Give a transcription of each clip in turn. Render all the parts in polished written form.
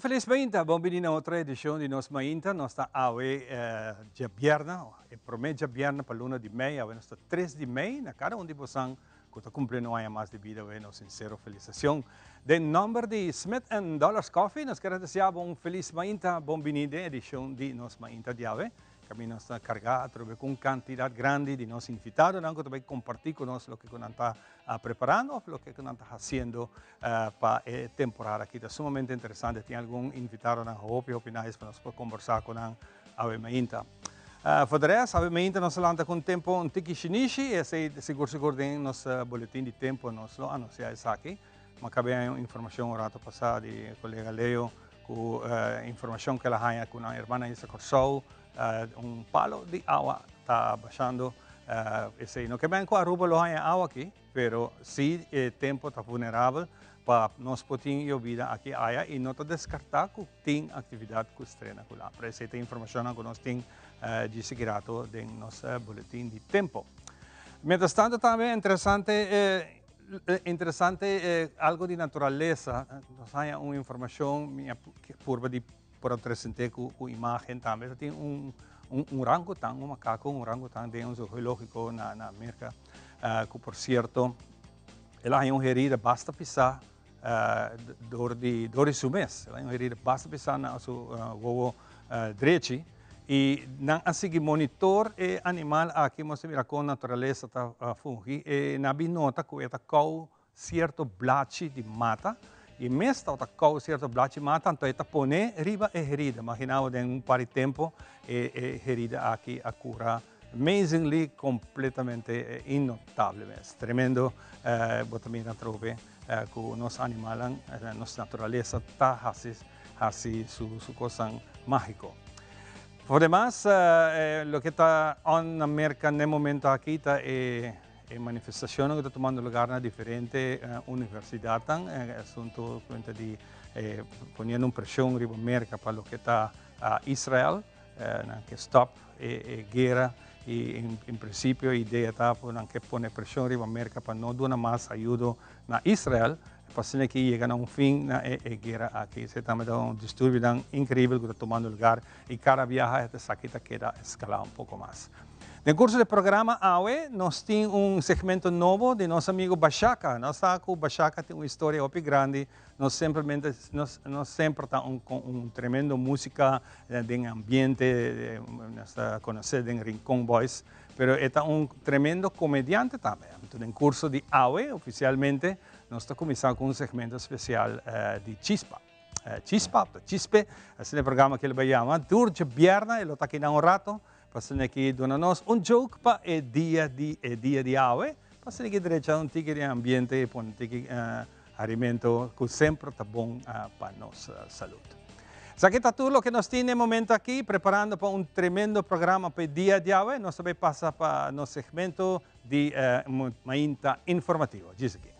Un felis mainta, bon bini na otro edicion di Nos Mainta. Nos ta awe djabièrnè, e promé djabièrnè pa luna di mei, awe nos ta tres di mei. Na kada un di bosan ku ta kumpliendo un aña mas di bida awe nos sinsero felisashon. Den nòmber di Smith and Dollars Coffee nos kere deseá bo un felis mainta, bon bini den edicion di Nos Mainta di awe. Kaminda nos ta kargá atrobe ku un kantidat grandi di nos invitadonan ku ta bai kompartí ku nos loke ku nan ta preparando òf loke ku nan ta hasiendo pa e temporada aki. Ta sumamente interesante. Tin algun invitadonan hopi hopi nice pa nos por kombersá ku nan awe mainta. For de rest, awe mainta nos a lanta ku un tempu un tiki shinishi i esei sigur sigur den nos boletin di tempu nos lo anunsiá esaki. Mi a kab'é haña un informashon un rato pasá di kolega Leo ku informashon ku el a haña ku nan hermana Isa Kòrsou un palo di awa ta bashando. Esei no ke men ku Aruba lo haña awa aki, pero si e tempu ta vulnerabel pa nos por tin yobida aki aya i no ta deskartá ku tin aktividat ku strena ku la. Pero esei ta informashonnan ku nos tin djis aki rato den nos boletin di tempu. Mientras tanto tambe interesante Interesante algo di naturalesa, nos haña un informacion, mi a purba di por a presente cu imagen tambe, ta tin un orangutan, un macaco, un orangutan den un zoologico na Merca, cu por cierto el a haña un herida basta pisa dor di dor di su mes, el a haña un herida basta pisa na su wowo drechi. I nan a sigui monitor e animal aki, mos a mira kon naturalesa ta fungi. E nan a bin nota ku e ta kou sierto blachi di mata, i mes tabata kou sierto blachi mata, anto e ta pone riba e herida. Imagina bo den un par di tempu e e herida aki a kura amazingly, kompletamente innotable mes. Tremendo bo ta mira atrobe ku nos animalnan, nos naturalesa ta hasi. Hasi su su cosnan magico. Por demas, loke ta on na Merca n'e momento aki ta e e manifestacionnan cu ta tumando lugar na diferente universidadnan, e asunto cuenta di poniendo un presion riba Merca pa loke ta Israel, nan ke stop e e guera y en principio e idea ta cu nan ke pone presion riba Merca pa no duna mas ayudo na Israel. Pa asina ki yega na un fin na e guera aki. Esei tambe ta un disturbionan increibel cu ta tumando lugar y cada biaha esaki ta keda escala un poco mas. Den curso di programa awe nos tin un segmento nobo di nos amigo Bashaka. Nos sa cu Bashaka tin un historia hopi grandi, no simplemente no semper ta un con un tremendo musica den ambiente, nos ta conoce den Rincon Boys, pero e ta un tremendo comediante tambe. Anto den curso di awe oficialmente Nos ta kuminsá ku un segmento spesial di Chispa. Chispa, ta Chispe, asina e programa ku el bai yama. Tur djabièrnè e lo ta akinan un rato pa asina ki duna nos un joke pa e dia di e dia di awe, pa asina ki drecha un tiki di ambiente i pone un tiki harimento ku semper ta bon pa nos salud. Esaki ta tur loke nos tin na e momento aki, preparando pa un tremendo programa pa e dia di awe. Nos ta bai pasa pa nos segmento Di Mainta Informativo. Djis aki.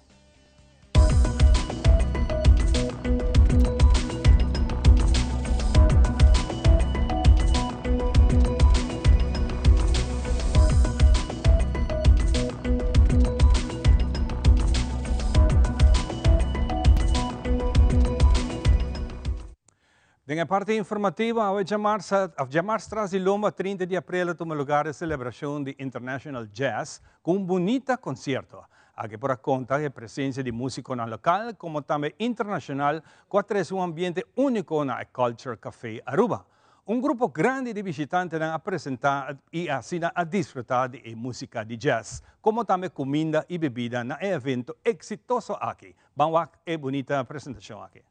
Den e parti informativo awe djamars of djamars tras di lomba 30 di aprel a tuma lugar e celebracion di International Jazz cu un bunita concierto. Aki por a conta e presencia di musiconan local como tambe internacional cu a trece un ambiente unico na e Culture Café Aruba. Un grupo grandi di bishitantenan a presenta y asina a disfruta di e musica di jazz como tambe cuminda y bebida na e evento exitoso aki. Ban wak e bunita presentacion aki.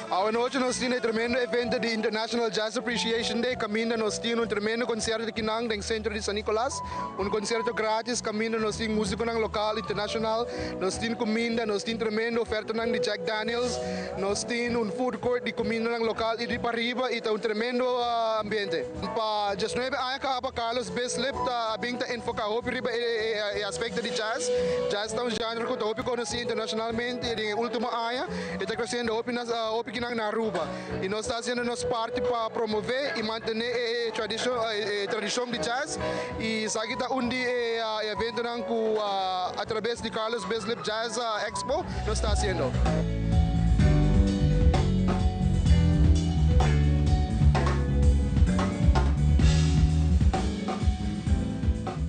Awe nochi nos tin e tremendo evento di International Jazz Appreciation Day kaminda nos tin un tremendo konserto kinan den sentro di San Nicolas. Un konserto gratis kaminda nos tin musikonan lokal, internashonal, nos tin kuminda, nos tin tremendo ofertanan di Jack Daniels, nos tin un food court di kumindanan lokal i di pariba i ta un tremendo ambiente. Pa diesnuebe aña kaba Carlos Bislip ta a bin ta enfoká hopi riba e aspekto di jazz. Jazz ta un genre ku ta hopi konosí internashonalmente i den e último aña e ta kresiendo hopi na hopi kinan na Aruba. Y nos ta haciendo nos parti pa promove y mantene e tradicion di jazz. Y esaki ta un di e eventonan cu a traves di Carlos Bislip Jazz Expo nos ta haciendo.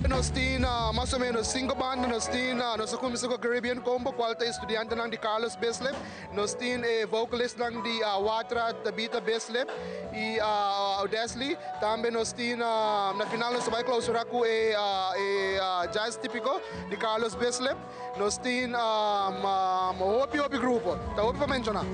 Nos tin mas o menos cinco banda, nos tin nos a cuminsa cu Caribbean Combo cual ta e studiantenan di Carlos Bislip. Nos tin e vocalistnan di Watra, Tabitha Bislip y Odesly. Tambe nos tin na final nos ta bai clausura cu e jazz tipico di Carlos Bislip. Nos tin hopi hopi grupo, ta hopi pa menciona.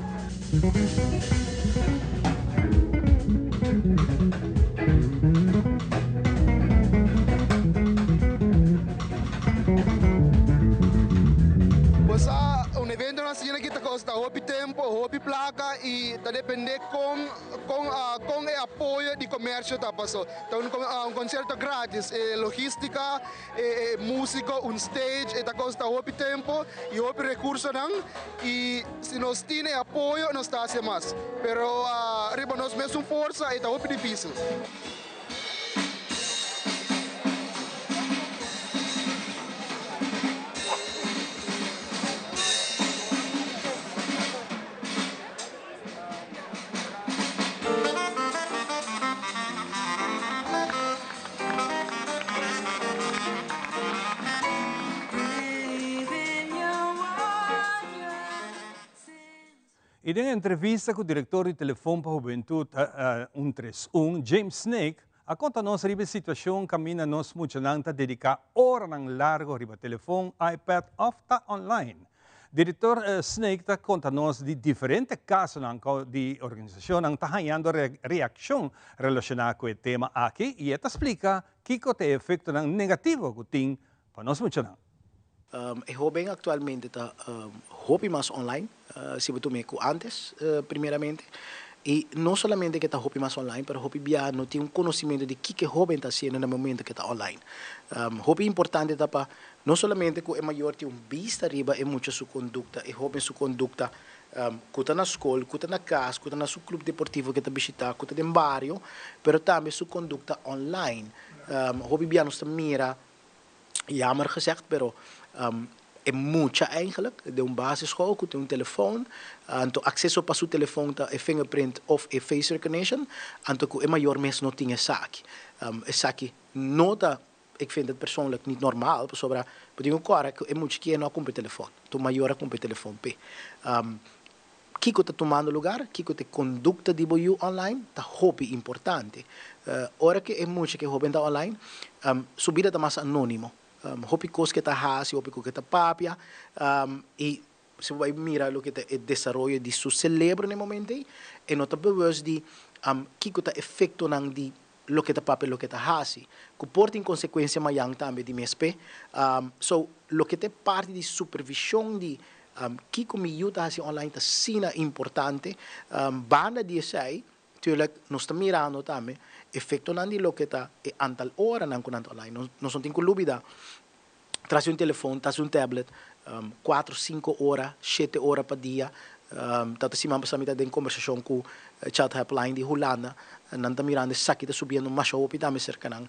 Bo sa un eventonan asina aki ta kosta hopi tempo, hopi plaka y ta depende kon kon kon e apoyo di comercio ta paso. Ta un concierto gratis, e logistica, e musico, un stage, e ta kosta hopi tempo y hopi recursonan y si nos tin e apoyo nos ta haci mas, pero riba nos mesun forsa e ta hopi dificil. Y den entrevista cu director di Telefon pa Hubentud 131, James Snake, a conta nos riba e situacion caminda nos muchanan ta dedica oranan largo riba telefon, iPad of ta online. Director Snake ta conta nos di diferente casonan cu di organisacionnan ta hañando reaccion relaciona cu e tema aki y e ta splica kico ta e efectonan negativo cu tin pa nos muchanan. E hoben actualmente ta hopi mas online, si bo tuma e cu antes primeramente. Y no solamente cu e ta hopi mas online, pero hopi bia no tin un conocimento di kico e hoben ta haciendo na momento cu e ta online. Hopi importante ta pa no solamente cu e mayor tin un bista riba e mucha su conducta, e hoben su conducta, cu ta na scol, cu ta na cas, cu ta na su club deportivo cu e ta bishita, cu ta den bario, pero tambe su conducta online. Hopi bia nos ta mira Jammer gezegd, pero e mucha eigenlijk den un basisschool cu tin un telefoon, anto acceso pa su telefoon ta e fingerprint of e face recognition, anto cu e mayor mes no tin esaki. Esaki no ta, ik vind het persoonlijk niet normaal, pasobra bo tin cu cora cu e mucha kier no a cumpra e telefoon, tu mayor a cumpra e telefoon p'e. Kiko ta tumando lugar, kiko ta e kondukta di bo yu online ta hopi importante. Ora ku e mucha ku e hoben ta online, su bida ta mas anónimo. Hopi kos ku e ta hasi, hopi kos ku e ta papia i si bo bai mira loke ta e desaroyo di su selebro na e momento ei, e no ta bewust di kiko ta efektonan di loke ta papia, loke ta hasi, ku por tin konsekuensia mayan tambe di mes p'e. So, loke ta e parti di supervishon di kiko mi yu ta hasi online ta asina importante. Banda di esei, tuurlijk nos ta mirando tambe efektonan di loke ta e antal oranan ku nan ta online. Nos no tin ku lubida tras di un telefon, tras di un tablet, cuatro, cinco ora, shete ora pa dia. Ta ta siman pasá mi ta den kombersashon ku Child Helpline di Hulanda, nan ta mirando esaki ta subiendo masha hopi tambe serka nan,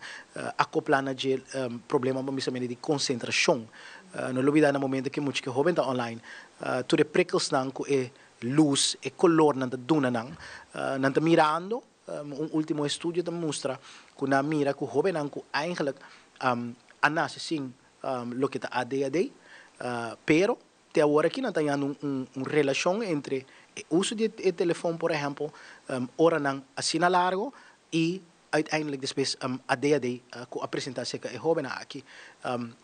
akoplá na dje problema pa bisa mende di konsentrashon. No lubidá na momento ku e mucha ku e hóben ta online, tur e prikkelsnan ku e lus, e kolornan ta duna nan, nan ta mirando. Un ultimo estudio ta mustra ku nan a mira ku hóbennan ku eigenlijk a nase sin loke ta ADHD, pero te awor aki nan ta hañando un relashon entre e uso di e telefon por ehèmpel oranan asina largo i uiteindelijk despues ADHD ku a presentá serka e hóbennan aki.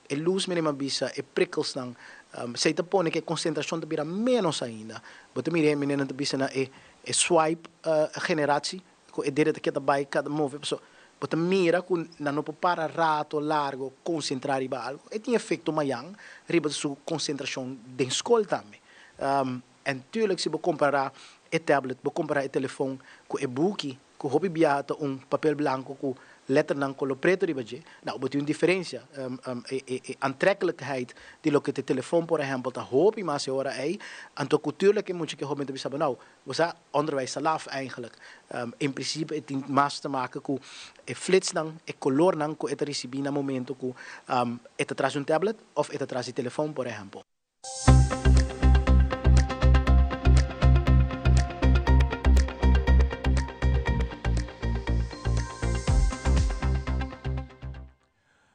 E lus mira mi a bisa, e prikkelsnan, esei ta pone ku e konsentrashon ta bira ménos ainda. Bo ta mira e meneernan ta bisa na e E swipe generatie cu e dede ta keda bay cada move pasobra bo ta mira cu nan no por para rato largo concentra riba algo e tin efecto mayan riba su concentracion den scol tambe. En tuurlijk si bo compara e tablet bo compara e telefon cu e buki cu hopi biaha ta un papel blanco cu. letternan color preto riba dje, nou bo tin un diferencia. E e e aantrekkelijkheid di loke ta e telefon por ehempel ta hopi mas e ora ei, anto cu tuurlijk e mucha ke hoben ta bisa bo nou, bo sa onderwijs ta laf eigenlijk. En principe e tin mas te maken cu e flitsnan, e colornan cu e ta ricibi na momento cu e ta tras di un tablet of e ta tras di telefon por ehempel.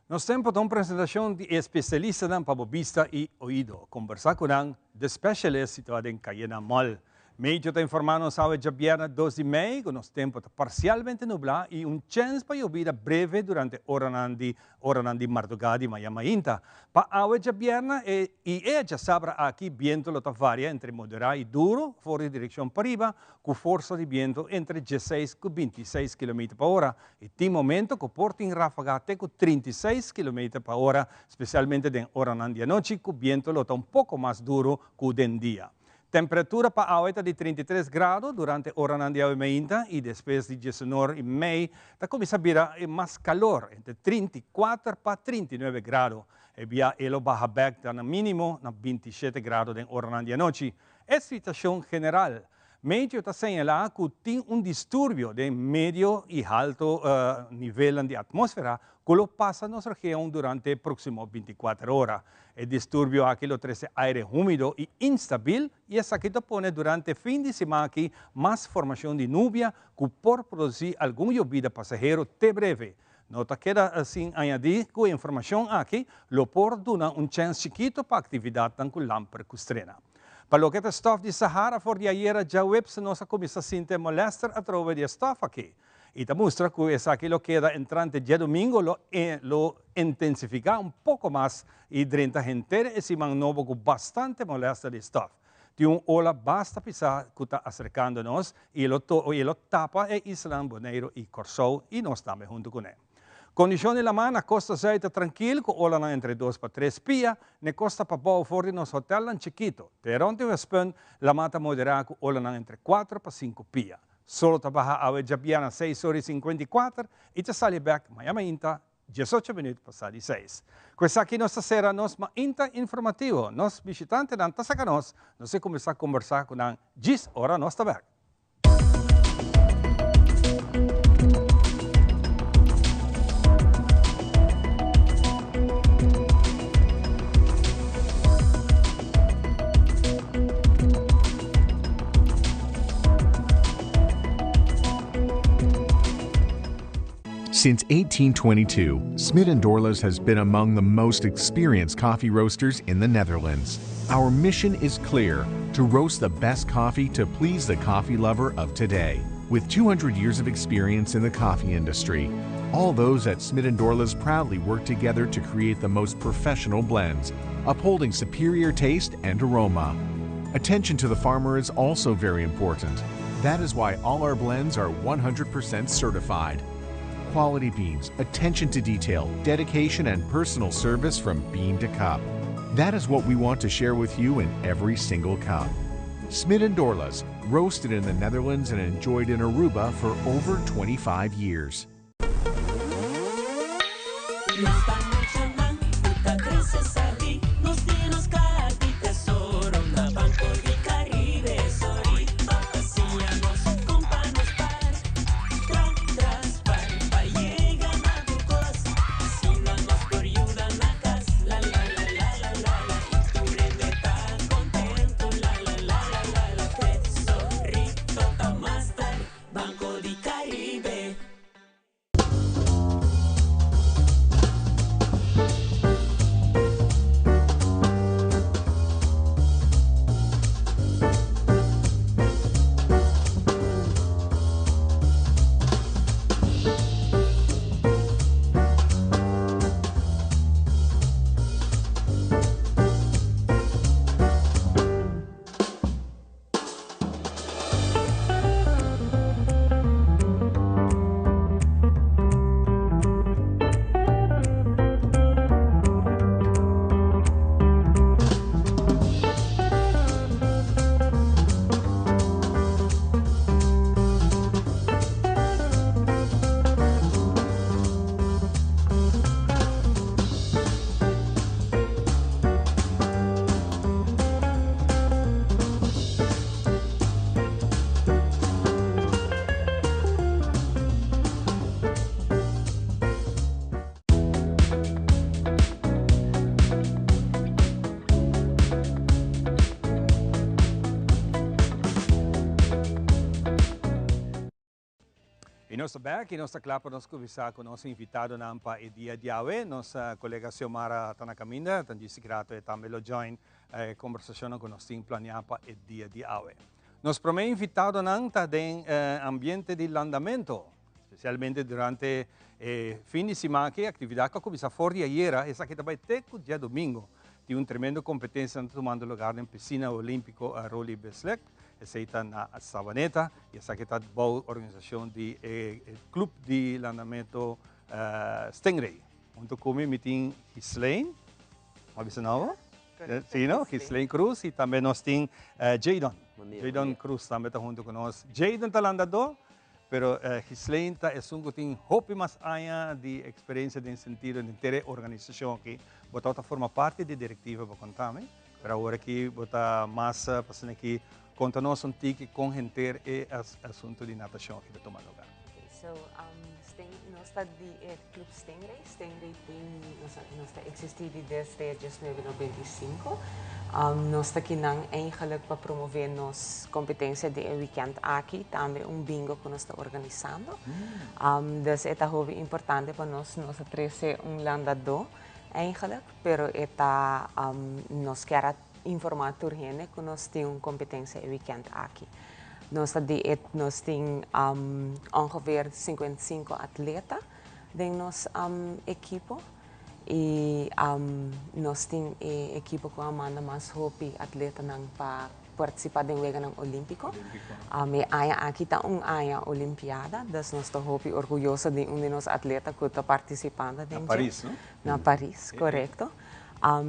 Nos tempo ta un presentacion di e especialistanan pa bo bista y oido. Combersa cu nan, The Specialist, situa den Cayena Mall. Meteo ta informa nos awe djabièrnè dos di mei cu nos tempo ta parcialmente nubla y un chens pa yobida breve durante oranan di oranan di mardugá di maña mainta. Pa awe djabièrnè e y e djasabra aki biento lo ta varia entre moderá y duro for di direccion pariba cu forsa di biento entre dieseis cu bintiseis kilometer pa ora y tin momento cu por tin ráfaga te cu 36 kilometer pa ora specialmente den oranan di anochi cu biento lo ta un poco mas duro cu den dia. Temperatura pa awe ta di 33 grado durante oranan di awe meinta y despues di diesenor y mei ta cuminsa bira mas calor, entre 34 pa 39 grado. E bia e lo baha bek ta na minimo na 27 grado den oranan di anochi. E situacion general. Meteo ta señala cu tin un disturbio den medio y halto nivelnan di atmosfera cu lo pasa nos region durante e proximo 24 ora. E disturbio aki lo trece aire humido y instabil y esaki ta pone durante fin di siman aki mas formacion di nubia cu por produci algun yobida pasahero te breve. No ta keda sin añadi cu e informacion aki lo por duna un chens chikito pa actividadnan cu lamper cu strena. Pa loke ta stof di Sahara for di ayera djaweps nos a cuminsa sinti e molester atrobe di e stof aki. Y ta mustra cu esaki lo keda entrante diadomingo lo lo intensifica un poco mas y drenta henter e siman nobo cu bastante molester di stof. Tin un ola basta pisa cu ta acercando nos y lo y lo tapa e islanan Boneiro y Corsou y nos tambe hunto cune. Condicion di lama na costa zuid ta trankil cu olanan entre dos pa tres pia, n'e costa pabou for di nos hotelnan chikito. Te rond di Westpunt lama ta modera cu olanan entre cuatro pa cinco pia. Solo ta baha awe djabièrnè seis ora i 54 i ta sali bèk maña mainta 18 minüt pasá di seis. Ku esaki nos ta sera nos mainta informativo. Nos bishitantenan ta saka nos, nos a kuminsá kombersá ku nan djis ora nos ta bèk. Since 1822, Smit & Dorlas has been among the most experienced coffee roasters in the Netherlands. Our mission is clear, to roast the best coffee to please the coffee lover of today. With 200 years of experience in the coffee industry, all those at Smit & Dorlas proudly work together to create the most professional blends, upholding superior taste and aroma. Attention to the farmer is also very important. That is why all our blends are 100% certified. Quality beans, attention to detail, dedication, and personal service from bean to cup. That is what we want to share with you in every single cup. Smit & Dorlas, roasted in the Netherlands and enjoyed in Aruba for over 25 years. I nos ta bek i nos ta kla pa nos kuminsá ku nos invitadonan pa e dia di awe. Nos kolega Xiomara ta na kaminda, ta djis grato e tambe lo join e kombersashonnan ku nos tin planiá pa e dia di awe. Nos promé invitadonan ta den ambiente di landamento, spesialmente durante e fin di siman aki. E aktividat ku a kuminsá for di ayera, esaki ta bai te ku diadomingo. Tin un tremendo kompetensia ta tumando lugar den Pisina Olímpiko Roly Beslek. Esei ta na Sabaneta y esaki ta bou organisacion di e club di landamento Stingray. Hunto cu mi mi tin Ghislaine, m'a bisa nobo? Si no? Ghislaine Cruz y tambe nos tin Jadon. Jadon Cruz tambe ta hunto cu nos. Jadon ta landador, pero Ghislaine ta esun cu tin hopi mas aña di experiencia den sentido den henter e organisacion aki. Bo tabata forma parti di directiva, bo conta mi. Pero awor aki bo ta mas pasobra aki konta nos un tiki kon henter e asuntu di natashon aki ta tuma lugar. Okay, so Sting, nos ta di e Club Stingray. Stingray tin, nos, nos ta existi di desde 1995. Nos ta kinan eigenlijk pa promove nos competencia di e weekend aki, tambe un bingo cu nos ta organisando. Dus e ta hopi importante pa nos, nos a trece un landadó eigenlijk. Pero e ta nos kier a informa tur hende cu nos tin un competencia e weekend aki. Nos ta di e nos tin ongeveer 55 atleta den nos ekipo y nos tin e ekipo cu a manda mas hopi atletanan pa participa den Weganan Olimpico. E aña aki ta un aña Olimpiada, dus nos ta hopi orguyoso di un di nos atleta cu ta participando den dje. Na Paris, no? Na Paris, korekto.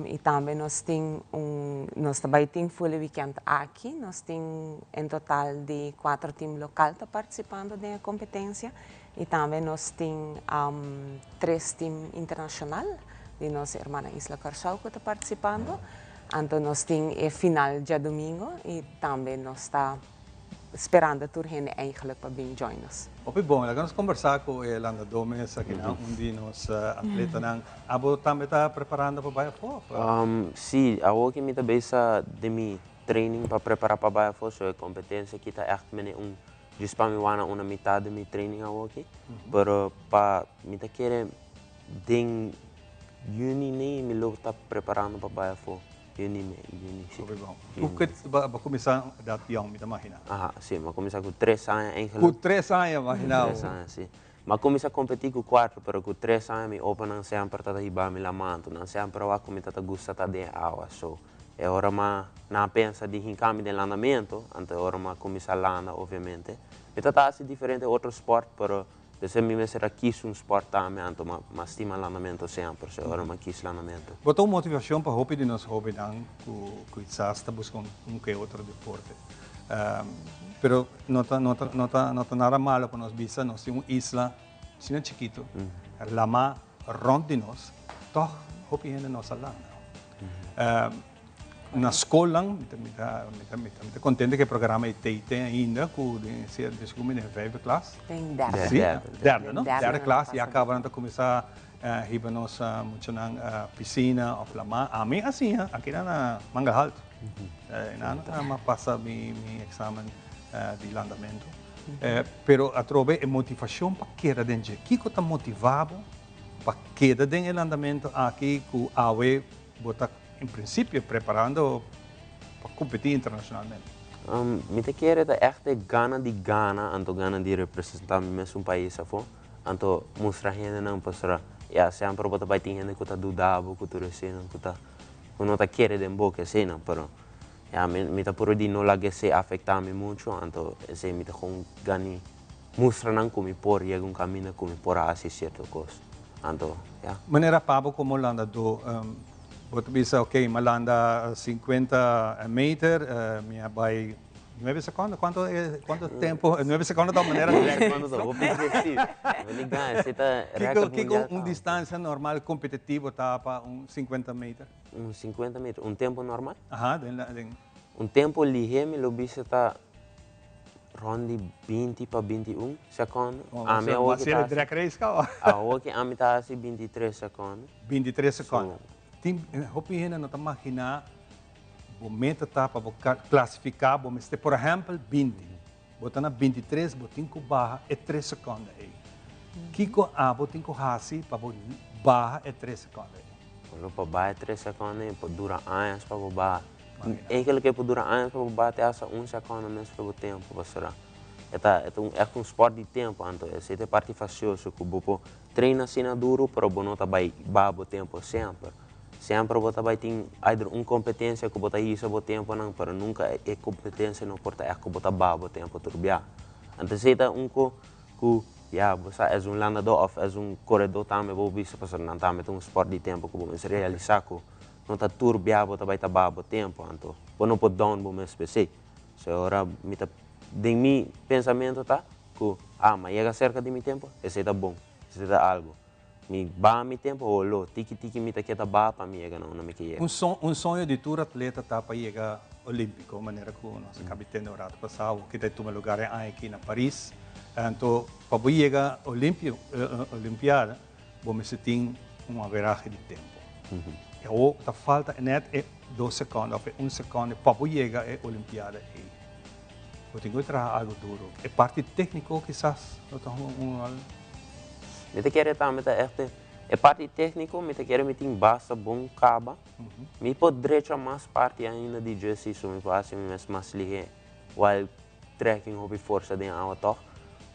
I tambe nos tin un, nos ta bai tin full e weekend aki, nos tin en total di kuater team lokal ta partisipando den e kompetensia i tambe nos tin tres team internashonal di nos hermana isla Kòrsou ku ta partisipando. Anto nos tin e final djadumingo i tambe nos ta sperando tur hende eigenlijk pa bin join nos. Hopi bon, laga nos kombersá ku e landadó mes akinan, un di nos atletanan. Abo tambe ta preparando pa bai afó òf? Sí, awor ki mi ta bezig den mi training pa prepará pa bai afó, so e kompetensia aki ta ègt mene un djis pa mi wana una mitad di mi training awor aki. Pero pa mi ta kere den yüni nei mi lo ta preparando pa bai afó. Juni mei, juni, si. Hopi bon. Ku ke bo a kuminsá dat yòn, mi ta maginá? Aha, si. Mi a kuminsá ku tres aña eigenlijk. Ku tres aña, maginá bo. Tres aña, si. Mi a kuminsá kompetí ku kuater, pero ku tres aña mi opanan semper ta ta hiba mi laman, anto nan semper a wak ku mi ta ta gusta ta den awa. So, e ora mi a, nan a pensa di hinka mi den landamentu, anto e ora mi a kuminsá landa, obviamente. Mi ta ta hasi diferente otro spòrt, pero P'esei mi mester a kis un sport tambe, anto m'a stima landamento semper, so e ora m'a kis landamento. Bo ta un motivacion pa hopi di nos hobennan cu quizas ta busca un ke otro deporte. Pero no ta no ta no ta no ta nada malo pa nos bisa nos tin un isla asina chikito, lama rond di nos, tog hopi hende no sa landa. Na skolnan, mi ta mi ta mi ta mi ta kontento ku e programa ei tei ten ainda ku den den segun mi den vijfde klas. Den derde. Si, derde no? Derde klas ya kaba nan ta kuminsá hiba nos muchanan pisina òf lamá. Ami a siña aki nan na Manga Haltu. Nan a pasa mi mi eksamen di landamentu. Pero atrobe e motivashon pa keda den dje. Kiko ta motivá bo pa keda den e landamentu aki ku awe Bo ta en principio preparando pa competi internacionalmente? Mi ta kere ta echt e gana di gana anto gana di representa mi mesun pais afo, anto mustra hendenan pasobra ya semper bo ta bai tin hende ku ta duda bo ku tur eseinan ku ta ku no ta kere den bo ku eseinan pero ya mi mi ta puru di no laga esei afecta mi mucho anto esei mi ta kon gani mustra nan ku mi por yega un kaminda ku mi por hasi sierto kos. Anto, ya. Manera pa bo komo landadó, bo ta bisa, ok, mi a landa sinkuenta meter, mi a bai nuebe sekondo, kuantu kuantu tempu, nuebe sekondo ta un manera Nuebe sekondo ta hopi difísil. Bo ni gana, esei ta Kiko, kiko un distansia normal kompetitivo ta pa un sinkuenta meter? Un sinkuenta meter, un tempu normal? Aha, den, den. Un tempu lihé mi lo bisa ta Rond di 20 pa 21 secondo. Ami awor ki ta hasi, awor ki ami ta hasi 23 secondo. 23 secondo. Tin hopi hende no ta magina bo meta ta pa bo clasifica bo mester por ehempel 20. Bo ta na 23, bo tin ku baha e 3 sekonde ei. Kiko abo tin ku hasi pa bo baha e 3 sekonde ei? Bueno, pa baha e 3 sekonde por dura añas pa bo baha. Eigenlijk e por dura añas pa bo baha te hasta 1 sekonde mes pa bo tempo, pasobra e ta e ta un echt un sport di tempo, anto esei ta e parti fasioso ku bo por traina asina duru pero bo no ta bai baha bo tempo semper. Semper bo ta bai tin either un kompetensia ku bo ta hisa bo temponan pero nunka e kompetensia no por ta echt ku bo ta baha bo tempo tur bia. Anto esei ta un ko ku ya bo sa es un landadó òf es un koredó tambe bo bisa pasobra nan tambe ta un sport di tempo ku bo mester realisá ku no ta tur bia bo ta bai ta baha bo tempo anto bo no por down bo mes p'esei. So e ora mi ta den mi pensamentu ta ku ah mi a yega serka di mi tempo esei ta bon esei ta algu. Mi baha mi tempo holo tiki tiki mi ta keda baha pa mi yega na unda mi ke yega. Un soño di tur atleta ta pa yega Olimpico, manera cu nos a caba di tende un rato pasa, awor ta tuma lugar e aña aki na Paris. Anto pa bo yega Olimpiada bo mester tin un averahe di tempo. E awor ta falta net e dos seconde of e un seconde pa bo yega e Olimpiada ey. Bo tin cu traha algo duro. E parti tecnico kisas no ta un rol. Mi ta kere tambe ta echt e parti tecnico mi ta kere mi tin basta bon caba. Mi por drecha mas parti ainda di dje si so mi por haci mi mes mas lihe while trekking hopi forsa den awa toch.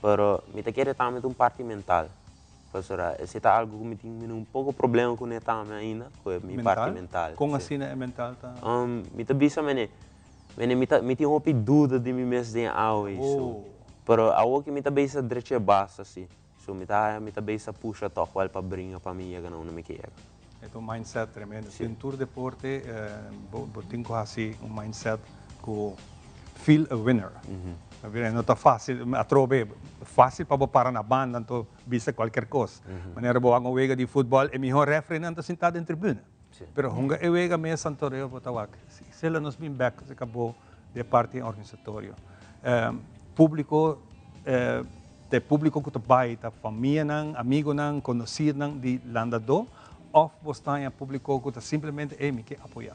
Pero mi ta kere tambe ta un parti mental. Pasobra esei ta algu ku mi tin un poko problema kuné tambe ainda, ku e mi parti mental. Kon asina e mental ta? Mi ta bisa mene, mene mi ta mi tin hopi duda di mi mes den awe so. Pero awor ki mi ta bisa drecha e basta si. So mi ta haya mi ta bisa pusha tòg wèl pa bringa pa mi yega na unda mi ke yega. E ta un mindset tremendo. Den tur deporte bo tin ku hasi un mindset ku feel a winner. No ta fácil, atrobe fácil pa bo para na banda anto bisa cualkier cos. Manera bo wak un wega di futbol e mihor refereenan ta sinta den tribuna. Pero hunga e wega mes anto reo bo ta wak. Sela nos bin bek si cabo di e parti organisatorio. Publico, ta e publico cu ta bay ta famianan, amigonan, conocirnan di landador of bo sta den e publico cu ta simplemente ey mi ke apoya?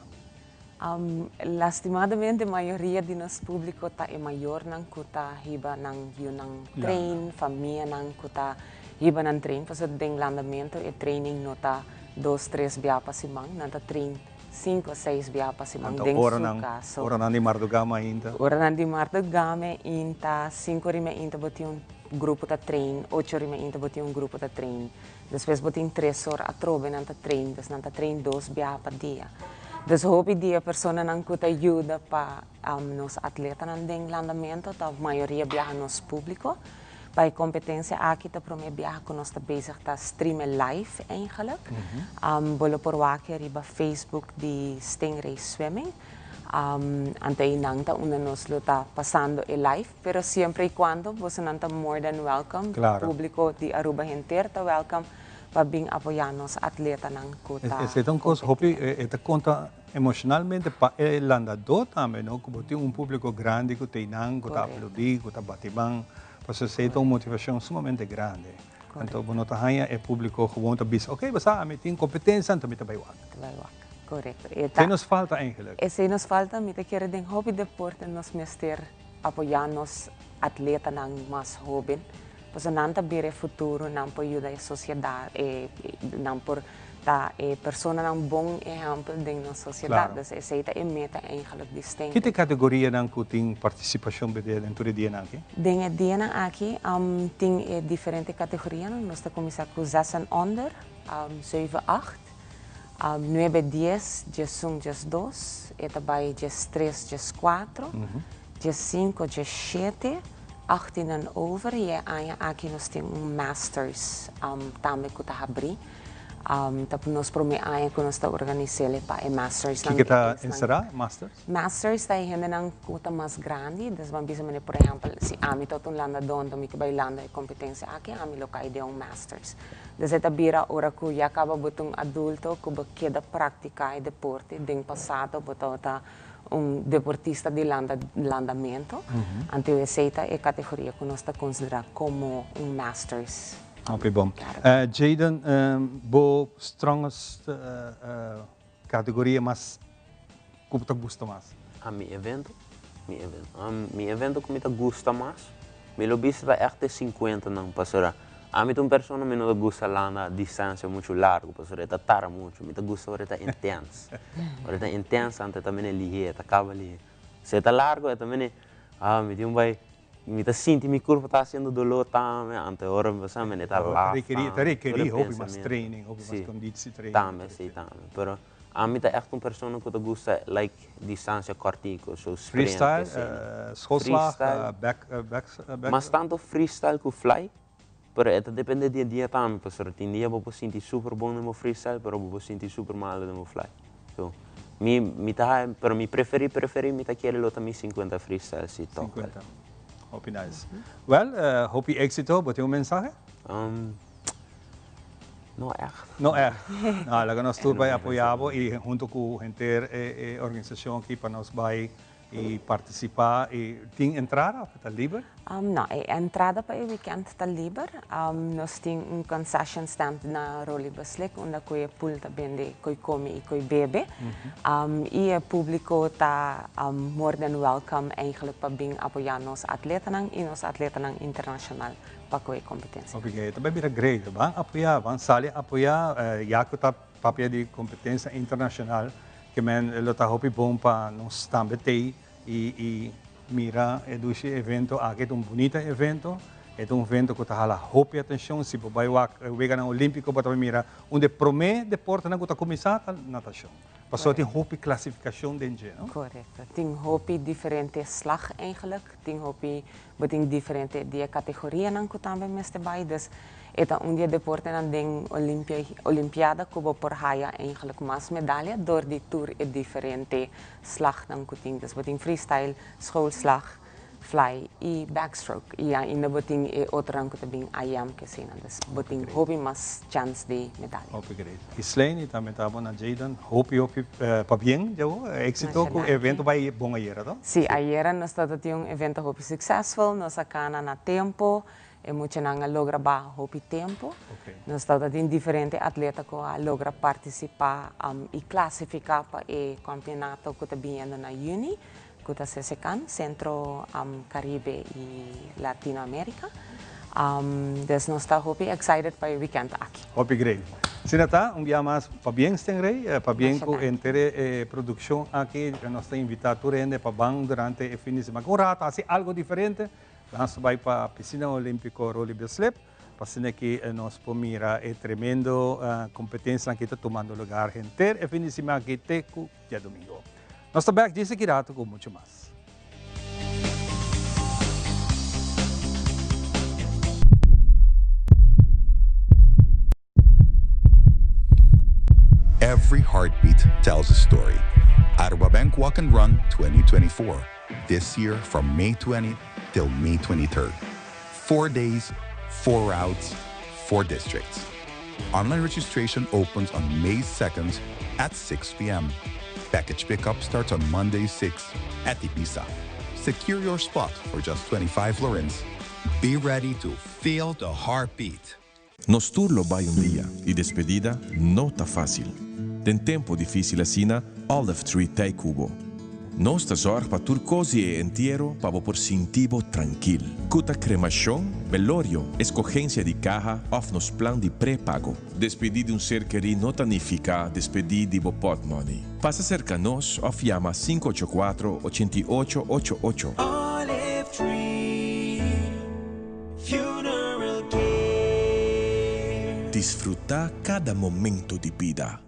Lastimadamente mayoria di nos publico ta e mayornan cu ta hiba nan yunan train, famianan cu ta hiba nan train, pasobra den landamento e training no ta dos, tres bia pa siman, nan ta train cinco, seis bia pa siman den su caso. Oranan di mardugá mainta. Oranan di mardugá mainta, cinco ori mainta bo tin un grupo ta train, ocho ori mainta bo tin un grupo ta train. Despues bo tin tres or atrobe nan ta train, dus nan ta train dos biaha pa dia. Dus hopi di e personanan ku ta yuda pa nos atletanan den landamento ta mayoria biaha nos públiko. Pa e kompetensia aki ta promé biaha ku nos ta bezig ta stream e live eigenlijk. Bo lo por wak riba Facebook di Stingray Swimming. Anto einan ta unda nos lo ta pasando e live. Pero siempre y cuando bosonan ta more than welcome. Claro. Publico di Aruba henter ta welcome pa bin apoya nos atletanan cu ta Esey ta un cos hopi, e ta conta emocionalmente pa e landador tambe, no? Cu bo tin un publico grandi cu ta einan, cu ta aplaudi, cu ta bati man. Pasobra esey ta un motivacion sumamente grandi. Anto bo no ta haña e publico gewoon ta bisa, ok, bo sa, ami tin competencia, anto mi ta bay wak. Ta bay wak, corecto. Esey nos falta eigenlijk. Esey nos falta, mi ta kere den hopi deporte nos mester apoyá nos atletanan mas hóben, pasobra nan ta bira e futuro, nan por yuda e sosiedat, e nan por ta e personanan bon ehèmpel den nos sosiedat. Dus esei ta e meta eigenlijk di Stingray. Ki ta e kategorianan ku tin partisipashon b'e den tur e dianan aki? Den e dianan aki tin e diferente kategorianan. Nos ta kuminsá ku zes en onder, zeven, acht, nuebe, dies, diesun, diesdos, e ta bai diestres, dieskuatro, diessinko, diesshete, achttien en over i e aña aki nos tin un masters tambe ku ta habrí. Ta nos promé aña ku nos ta organis'el pa e mastersnan. Kiko ta enserá masters? Masters ta e hendenan ku ta mas grandi, dus ban bisa manera por ehèmpel si ami ta un landadó anto mi ke bai landa e kompetensia aki ami lo kai den un masters. Dus e ta bira ora ku ya kaba bo ta un adulto ku bo keda praktiká e deporte, den pasado bo tabata un deportista di landa landamento, anto esei ta e kategoria ku nos ta konsiderá komo un masters. Hopi bon. Jayden, bo strongest kategoria mas ku bo ta gusta mas? A mi evento? Mi evento, mi evento ku mi ta gusta mas, mi lo bisa ta ègt e sinkuenta nan pasobra ami ta un persona mi no ta gusta landa distansia muchu largu pasobra e ta tarda muchu, mi ta gusta ora e ta intens, ora e ta intens anto e ta mene lihé, e ta kaba lihé. Si e ta largu e ta mene, ah mi tin un bai, mi ta sinti mi kurpo ta hasiendo doló tambe, anto e ora mi ta sa mene ta laf tambe. Ta rekerí hopi mas training, hopi mas konditsi training. Tambe, si tambe, pero. Ami ta echt un persona cu ta gusta like distancia cortico, so sprint Freestyle, eh, schoolslag, eh, back, eh, back, eh, back. Mas tanto freestyle cu fly, pero e ta depende di e dia tambe, pasobra tin dia bo por sinti super bon den bo freestyle, pero bo por sinti super malo den bo fly. So, mi, mi ta haya, pero mi preferi, preferi mi ta kere lo ta mi cincuenta freestyle si toca. Cincuenta. Hopi nice. Well, eh, hopi exito. Bo tin un mensahe? Um, No echt. No echt. No, laga nos tur bai apoya bo y hunto cu henter e e organisacion aki pa nos bai y participa y tin entrada of ta liber? No, e entrada pa e weekend ta liber. Nos tin un concession stand na Roly Beslik unda cu e pool ta bende coy come y coy bebe. Y e publico ta more than welcome eigenlijk pa bin apoya nos atletanan y nos atletanan internacional. pa ku e kompetensia. Hopi ke ta bai bira great. Ban apoyá, ban sali apoyá ya ku ta papia di kompetensia internashonal ke men lo ta hopi bon pa nos tambe tei i i mira e dushi evento aki. E ta un bunita evento, e ta un evento ku ta hala hopi atenshon. Si bo bai wak Weganan Olímpiko bo ta bai mira un di e promé deportenan ku ta kuminsá ta natashon. Pasobra tin hopi klasifikashon den dje, no? Korekto. Tin hopi diferente slag eigenlijk. Tin hopi Bo tin diferente di e kategorianan ku tambe mester bai, dus e ta un di e deportenan den Olimpia Olimpiada ku bo por haya eigenlijk mas medalia dor di tur e diferente slagnan ku tin. Dus bo tin freestyle, schoolslag, fly i backstroke i ainda bo tin e otronan ku ta bin IM ke asina. Dus bo tin hopi mas chans di medalia. Hopi great. Gislaine i tambe ta bo na Jayden, hopi hopi pabien djawor, exito ku e evento bai bon ayera to? Si, ayera nos tabata tin un evento hopi successful, nos a cana na tempo, e muchanan a logra baha hopi tempo. Nos tabata tin diferente atleta cu a logra participa y clasifica pa e campeonato cu ta biniendo na juni, cu ta CCCAN, Centro Caribe y Latino America. Dus nos ta hopi excited pa e weekend aki. Hopi great. Asina ta, un bia mas pabien Stingray, pabien cu henter e produccion aki. Nos ta invita tur hende pa ban durante e fin di semana. Un rato haci algo diferente, nos bay pa Piscina Olimpico Roly Bislip, pa asina ki nos por mira e tremendo competencianan ki ta tumando lugar henter e fin di semana aki te cu diadomingo. Nos ta bek djis aki rato cu mucho mas. Every heartbeat tells a story. Aruba Bank Walk and Run 2024, this year from May 20 till May 23rd. Four days, four routes, four districts. Online registration opens on May 2nd at 6 p.m. Package pickup starts on Monday 6 at Ibiza. Secure your spot for just 25 florins. Be ready to feel the heartbeat. Nos tur lo bai un dia y despedida no ta facil. Den tempo dificil asina Olive Tree t'ey cu bo. Nos ta zorg pa tur cos di e entiero pa bo por sinti bo trankil. Cu ta cremacion, belorio, escogencia di caha of nos plan di prepago. Despedi di un ser keri no ta nifica despedi di bo potmoney. Pasa cerca nos of yama 584 88 88. Olive Tree Funeral Care. Disfruta cada momento di bida.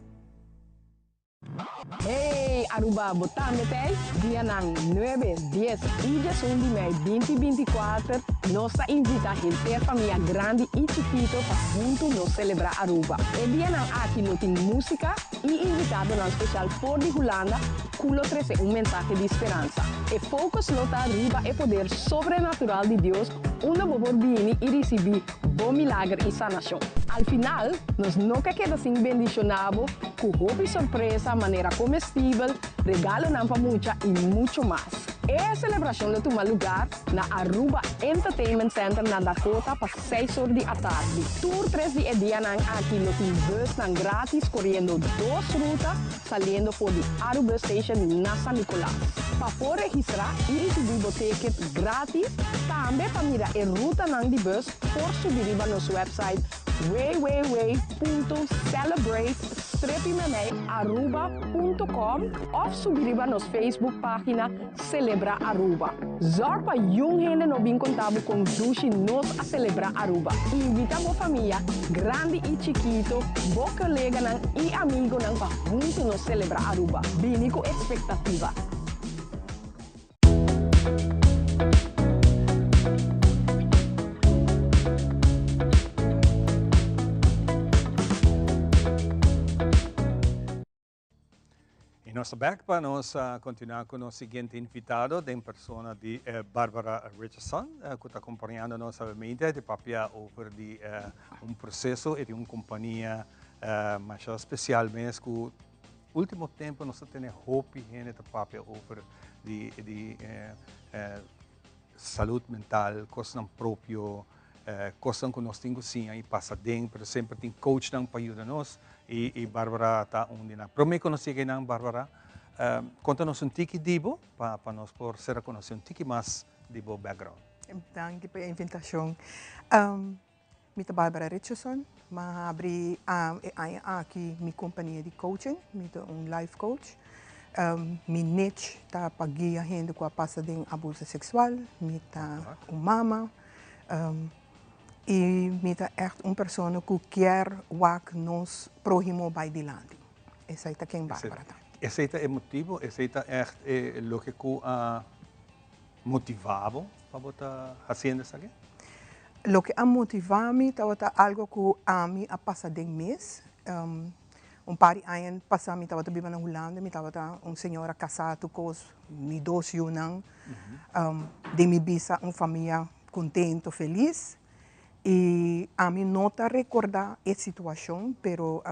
Hey Aruba bo tambe t'ey? Dianan nuebe, dies y diesun di mei binti binti kuater nos ta invita henter famia grandi y chikito pa hunto nos celebra Aruba. E dianan aki lo tin musica y invitadonan special for di Hulanda cu lo trece un mensahe di speransa. E focus lo ta riba e poder sobrenatural di Dios unda bo por bini y ricibi bo milager i sanashon. Al final, nos no ke keda sin bendishoná bo ku hopi sorpresa manera komestibel, regalonan pa mucha i muchu mas. E celebracion lo tuma lugar na Aruba Entertainment Center na Dakota pa seis or di atardi. Tur tres di e dianan aki lo tin busnan gratis coriendo dos ruta saliendo for di Arubus Station na San Nicolas. Pa por registra y ricibi bo ticket gratis, tambe pa mira e rutanan di bus por subi riba nos website www.celebrate-aruba.com of subi riba nos Facebook pagina Celebra Aruba. Zorg pa yun hende no bin conta bo con dushi nos a celebra Aruba. Invita bo famia, grandi y chikito, bo coleganan y amigonan pa hunto nos celebra Aruba. Bini cu expectativa. Y nos ta bek pa nos continua cu nos siguiente invitado den persona di Barbara Richardson cu ta acompañando nos awemente di papia over di un proceso y di un compania masha special mes cu ultimo tempo nos ta tene hopi hende ta papia over di di salud mental, cosnan propio, cosnan cu nos tin cu siña y pasa den, pero semper tin coachnan pa yuda nos y Barbara ta un di nan. Prome cu nos yega eynan, Barbara, conta nos un tiki di bo pa nos por ser conoci un tiki mas di bo background. Danki pa e invitacion. Mi ta Barbara Richardson, m'a habri e aña aki mi compania di coaching, mi ta un life coach. Mi niche ta pa guia hende cu a pasa den abuso sexual, mi ta un mama y mi ta echt un persona cu kier wak nos prohimo bay dilanti. Esey ta ken Barbara ta. Esey ta e motibo? Esey ta echt e loke cu a motiva bo pa bo ta haciendo esaki? Loke a motiva mi tabata algo cu ami a pasa den mes. Un par di aña pasa mi tabata biba na Hulanda, mi tabata un señora casa tur cos, mi dos yunan, den mi bisa un famia contento, feliz. Y ami no ta recorda e situacion, pero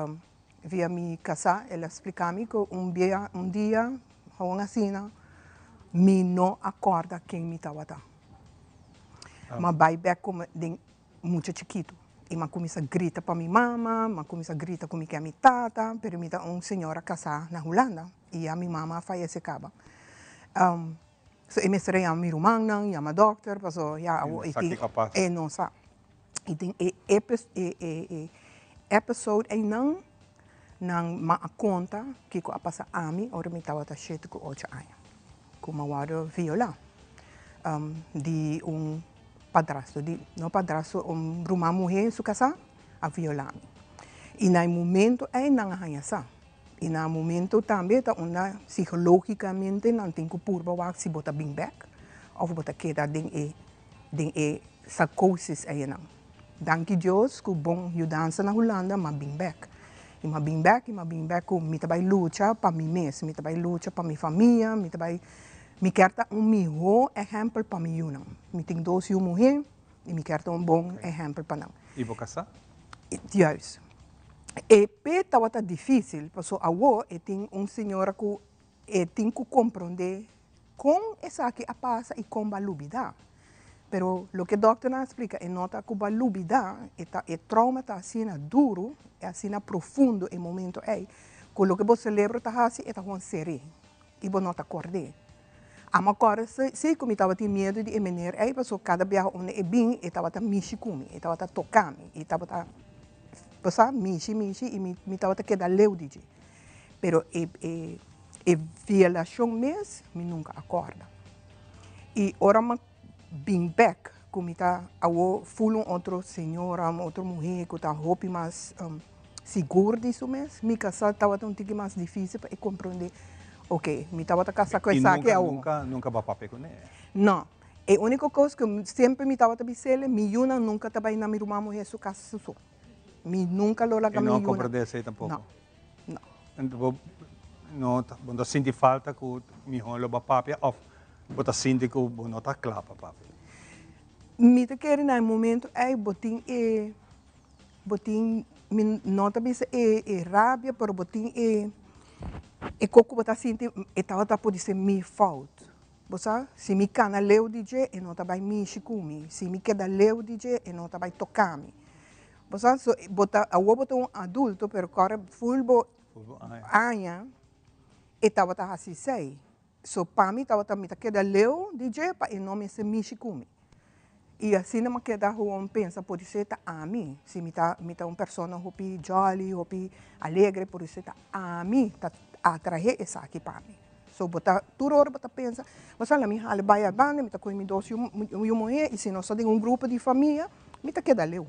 via mi casa el a splica mi cu un bia, un dia, gewoon asina, mi no a corda ken mi tabata. M'a bai bek como den mucha chikitu y m'a cuminsa grita pa mi mama, m'a cuminsa grita cu mi ke mi tata, pero mi ta un señora casa na Hulanda y ya mi mama a fayece caba. So e mester a yama mi rumannan, yama dokter, paso ya awo e tin, e no sa. Y den e e episode eynan nan m'a a conta kico a pasa ami ora mi tabata shete cu ocho aña, cu m'a wordo viola di un padrastro, di no padrastro, un ruman muhe su casa a viola mi. Y na e momento ey nan a haña sa. Y na momento tambe ta unda psicologicamente nan tin cu purba wak si bo ta bin bek of bo ta keda den e den e psychosis eyenan. Danki Dios cu bon yudansa na Hulanda m'a bin bek. Y m'a bin bek y m'a bin bek cu mi ta bay lucha pa mi mes, mi ta bay lucha pa mi famia, mi ta bay, mi kier ta un miho ehempel pa mi yunan. Mi tin dos yu muhe y mi kier ta un bon ehempel pa nan. Y bo casa? Juist. E p'e tabata dificil, paso awo e tin un señora cu e tin cu compronde con esaki a pasa y con bo a lubida. Pero loke dokternan a splica e no ta cu bo a lubida, e ta e trauma ta asina duro, e asina profundo e momento ey, cu loke bo celebro ta haci e ta gewoon seri y bo no ta cord'e. Amo a corda si cu mi tabatin miedo di e meneer ey pasobra cada biaha unda e bin e tabata mishi cu mi, e tabata toca mi, e tabata bo sa mishi mishi y mi tabata keda leu di dje. Pero e e e violacion mes mi nunca a corda. Y ora mi a bin bek cu mi ta awo full un otro señora, un otro muher cu ta hopi mas sigur di su mes, mi casa tabata un tiki mas dificil pa e comprende, ok, mi tabata casa cu esaki awo. Y nunca, nunca bo a papia cune? No. E unico cos cu semper mi tabata bisele, mi yunan nunca ta bay na mi ruman muher su casa su so. Mi nunca lo laga mi yunan. Y no a comprende esey tampoco? No. No. Ento bo no ta, bo no ta sinti falta ku mihó lo bo a papia òf bo ta sinti ku bo no ta kla pa papia? Mi ta kere na e momento ei bo tin e, bo tin, mi no ta bisa e e rabia, pero bo tin e e kos ku bo ta sinti e tabata por di ser mi fout. Bo sa, si mi kana leu di dje, e no ta bai mishi ku mi. Si mi keda leu di dje, e no ta bai toka mi. Bo sa, so bo ta, awor bo ta un adulto, pero kòrda ful bo aña e tabata hasi esei. So pa mi tabata mi ta keda leu di dje pa e no mester mishi ku mi. I asina mi a keda gewoon pensa podisé ta ami, si mi ta mi ta un persona hopi jolly, hopi alegre, podisé ta ami ta atraé esaki pa mi. So bo ta tur ora bo ta pensa, bo sa la mi hala bai a banda, mi ta kohe mi dos yu yu muhé i si nos ta den un grupo di famia, mi ta keda leu.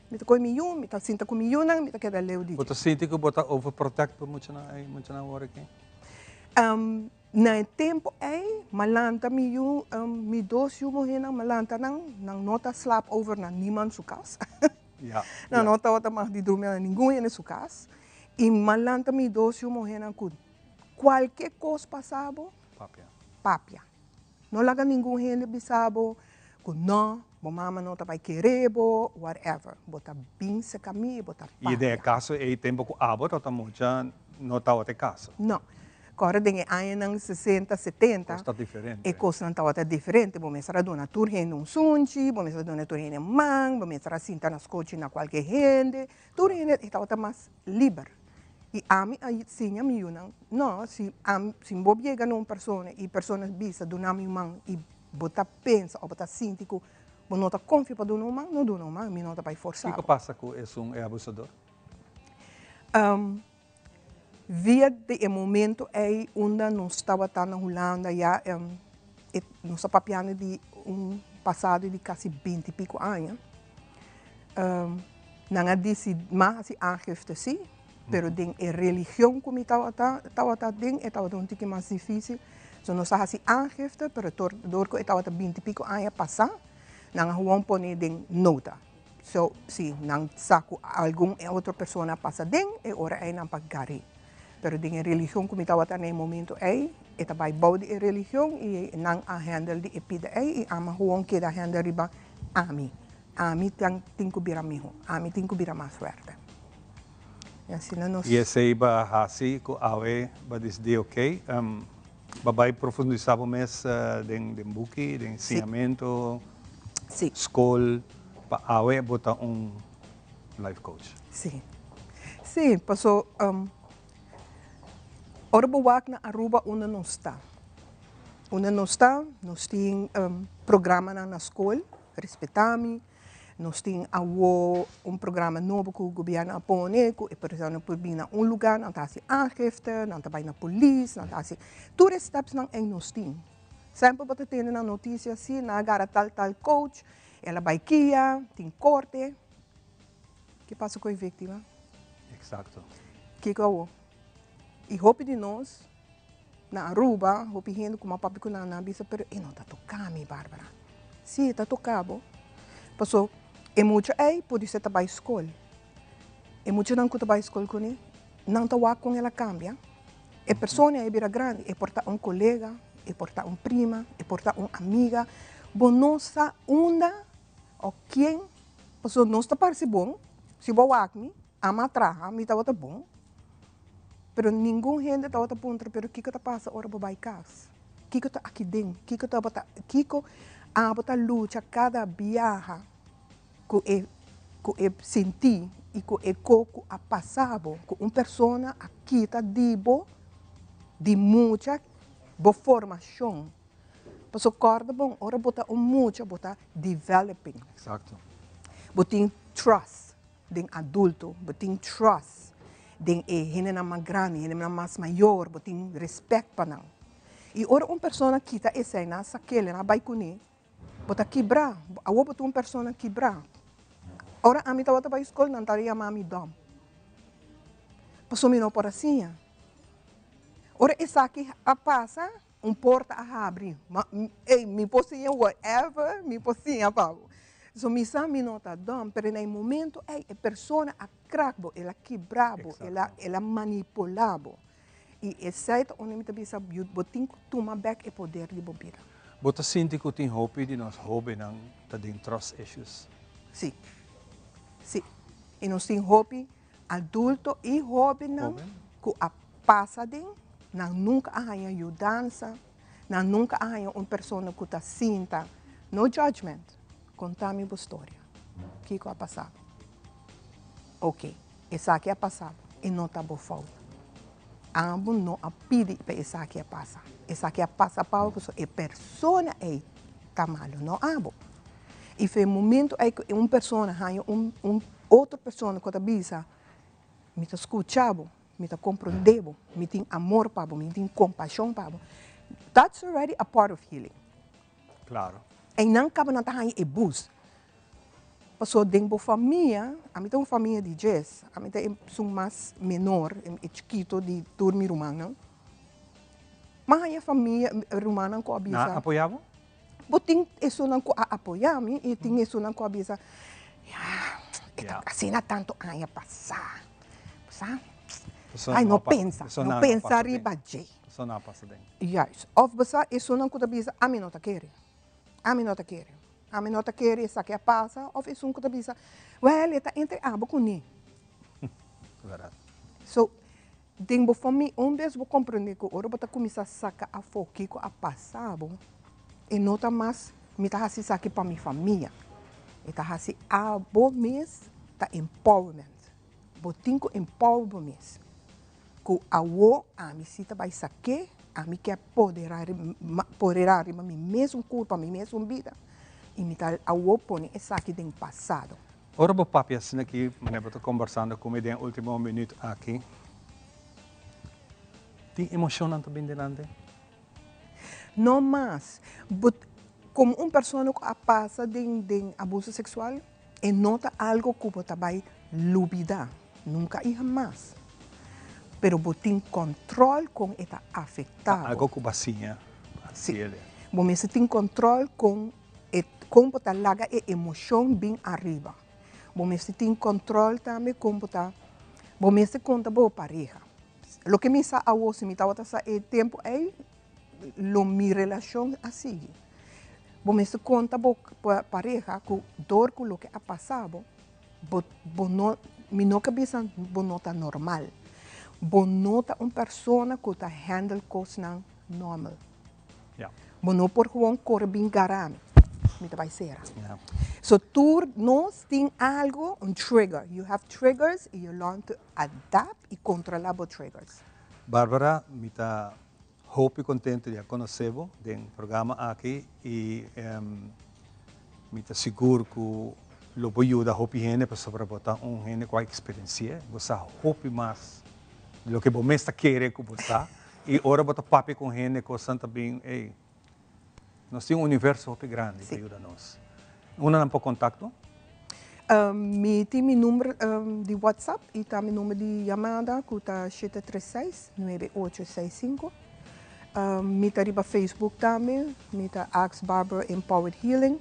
Mi ta kohe mi yu, mi ta sinta ku mi yunan, mi ta keda leu di Bo dje. ta sinti ku bo ta overprotect pa muchanan ei, muchanan awor aki? Na e tempu ei, m'a lanta mi yu, mi dos yu muhénan, m'a lanta nan, nan no ta slaap over na niman su kas. Nan no tabata mag di drumi na ningun hende su kas. I m'a lanta mi dos yu muhénan ku kualke kos pasa bo, Papia. Papia. No laga ningun hende bisa bo ku no, bo mama no ta bai kere bo, whatever. Bo ta bin serka mi i bo ta I den e papia. kaso ei tempu ku abo tabata mucha no tabata e kaso. No. Kòrda den e añanan sesenta, setenta, Kos ta diferente. e kosnan tabata diferente. Bo mester a duna tur hende un sunchi, bo mester a duna tur hende man, bo mester a sinta na skochi na kualke hende. Tur hende e tabata mas liber. I ami a siña mi yunan, no, si ami, si bo yega na un persona i persona bisa duna mi un man i bo ta pensa o bo ta sinti ku bo no ta konfia pa duna un man, no duna un man, mi no ta bai forsa Kiko bo. pasa ku esun e abusador? Via di e momento ei unda nos tabata na Hulanda ya e nos ta papiando di un pasado di kasi binti piko aña. Nan a disi m'a hasi aangifte si, pero den e religion ku mi tabata tabata den e tabata un tiki mas difisil. So nos a hasi aangifte, pero tor dor ku e tabata binti piko aña pasá, nan a huon pone den nota. So si nan sa ku algun e otro persona a pasa den, e ora ei nan pa gar'é. Pero den e religion ku mi tabata na e momento ei, e ta bai bou di e religion i nan a handle di e pida ei i ami a huon keda handle riba ami. Ami tan tin ku bira miho, ami tin ku bira mas fuerte. I asina nos. I esei ba hasi ku awe ba disidí ok, ba bai profundisá bo mes den den buki, den siñamentu, skol, pa awe bo ta un life coach. Sí. Sí, paso ora bo wak na Aruba unda nos ta. Unda nos ta, nos tin programanan na skol. Respetá mi. Nos tin awo un programa nobo ku gobièrnu a pone ku e persona por bin na un lugá, nan ta hasi aangifte, nan ta bai na polis, nan ta hasi tur e stèpsnan ei nos tin. Semper bo ta tende na notisia si nan a gara tal tal coach, el a bai kia, tin korte. Ke pasa ku e víktima? Eksakto. Kiko awo? I hopi di nos Na Aruba, hopi hende ku m'a papia ku nan, nan a bisa, pero e no ta toka mi, Barbara. Sí, e ta toka bo. Paso, e mucha ei podisé ta bai skol. E muchanan ku ta bai skol kuné, nan ta wak kon el a kambia. E persona ei a bira grandi, e por ta un kolega, e por ta un prima, e por ta un amiga. Bo no sa unda o ken, pasobra nos ta parse bon, si bo wak mi, ama a traha, mi tabata bon. Pero ningun hende tabata puntra, pero kiko ta pasa ora bo bai kas? Kiko ta aki den? Kiko tabata, kiko abo ta lucha kada biaha ku e ku e sinti i ku e ko ku a pasa bo, ku un persona a kita di bo, di mucha bo formashon. Pasobra kòrda bon, ora bo ta un mucha bo ta developing. Exacto. Bo tin trust. Den adulto bo tin trust den e hendenan mas grandi, hendenan mas mayor, bo tin respect pa nan. I ora un persona kita esei nan sakel, nan a bai kuné, bo ta kibrá. Awor bo ta un persona kibrá. Ora ami tabata bai skol nan tabata yama mi dòm, pasobra mi no por a siña. Ora esaki a pasa, Un porta a habri. Ma, ey, mi por siña whatever mi por siña pa bo. So mi sa mi no ta dòm, pero na e momento ey e persona a krak bo, el a kibra bo, el a, el a manipulá bo. I esei ta unda mi ta bisa yu, bo tin ku tuma bèk e poder di bo bida. Bo ta sinti ku tin hopi di nos hóbennan ta den trust issues? Sí. Sí. I nos tin hopi Adulto i hóbennan ku a pasa den, nan nunka a haña yudansa, Nan nunka a haña un persona ku ta sinta, no judgment, konta mi bo storia, kiko a pasa bo. Ok, esaki a pasa bo, e no ta bo fout. Abo no a pidi pa esaki a pasa. Esaki a pasa pa bo pasobra e persona ei ta malu, no abo. I for e momento ei ku un persona haña un un otro persona ku ta bisa, mi ta skucha bo, mi ta komprondé bo, mi tin amor pa bo, mi tin kompashon pa bo, that's already a part of healing. Claro. Einan kaba nan ta haña e boost. Pasobra den bo famia, ami ta un famia di djes, ami ta esun mas menor, e chikito di tur mi rumannan. M'a haña famia, rumannan ku a bisa. Nan a apoyá bo? Bo tin esunnan ku a apoyá mi i tin esunnan ku a bisa, ya, e ta asina tantu aña pasá, bo sa? Ai, no pensa, no pensa riba dje. Juist. Òf bo sa esunnan ku ta bisa, ami no ta kere, ami no ta kere, ami no ta kere esaki a pasa, òf esun ku ta bisa, wèl, e ta entre abo kuné. So, Den bo famia, un bes bo komprendé ku ora bo ta kuminsá saka afó kiko a pasa bo, e no ta mas mi ta hasi esaki pa mi famia. E ta hasi abo mes ta empowerment. Bo tin ku empower bo mes. Ku awo ami si ta bai sak'é, ami ke poderá poderá riba mi mesun kurpa, mi mesun bida i mi ta awo pone esaki den pasado. Ora bo papia asina aki, manera bo ta kombersando ku mi den e ultimo minüt aki, tin emoshonnan ta bin dilanti? No mas. Bo, komo un persona ku a pasa den den abuso seksual, e no ta algo ku bo ta bai lubidá, nunka i hamas. Pero bo tin kòntròl kon e ta afektá bo. Ta algo ku bo a siña hasi el. Bo mester tin kòntròl kon E kon bo ta laga e emoshon bin ariba. Bo mester tin kòntròl tambe kon bo ta, bo mester konta bo pareha. Loke mi sa awor, si mi tabata sa e tempu ei, lo mi relashon a sigui. Bo mester konta bo pareha ku dor ku loke a pasa bo, bo bo no, mi no ke bisa bo no ta normal. Bo no ta un persona ku ta handle kosnan normal. Bo no por gewoon kore bin gara mi. Mi ta bai sera. So tur nos tin algo, un trigger. You have triggers y you learn to adapt y controla bo triggers. Barbara, mi ta hopi contento di a conoce bo den programa aki y mi ta sigur cu lo bo yuda hopi hende pasobra bo ta un hende cu a experiencia, bo sa hopi mas di loke bo mes ta kere cu bo sa. I ora bo ta papia ku hende kosnan ta bin, ey, nos tin un universo hopi grandi pa yuda nos. Unda nan por kontakto? Mi tin mi number di WhatsApp i ta mi number di yamada ku ta shete tres seis, nuebe ocho seis sinku. Mi ta riba Facebook tambe, mi ta Ask Barbara Empowered Healing.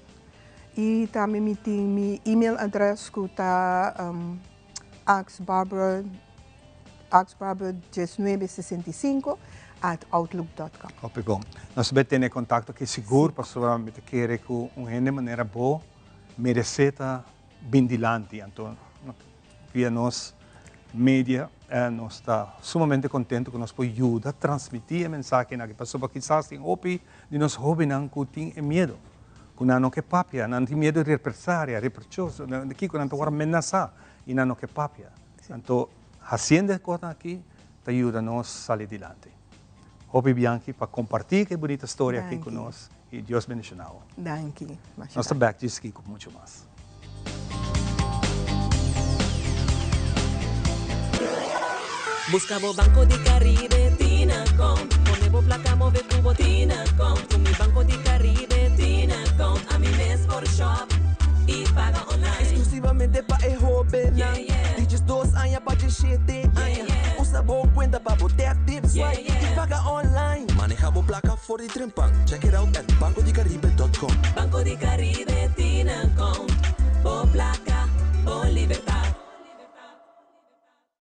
I tambe mi tin mi email adres ku ta Ask Barbara. Axbarbara1965 at outlook dot com. Hopi bon. Nos ta tene contacto aki sigur pasobra mi ta kere cu un hende manera bo merece ta bin dilanti. Anto via nos media nos ta sumamente contento cu nos por yuda transmiti e mensahenan aki pasobra kisas tin hopi di nos hobennan cu tin e miedo cu nan no ke papia, nan tin miedo di represaria, reprechoso, kico nan ta wor menasa y nan no ke papia. Anto hasiendo e kosnan aki ta yuda nos sali dilanti. Hopi bianchi pa kompartí e bunita storia aki ku nos i Dios bendishoná bo. Danki. Nos ta bek djis aki ku muchu mas. Buska bo Banco di Caribe Tinacom Pone bo placa move ku bo Tinacom Ku mi Banco di Caribe Tinacom Ami mes por shop i paga online. Exclusivamente pa e hobennan di diesdos aña pa diesshete aña. Usa bo cuenta pa bo tap, tip, swipe y paga online. Maneha bo placa for di trempan. Check it out at bancodicaribe dot com. Banco di Caribe Tinacom Bo placa, bo libertad.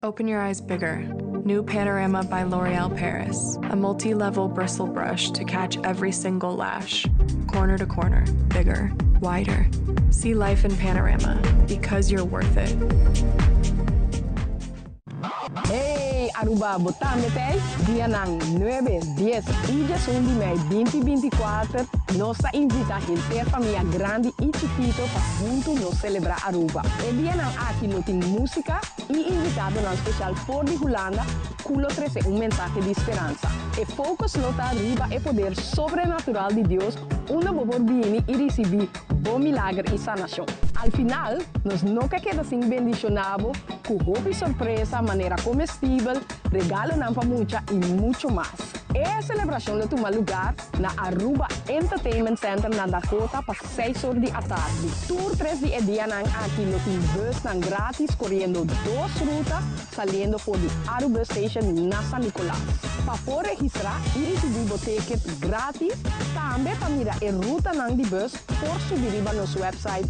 Open your eyes bigger. New Panorama by L'Oreal Paris. A multi level bristle brush to catch every single lash. Corner to corner, bigger, wider. See life in panorama because you're worth it. Hey! Aruba bo tambe t'ei? Dianan nuebe, dies i diesun di mei binti bintikuater nos ta invita henter famia grandi i chikito pa huntu nos selebrá Aruba. E dianan aki lo tin músika i invitadonan speshal for di Hulanda ku lo trese un mensahe di speransa. E focus lo ta riba e poder sobrenatural di Dios unda bo por bini i risibí bo milager i sanashon. Al final, nos no ke keda sin bendishoná bo ku hopi sorpresa manera komestibel, regalonan pa mucha i mucho mas. E selebrashon lo tuma lugar na Aruba Entertainment Center na Dakota pa seis or di atardi. Tur tres di e dianan aki lo tin busnan gratis koriendo dos ruta saliendo for di Arubus Station na San Nicolas. Pa por registrá i risibí bo ticket gratis, tambe pa mira e rutanan di bus por subi riba nos website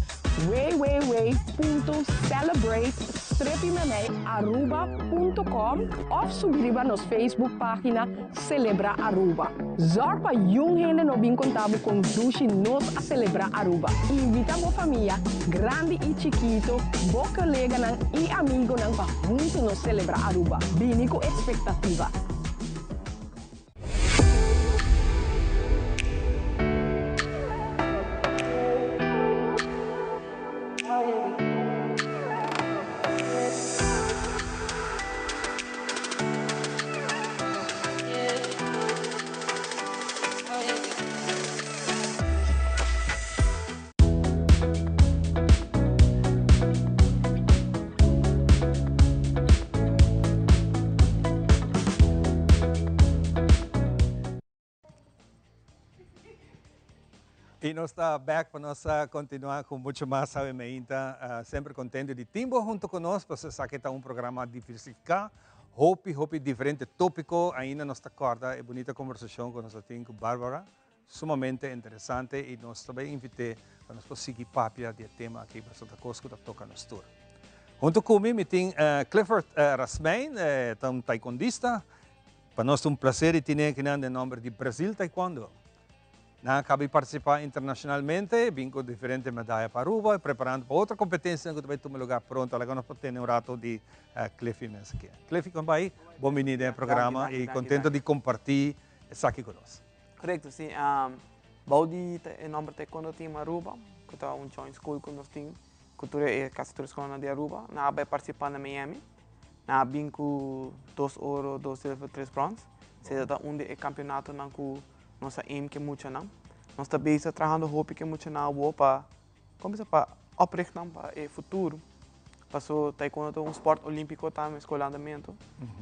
www.celebrate-aruba.com òf subi riba nos Facebook página Celebra Aruba. Zorg pa yun hende no bin conta bo con dushi nos a celebra Aruba. Invita bo famia, grandi y chikito, bo coleganan y amigonan pa hunto nos celebra Aruba. Bini cu expectativa. Y nos ta back pa nos continua cu mucho mas Awe Meinta. Semper contento di tin bo hunto cu nos, pasobra esaki ta un programa diversifica, hopi, hopi diferente topico. Ainda nos ta corda e bunita conversacion cu nos a tin cu Barbara, sumamente interesante y nos ta bay invite pa nos por sigui papia di e tema aki, pasobra ta cos cu ta toca nos tur. Hunto cu mi, mi tin Clifford Rasmijn, e ta un taekwondista. Pa nos ta un placer di tine akinan den nomber di Brazil Taekwondo. Nan a caba di participa internacionalmente, bin cu diferente medaya pa Aruba, preparando pa otro competencianan cu ta bay tuma lugar pronto. Laga nos por tene un rato di Cliffy mes aki. Cliffy, con bay? Bon bini den e programa y contento di comparti esaki cu nos. Correcto, si. Bou di e nomber Taekwondo Team Aruba, cu ta un joint school cu nos tin cu tur e casi tur e scolnan di Aruba. Nan a bay participa na Miami. Nan a bin cu dos oro, dos zilver, tres brons. Esey ta un di e campeonatonan cu nos a aim cu e muchanan. Nos ta bezig trahando hopi cu e muchanan awo pa, como bisa, pa opricht nan pa e futuro. Paso taekwondo ta un sport olimpico tambe, escola andamento.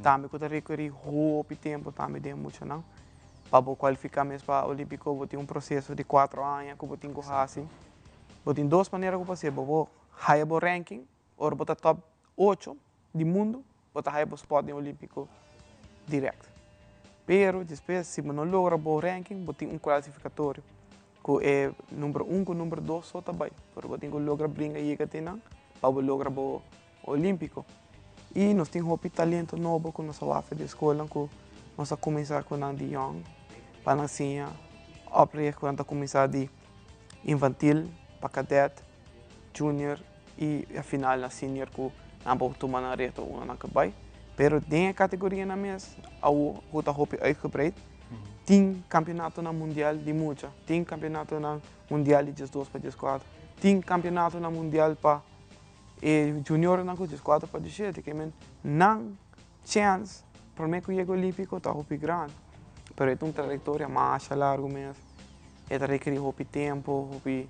Tambe cu ta requeri hopi tempo tambe den e muchanan. Pa bo cualifica mes pa olimpico bo tin un proceso di cuatro aña cu bo tin cu haci. Bo tin dos manera cu bo haci, bo por haya bo ranking ora bo ta top ocho di mundo, bo ta haya bo spot den Olimpico direct. Pero despues si bo no logra bo ranking bo tin un clasificatorio cu e number un cu number dos so ta bay, pero bo tin cu logra bringa yega te nan pa bo logra bo Olimpico. Y nos tin hopi talento nobo cu nos a wak di scolnan cu nos a cuminsa cu nan di yong pa nan siña opricht cu nan ta cuminsa di infantil pa cadet, junior y a final na senior cu nan por tuma nan reto unda nan ke bay. Pero den e categorianan mes awo cu ta hopi uitgebreid tin campeonatonan mundial di mucha, tin campeonatonan mundial di diesdos pa dieskuater, tin campeonatonan mundial pa e juniornan cu dieskuater pa diesshete. Ke men nan chance prome cu yega olimpico ta hopi grandi, pero e ta un trayectoria masha largo mes. E ta rekeri hopi tempo, hopi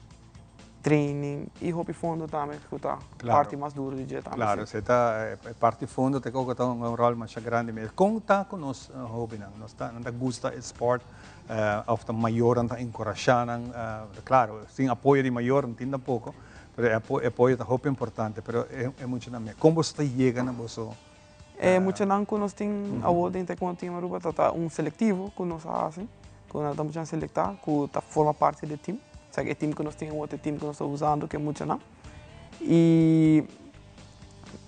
training y hopi fondo tambe cu ta parti mas duro di dje tambe. Claro, esey ta e parti fondo ta cu ta hunga un rol masha grandi mes. Con ta cu nos hobennan? Nos ta, nan ta gusta e sport of ta mayornan ta encorasha nan? Claro, sin apoyo di mayor no tin tampoco, pero e apoyo ta hopi importante, pero e muchanan mes, con boso ta yega na boso? E muchanan ku nos tin awor den Taekwondo Team Aruba ta ta un selectivo ku nos a hasi, ku nan ta muchanan selektá ku ta forma parti di e team. Osea e team ku nos tin awor ta e team ku nos ta usando ku e muchanan. I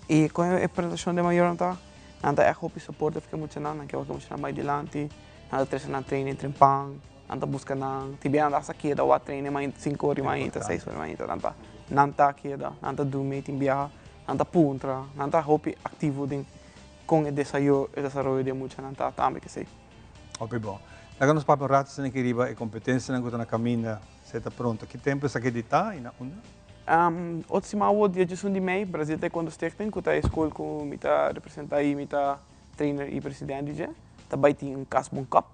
i kon e presentashon di e mayornan ta, nan ta ègt hopi supportive ku e muchanan, nan ke wak e muchanan bai dilanti, nan ta trese nan training trempan, nan ta buska nan, tin bia nan ta hasta keda wak training mainta sinku ora di mainta, seis ora di mainta, nan ta nan ta keda, nan ta durmi tin biaha. Nan ta puntra, nan ta hopi aktivo den Con e desaroyo di e muchanan ta tambe kesey. Hopi bon. Laga nos papia un rato esaki riba e competencianan cu ta na caminda. Se ta pronto. Ki tempo esaki di ta y na unda? Otro siman awor dia diesun di mei, Brazil Taekwondo Stichting cu ta e school cu mi ta representa y mi ta trainer y president di dje, ta bay tin un Casbon Cup.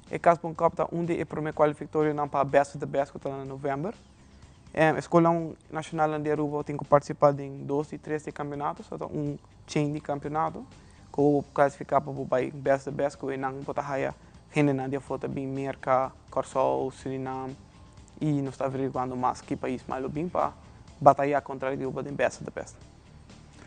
E Casbon Cup ta un di e prome cualifictorionan pa Best of the Best cu ta na november. E scolnan nacionalnan di Aruba tin cu participa den dos di tres di e campeonato, so ta un chain di campeonato cu bo por clasifica pa bo bay Best of the Best cu enan bo ta haya hendenan di afo ta bin Merca, Corsou, Surinam y nos ta averiguando mas ki pais mas lo bin pa bataya contra Aruba den Best of the Best.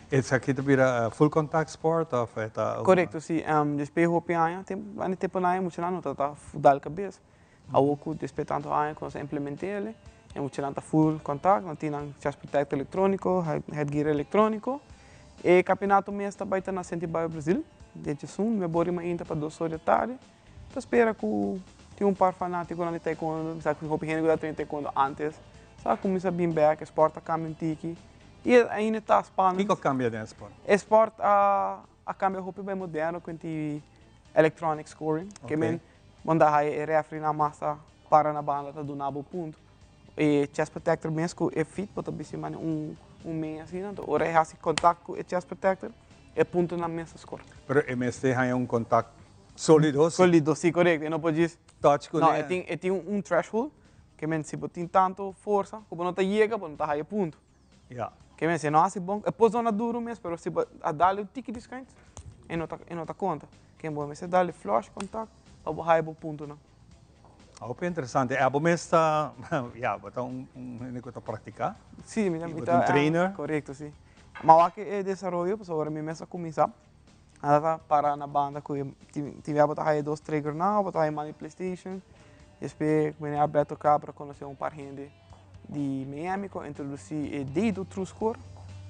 Esaki ta bira full contact sport of e ta un. Corecto si, despues hopi aña, tempo nan muchanan no ta ta dal cabes. Awor ku despues tantu aña ku nos a implement'é el, e muchanan ta full contact, nan tin nan chest protector electronico, headgear electronico. E campeonato mes ta bai ta na Senti Baio Brazil, dia djesun, mi a bori mainta pa dos or di tardi. Ta spera ku tin un par fanaticonan di taekwondo, mi sa ku hopi hende ku ta train taekwondo antes, sa cuminsa bin bek, e sport a cambia un tiki y ainda ta spannend. Kiko a cambia den e sport? E sport a cambia hopi bai moderno ku e electronic scoring, ke men Bo ta haya e refri nan mas ta para na banda ta duna bo punto. E chest protector mes ku e fit bo ta bisti mane un un mei asina, anto ora e hasi contact ku e chest protector e puntonan mes ta score. Pero e mester haya un contact solido si. Solido si, correcto. E no por djis touch ku No, e tin e tin un threshold ke men si bo tin tanto forsa ku bo no ta yega bo no ta haya punto. Ya. Ke men si e no hasi bon, e por zona duro mes, pero si bo a dal un tiki di schuins, e no ta, e no ta konta. Ken bo mester dal e flush contact pa bo haya bo puntonan. Hopi interesante. E abo mes ta, ya, bo ta un, un hende ku ta praktiká? Si, mi ta, mi Bo ta un trainer? Korekto, si. Ma wak e desaroyo, pasobra mi mes a kuminsá, a ta para na banda ku e, tin, tin bia bo ta haya dos trigger nan, bo ta haya man di PlayStation. Despues meneer Alberto Cabra konosé un par hende. Di Miami ku a introdusí e Dado True Score,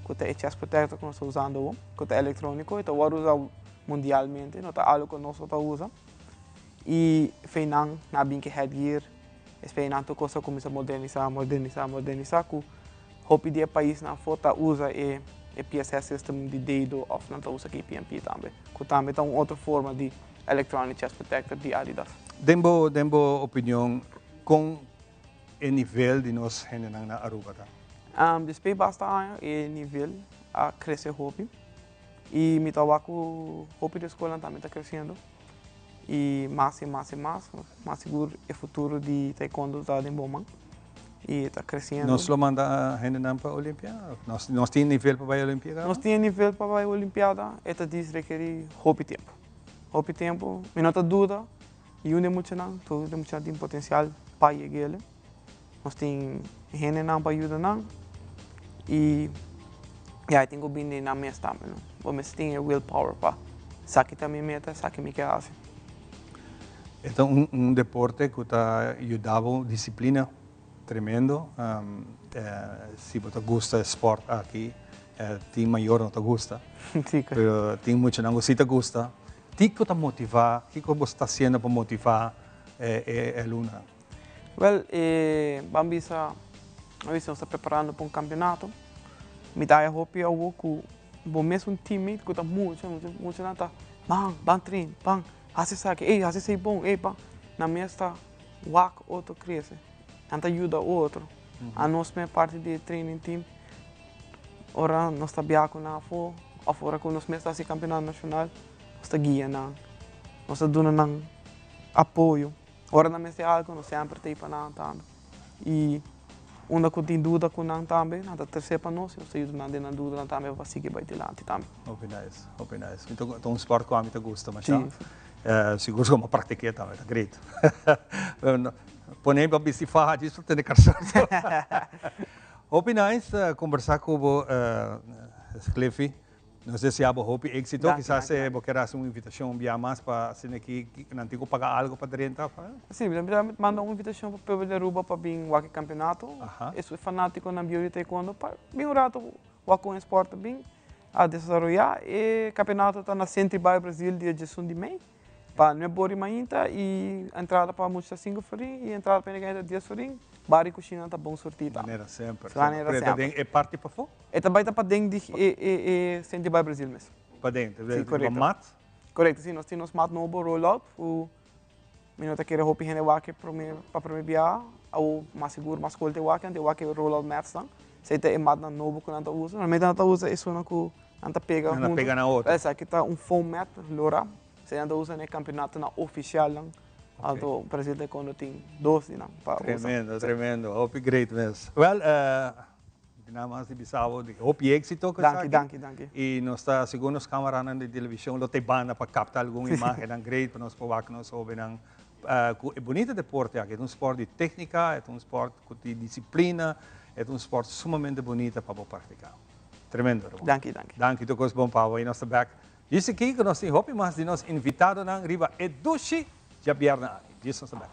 ku ta e chest protector ku nos ta usando awor, ku ta elektróniko i ta wòrdu usá mundialmente, no ta algu ku nos no ta usa. I feinan nan a bin ku e headgear, esei nan tur kos a kuminsá modernisá, modernisá, modernisá ku hopi di e paisnan afó ta usa e PSS system di Dado òf nan ta usa KPMP tambe, ku tambe ta un otro forma di electronic chest protector di Adidas. Den bo den bo opinion kon e nivel di nos hendenan na Aruba ta? Despues basta aña e nivel a crece hopi y mi ta wak cu hopi di e scolnan tambe ta creciendo y mas y mas y mas, mas sigur e futuro di taekwondo ta den bo man y ta creciendo. Nos lo manda hendenan pa Olimpiada? Nos tin nivel pa bay Olimpiada? Nos tin e nivel pa bay Olimpiada, e ta dis rekeri hopi tempo, hopi tempo, mi no ta duda. Y un di e muchanan, tur di e muchanan tin potencial pa yeg'ele. Nos tin hendenan pa yuda nan y ya e tin cu bini nan mes tambe, no. Bo mester tin e will power pa esaki ta mi meta, esaki mi ke haci. E ta un deporte cu ta yuda bo disciplina tremendo. Si bo ta gusta e sport aki, tin mayor no ta gusta, pero tin muchanan cu si ta gusta. Kiko ta motivá, kiko bo sta hasiendo pa motivá e alumnonan? Wèl, e ban bisa, ban bisa nos ta preparando pa un kampeonato. Mi ta haya hopi awor ku bo mesun teammate ku ta mucha, mucha, muchanan ta ban, ban train, ban, hasi esaki, ey, hasi esei bon, ey, ban. Nan mes ta wak otro krese, nan ta yuda otro. Anos mes parti di e training team. Ora nos ta bia ku nan afó òf ora ku nos mes ta hasi kampionato nashonal, nos ta guia nan, nos ta duna nan apoyo. Ora nan mester algu nos semper ta ei pa nan tambe. I unda ku tin duda ku nan tambe, nan ta trese pa nos i nos ta yuda nan den nan dudanan tambe pa sigui bai dilanti tambe. Hopi nice, hopi nice. Mi ta ta un sport ku ami ta gusta masha. Sigur ku mi a praktik'é tambe, ta great. Pone pa bisti faha djis pa tene karson. Hopi nice combersa cu bo Cliffy. Nos desea bo hopi exito. Kisas bo kier haci un invitacion un bia mas pa asina ki nan tin cu paga algo pa drenta of? Si, mi ta manda un invitacion pa pueblo di Aruba pa bin wak e campeonato. Esun e fanaticonan bieu di taekwondo pa bin un rato wak con e sport ta bin a desaroya. E campeonato ta na Centro Baio Brasil dia diesun di mei. Pa nuebe ora di mainta y entrada pa mucha ta cinco florin y entrada pa hende grandi ta dies florin. Bar y cushina ta bon surti tambe. Manera semper. Manera Pero e ta semper. den e parti pafó? E ta bai ta paden di e e e Centro Bar Brasil mes. Paden, Si, korekto. Mat? Korekto, si, nos tin nos mat nobo roll out ku mi no ta kere hopi hende wak e prome pa prome biaha, awo mas sigur mas skol ta e wak, nan ta e wak e roll out mats nan, esei ta e matnan nobo ku nan ta usa, normalmente nan ta usa esunnan ku nan ta pega Nan ta huntu, pega na otro. Esaki ta un foam mat lora, esei nan ta usa na e kampeonatonan ofisialnan, anto Brasil Taekwondo tin dos di nan pa usa. Tremendo, tremendo, hopi great mes. Well, Nada mas di bisa bo di hopi éxito cu Danki, esaki. danki, danki. Y nos ta segun nos camaranan di television lo ta e banda pa capta algun imagennan great pa nos por wak nos hobennan cu e bunita deporte aki. E ta un sport di tecnica, e ta un sport cu tin disciplina, e ta un sport sumamente bunita pa bo practica. Tremendo, Ramon. Danki, danki. Danki, tur cos bon pa bo y nos ta bek djis aki cu nos tin hopi mas di nos invitadonan riba e dushi djabièrnè aki. Djis nos ta bek.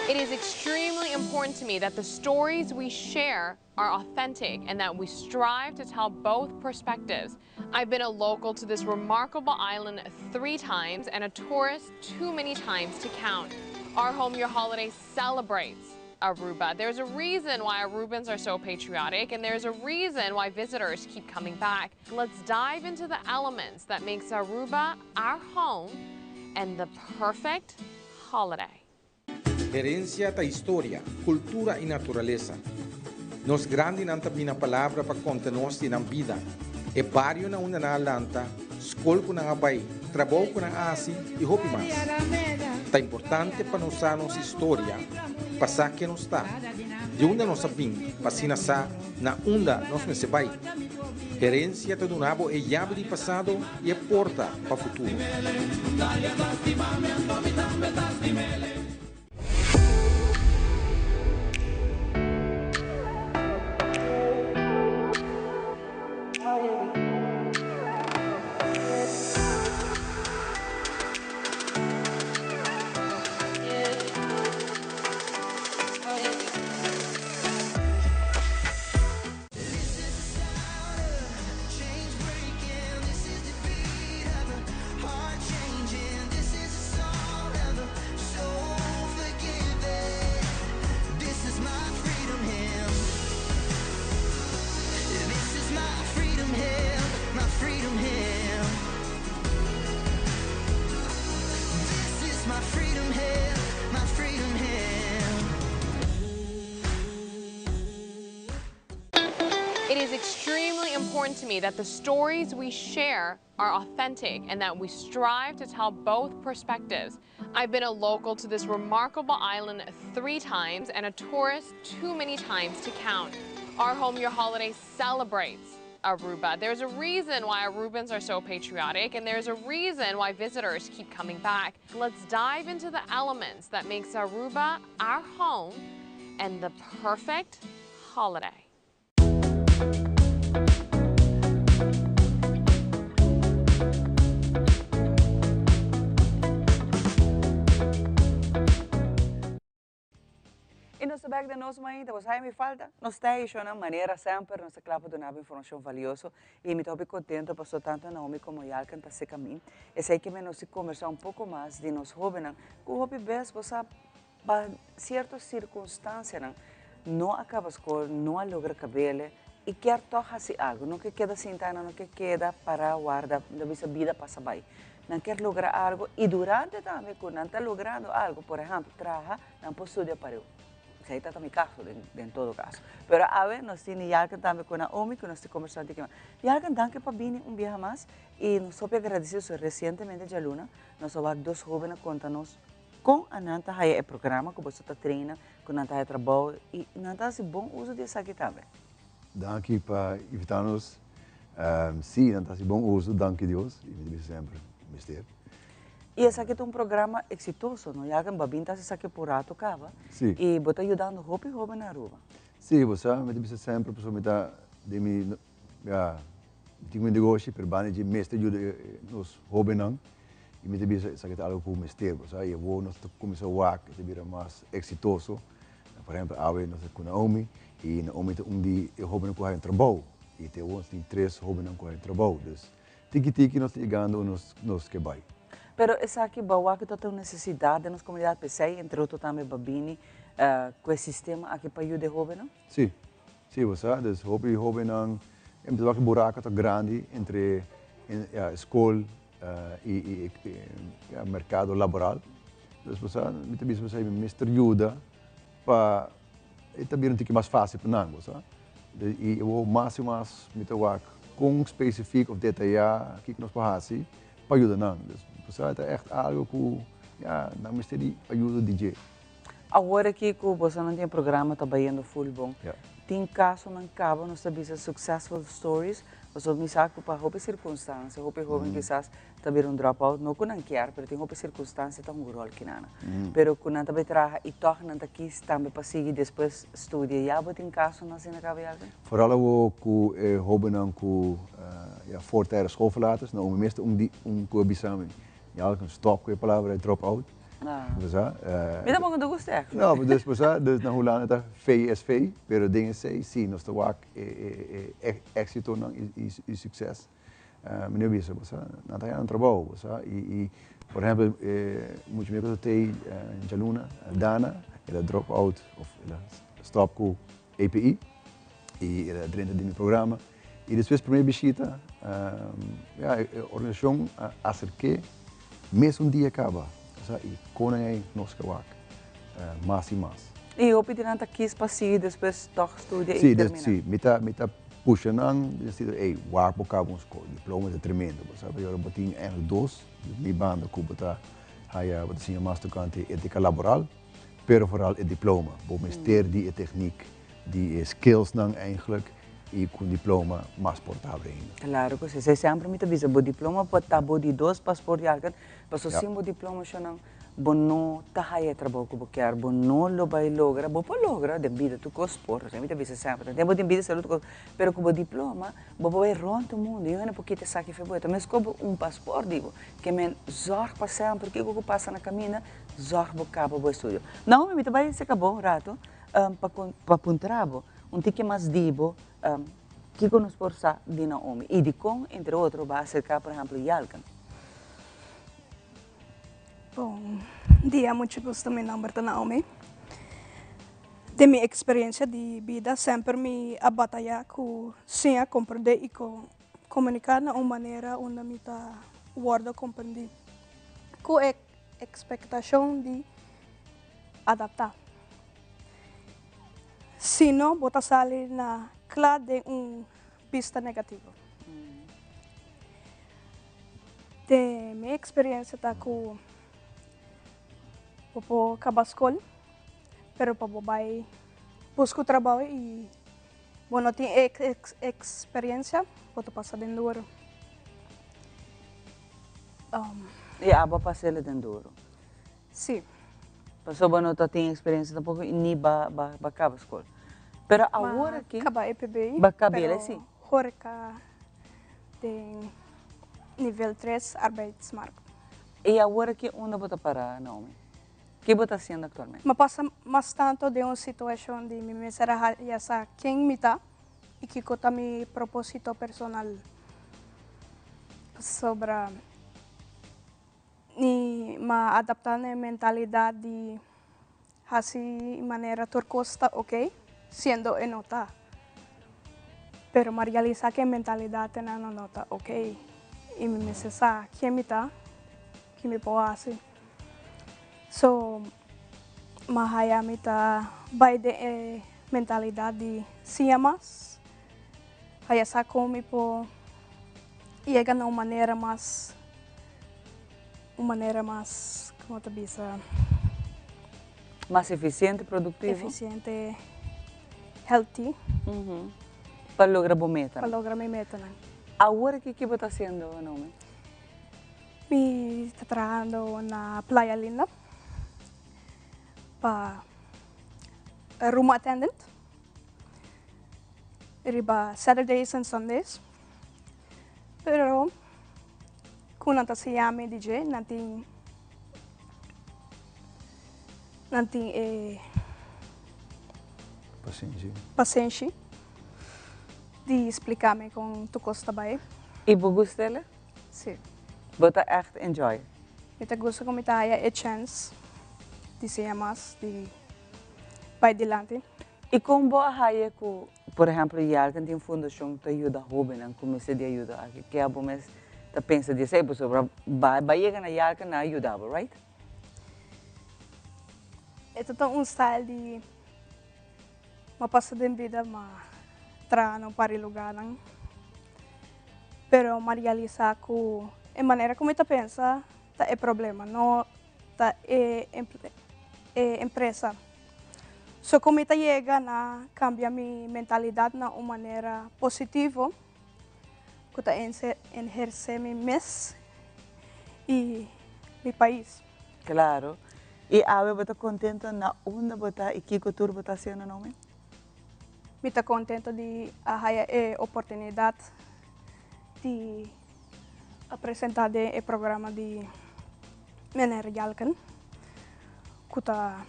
It is extremely important to me that the stories we share are authentic and that we strive to tell both perspectives. I've been a local to this remarkable island three times and a tourist too many times to count. Our Home Your Holiday celebrates Aruba. There's a reason why Arubans are so patriotic and there's a reason why visitors keep coming back. Let's dive into the elements that makes Aruba our home and the perfect holiday. Herencia ta historia, cultura y naturalesa. Nos grandinan ta bina palabra pa conta nos di nan bida, e bario na unda nan a lanta, scol cu nan a bay, trabou cu nan a haci y hopi mas. Ta importante pa nos sa nos historia pa sa ken nos ta, di unda nos a bin pa asina sa na unda nos mester bay. Herencia ta duna bo e yabi di pasado y e porta pa futuro. It is extremely important to me that the stories we share are authentic and that we strive to tell both perspectives. I've been a local to this remarkable island three times and a tourist too many times to count. Our Home Your Holiday celebrates Aruba. There's a reason why Arubans are so patriotic and there's a reason why visitors keep coming back. Let's dive into the elements that makes Aruba our home and the perfect holiday. Y nos ta bek den nos mainta, bo sa mi falta? Nos ta e shownan manera semper, nos ta kla pa duna bo informacion valioso y mi ta hopi contento paso tanto Naomi como Yalken ta seca mi. Esey ke mi nos si combersa un poco mas di nos hobennan cu hopi bes bo sa pa cierto circunstancianan no a caba scol, no a logra cabele y kier tog haci algo, no ke keda sinta, no ke keda para warda, ta bisa bida pasa bay. Nan kier logra algo y durante tambe cu nan ta logrando algo, por ehempel traha, Nan por studia pareu. Esei ta ta mi caso den todo caso. Pero awe nos tin Yalken tambe cu Naomi cu nos tin conversa di kiman. Yalken danki pa bini un biaha mas y nos hopi agradecido so recientemente djaluna nos a wak dos hoben a conta nos con a nan ta haya e programa cu boso ta traina cu nan ta haya trabou y nan ta haci bon uso di esaki tambe. Danki pa invita nos. Si, nan ta haci bon uso, danki Dios, y mi ta bisa semper mester. Y esaki ta un programa exitoso, no? Ya que Babin ta haci esaki por rato caba. Si. Y bo ta yudando hopi hoben na Aruba. Si, bo sa, mi ta bisa semper pasobra mi ta den mi, ya, mi tin mi negoshi, pero banda dje mester yuda nos hobennan. Y mi ta bisa esaki ta algo cu mester, bo sa, y awor nos ta cuminsa wak, e ta bira mas exitoso. Por ehempel, awe nos ta cu Naomi, y Naomi ta un di e hobennan cu haya un trabou. Y te awor nos tin tres hobennan cu haya un trabou. Dus, tiki tiki nos ta yegando unda nos ke bai. Pero esaki bo a wak cu ta un necesidad den nos comunidad, p'esey entre otro tambe bo a bini cu e sistema aki pa yuda e hobennan? Si. Si, bo sa, dus hopi hobennan, e mi ta wak e buraco ta grandi entre ja, school y y ja, mercado laboral. Dus bo sa, mi ta bisa bo sa, mi mester yuda pa e ta bira un tiki mas facil pa nan, bo sa. Y awor mas y mas mi ta wak con specifiek of detaya kiko nos por haci pa yuda nan. Dus bo sa, ta echt algo cu ja, nan mester di ayuda di dje. Awor aki cu bosonan tin e programa ta bayendo full bon. Tin casonan caba nos ta bisa successful stories, pasobra mi sa cu pa hopi circunstancia, hopi hoben kisas ta bira un drop out, no cu nan kier, pero tin hopi circunstancia ta hunga rol kinana. Pero cu nan ta bay traha y toch nan ta kies tambe pa sigui despues studia. Ya bo tin casonan asina caba Yalvin? Vooral awor cu e hobennan cu ya voortijdig schoolverlaters, nou mi mes ta un di un cu a bisa mi, Yalvin stop cu e palabra drop out. Bo sa? Mi tampoco no ta gusta echt. No, dus bo sa, dus na Hulanda ta VSV, pero den esei si nos ta wak e e exitonan y succes. Mi no bisa, bo sa, nan ta haña nan trabou, bo sa, y por ehempel e mucha mi ku ta tei djaluna, Dana, el a drop out of el a stop ku API y el a drenta den mi programa y despues prome bishita ya e organisacion a acerke mes un dia caba, bo sa, y con nan ei nos ke wak mas y mas. Y hopi di nan ta kies pa sigui despues tog studia y termina? Si, mi ta mi ta pusha nan den sentido ey wak bo caba un scol, diploma ta tremendo, bo sa, pasobra bo tin eigenlijk dos, mi banda cu bo ta haya bo ta siña mas tocante etica laboral, pero vooral e diploma, bo mester di e techniek, di e skillsnan eigenlijk y cu un diploma mas por ta habri ainda. Claro cu si, esey semper mi ta bisa, bo diploma por ta bo di dos paspoort di alken, pasobra sin bo diploma shownan Bo no ta haya e trabou ku bo kier, bo no lo bai logra, bo por logra den bida tur kos por, mi ta bisa semper, den bo tin bida salud tur kos, pero ku bo diploma bo por bai rònt e mundu, i hende por kita esaki for bo, ta meskos bo un paspòrt di bo, ke men zòrg pa semper kiko ku pasa na kaminda, zòrg bo kaba bo estudio. Naomi, mi ta bai seka bo un ratu pa pa puntra bo un tiki mas di bo, kiko nos por sa di Naomi i dikon entre otro bo a aserká por ehèmpel Yalken? Bon dia, mucho gusto, mi nomber ta Naomi. Den mi experiencia di bida semper mi a bataya cu siña comprende y comunica na un manera unda mi ta wordo comprendi cu e expectacion di adapta. Si no bo ta sali na cla den un bista negativo. Den mi experiencia ta cu bo por caba scol, pero pa bo bay busca trabao y bo no tin e experiencia, bo ta pasa den duro. Y abo a pas'el den duro? Si. Pasobra bo no ta tin experiencia tampoco y ni ba ba caba scol. Pero awor aki. M'a caba EPB. Ba cab'el si. Pero horeca den nivel tres arbeidsmarkt. Y awor aki unda bo ta para Naomi? Ke bo ta haciendo actualmente? M'a pasa mas tanto den un situacion di mi mester a haya sa ken mi ta y kico ta mi proposito personal. Pasobra. Ni m'a adaptá na e mentalidat di hasi manera tur kos ta oke, siendo e no ta. Pero m'a realisá ku e mentalidat einan no ta oke i mi mester sa ken mi ta, ki mi por hasi. So, m'a haya mi ta bai den e mentalidat di siña mas, haya sa kon mi por yega na un manera mas, un manera mas, como ta bisa? Mas eficiente, productivo. Eficiente, healthy. Pa logra bo metanan. Pa logra mi metanan. Awor aki ki bo ta haciendo, Naomi? Mi ta trahando na Playa Linda pa room attendant riba Saturdays and Sundays. Pero ku nan ta siña mi di dje, nan tin nan tin e Pasenshi. pasenshi di splika mi kon tur kos ta bai. I bo gusta el? Si. Bo ta ègt enjoy? Mi ta gusta ku mi ta haya e chèns di siña mas, di bai dilanti. I kon bo a haya ku. Por ehempel, Yalken tin un fundacion ta yuda hobennan cu mester di ayuda aki. Ke abo mes ta pensa di esey? Pasobra ba ba yega na Yalken nan a yuda bo, right? E ta ta un style di m'a pasa den bida, m'a traha na un par di lugarnan, pero m'a realisa cu e manera cu mi ta pensa ta e problema, no ta e e empresa. So cu mi ta yega na cambia mi mentalidad na un manera positivo cu ta enherce mi mes y mi pais. Claro. Y awe bo ta contento na unda bo ta y kico tur bo ta haciendo Naomi? Mi ta contento di a haya e oportunidad di a presenta den e programa di Meneer Jalken cu ta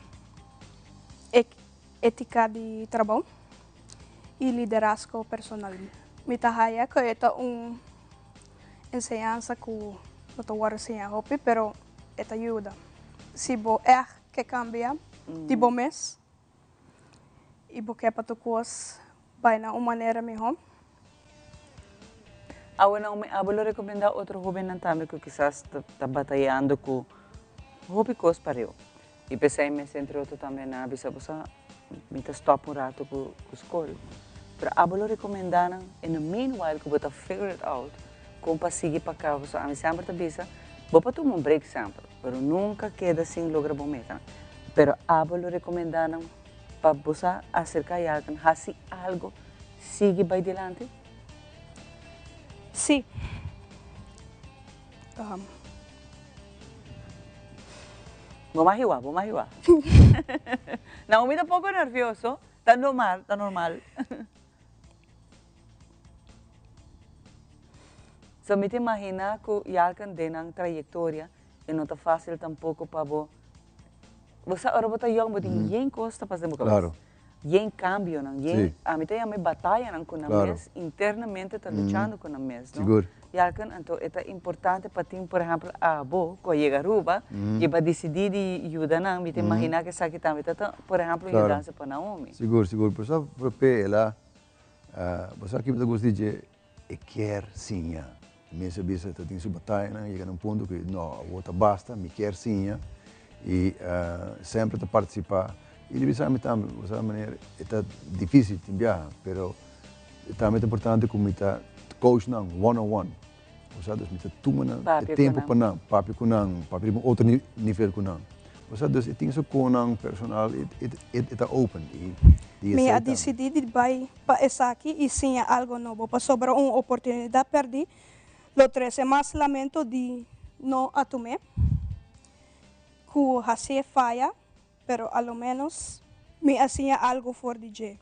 etica di trabou y liderazgo personal. Mi ta haya cu e ta un enseñansa cu no ta worde siña hopi pero e ta yuda. Si bo echt ke cambia di bo mes y bo ke pa tur cos bai na un manera miho. Awe Naomi, abo lo recomenda otro hobennan tambe cu kisas ta batayando cu hopi cos pareu. Y p'esey mes entre otro tambe nan a bisa bo sa mi ta stop un rato cu scol. Pero abo lo recomenda nan in the meanwhile cu bo ta figure it out con pa sigui pa caba pasobra ami semper ta bisa bo por tuma un break semper pero nunca keda sin logra bo meta. Pero abo lo recomenda nan pa bo sa acerca y algo haci algo sigui bay dilanti? Si. Bo mahiwa, bo mahiwa. Naomi ta poco nervioso, ta normal, ta normal. So mi ta imagina cu Yalken den nan trayectoria e no ta facil tampoco pa bo, bo sa ora bo ta yong bo tin yen cos ta pasa den bo cabes. Claro. Yen cambionan, yen, ami ta yama e batayanan cu nan mes internamente ta luchando cu nan mes, no? Sigur. Yalken, anto e ta importante pa tin, por ehempel, abo cu a yega Aruba y bo a dicidi di yuda nan, mi ta imagina cu esaki tambe ta ta, por ehempel, un yudansa pa Naomi. Sigur, sigur. Por eso pe el a, bo sa kico mi ta gusta di dje, e kier siña. Mi a bisa ta tin su batayanan, yega na un punto cu no, awor ta basta, mi kier siña y semper ta participa. Y di bisa mi tambe, bo sa meneer, e ta dificil tin biaha, pero tambe ta importante cu mi ta coach nan one on one. Bo sa, dus mi ta tuma nan e tempo pa nan, papia cu nan, papia riba un otro nivel cu nan. Bo sa, dus e tin su conan personal, e ta open. Y Mi a dicidi di bay pa esaki y siña algo nobo, pasobra un oportunidad perdi lo trece mas lamento di no a tum'é cu hacié faya, pero a lo menos mi a siña algo for di dje.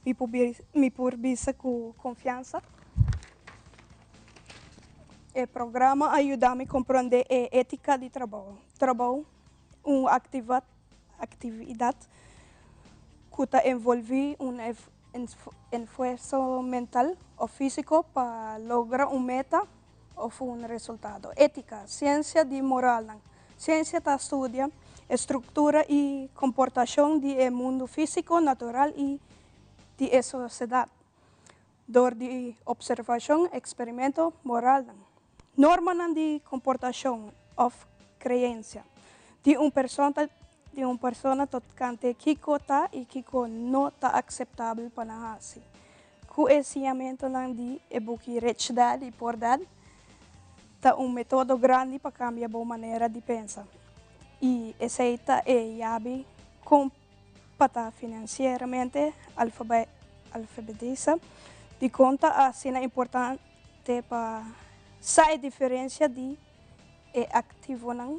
Mi por mi por bisa cu confiansa. E programa a yuda mi comprende e etica di trabou. Trabou, un actividad cu ta envolvi un esfuerso mental of fisico pa logra un meta of un resultado. Etica, ciencia di moralnan. Ciencia ta studia e structura y comportacion di e mundo fisico, natural y di e sociedad dor di observacion, experimento, moralnan. Normanan di comportacion of creencia di un persona di un persona tocante kico ta y kico no ta aceptabel pa nan haci. Cu e siñamentonan di e buki Rich Dad y Poor Dad ta un metodo grandi pa cambia bo manera di pensa y esey ta e yabi con pa ta financieramente alfabetiza. Dicon ta asina importante pa sa e diferencia di e activonan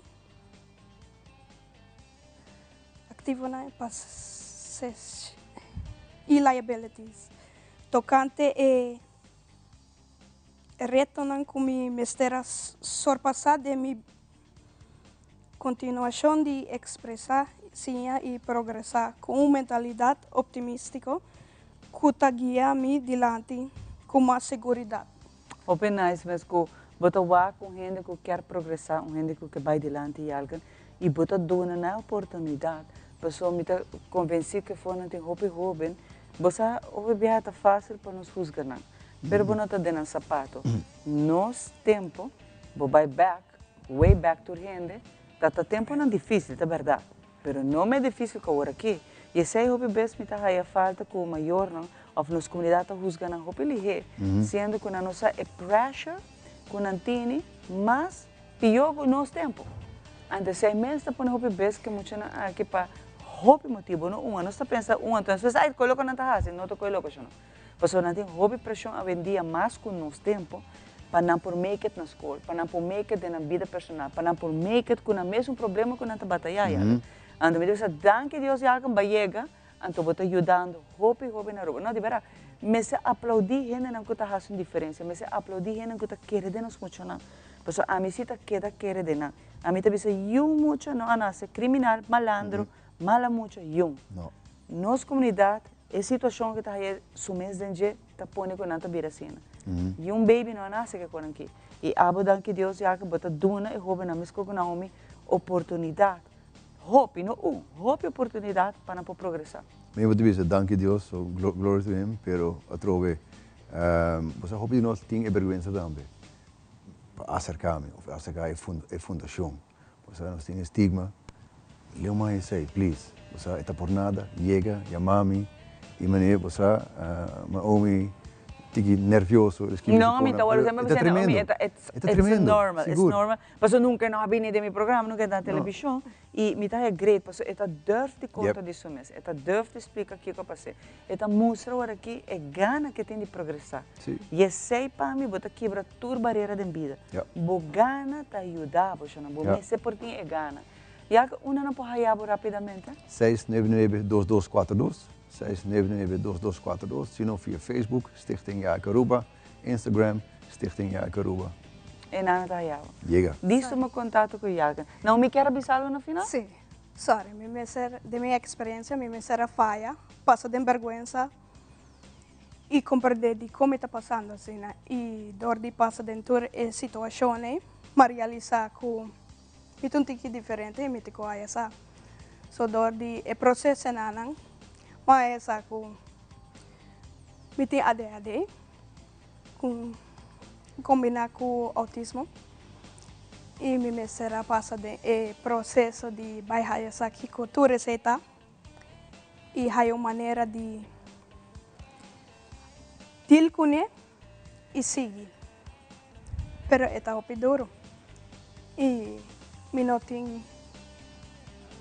activonan y liabilities tocante e retonan cu mi mester a sorpasa den mi continuacion di expresa, siña y progresa cu un mentalidad optimistico cu ta guia mi dilanti cu mas seguridad. Hopi nice mes cu bo ta wak un hende cu kier progresa, un hende cu ke bay dilanti y algo y bo ta duna nan e oportunidad. Pasobra mi ta convenci cu e fonan tin hopi hoben. Bo sa, hopi biaha ta fácil pa nos husga nan, pero bo no ta den nan sapato. Nos tempo, bo bai bek, way back tur hende, ta ta temponan difícil, ta berdad, pero no mes difícil cu awor aki. Y esey hopi bes mi ta haya falta cu mayornan of nos comunidad ta husga nan hopi lihé, siendo cu nan no sa e pressure cu nan tini mas pió cu nos tempo. Anto esey mes ta pone hopi bes cu e muchanan aki pa hopi motibo, no un, nos ta pensa un, anto despues ay cu loco nan ta haci, no ta cu e loco sho no. Pasobra nan tin hopi presion awendia mas cu nos tempo pa nan por make it na school, pa nan por make it den nan bida personal, pa nan por make it cu nan mesun problema cu nan ta bataya ya. Anto mi ta bisa danki Dios ya algo ba yega, anto bo ta yudando hopi hopi na Aruba. No, di berdad, mester aplaudi hendenan cu ta haci un diferencia, mester aplaudi hendenan cu ta kere den nos muchanan, pasobra ami si ta keda kere den nan. Ami ta bisa yun mucha no a nace criminal, malandro, mala mucha, yun. Nos comunidad E situacion cu ta haya su mes den dje ta pone cu nan ta bira asina. Y un baby no a nace ke con aki. Y abo danki Dios ya cu bo ta duna e hobennan mescos cu Naomi oportunidad, hopi, no un, hopi oportunidad pa nan por progresa. Mi bo ta bisa danki Dios, so glory to him, pero atrobe bo sa hopi di nos tin e berguensa tambe pa acerca mi of acerca e fundacion. Bo sa nos tin e stigma. Leo mai esei, please. Bo sa e ta por nada. Yega, yama mi. I manera bo sa, Naomi tiki nervioso, el skibi su No, mi ta wòrdu semper E ta bisa Naomi, tremendo. e ta, it's, E ta it's tremendo, normal, it's sigur. normal. Pasobra nunka e no a bini den mi programa, nunka e ta na televishon. I mi ta haña great, pasobra e ta durf di konta di su mes, e ta durf di splika kiko a pas'é. E ta mustra ora ki e gana ke tin di progresá. I esei pa mi bo ta kibra tur barera den bida. Bo gana ta yuda bo, shona. Bo mester por tin e gana. Ya ku unda nan por haya bo rapidamente? 699-2242, 699-2242, sino via Facebook, Stichting Jaak Aruba, Instagram, Stichting Jaak Aruba. E nan ta haya bo. Yega. Dis tuma kontakto ku Jaak. Naomi kier a bisa algo na final? Si. Sorry, mi mester, den mi experiencia, mi mester a faya, pasa den berguensa y comprende di con mi ta pasando asina. Y door di pasa den tur e situacion ey, m'a realisa cu mi ta un tiki diferente y mi ta cu haya sa. So door di e procesonan, m'a haya sa cu mi tin ADHD. Cu combina cu autismo y mi mester a pasa den e proceso di bay haya sa kico tur esey ta y haya un manera di deal cune y sigui. Pero e ta hopi duro y mi no tin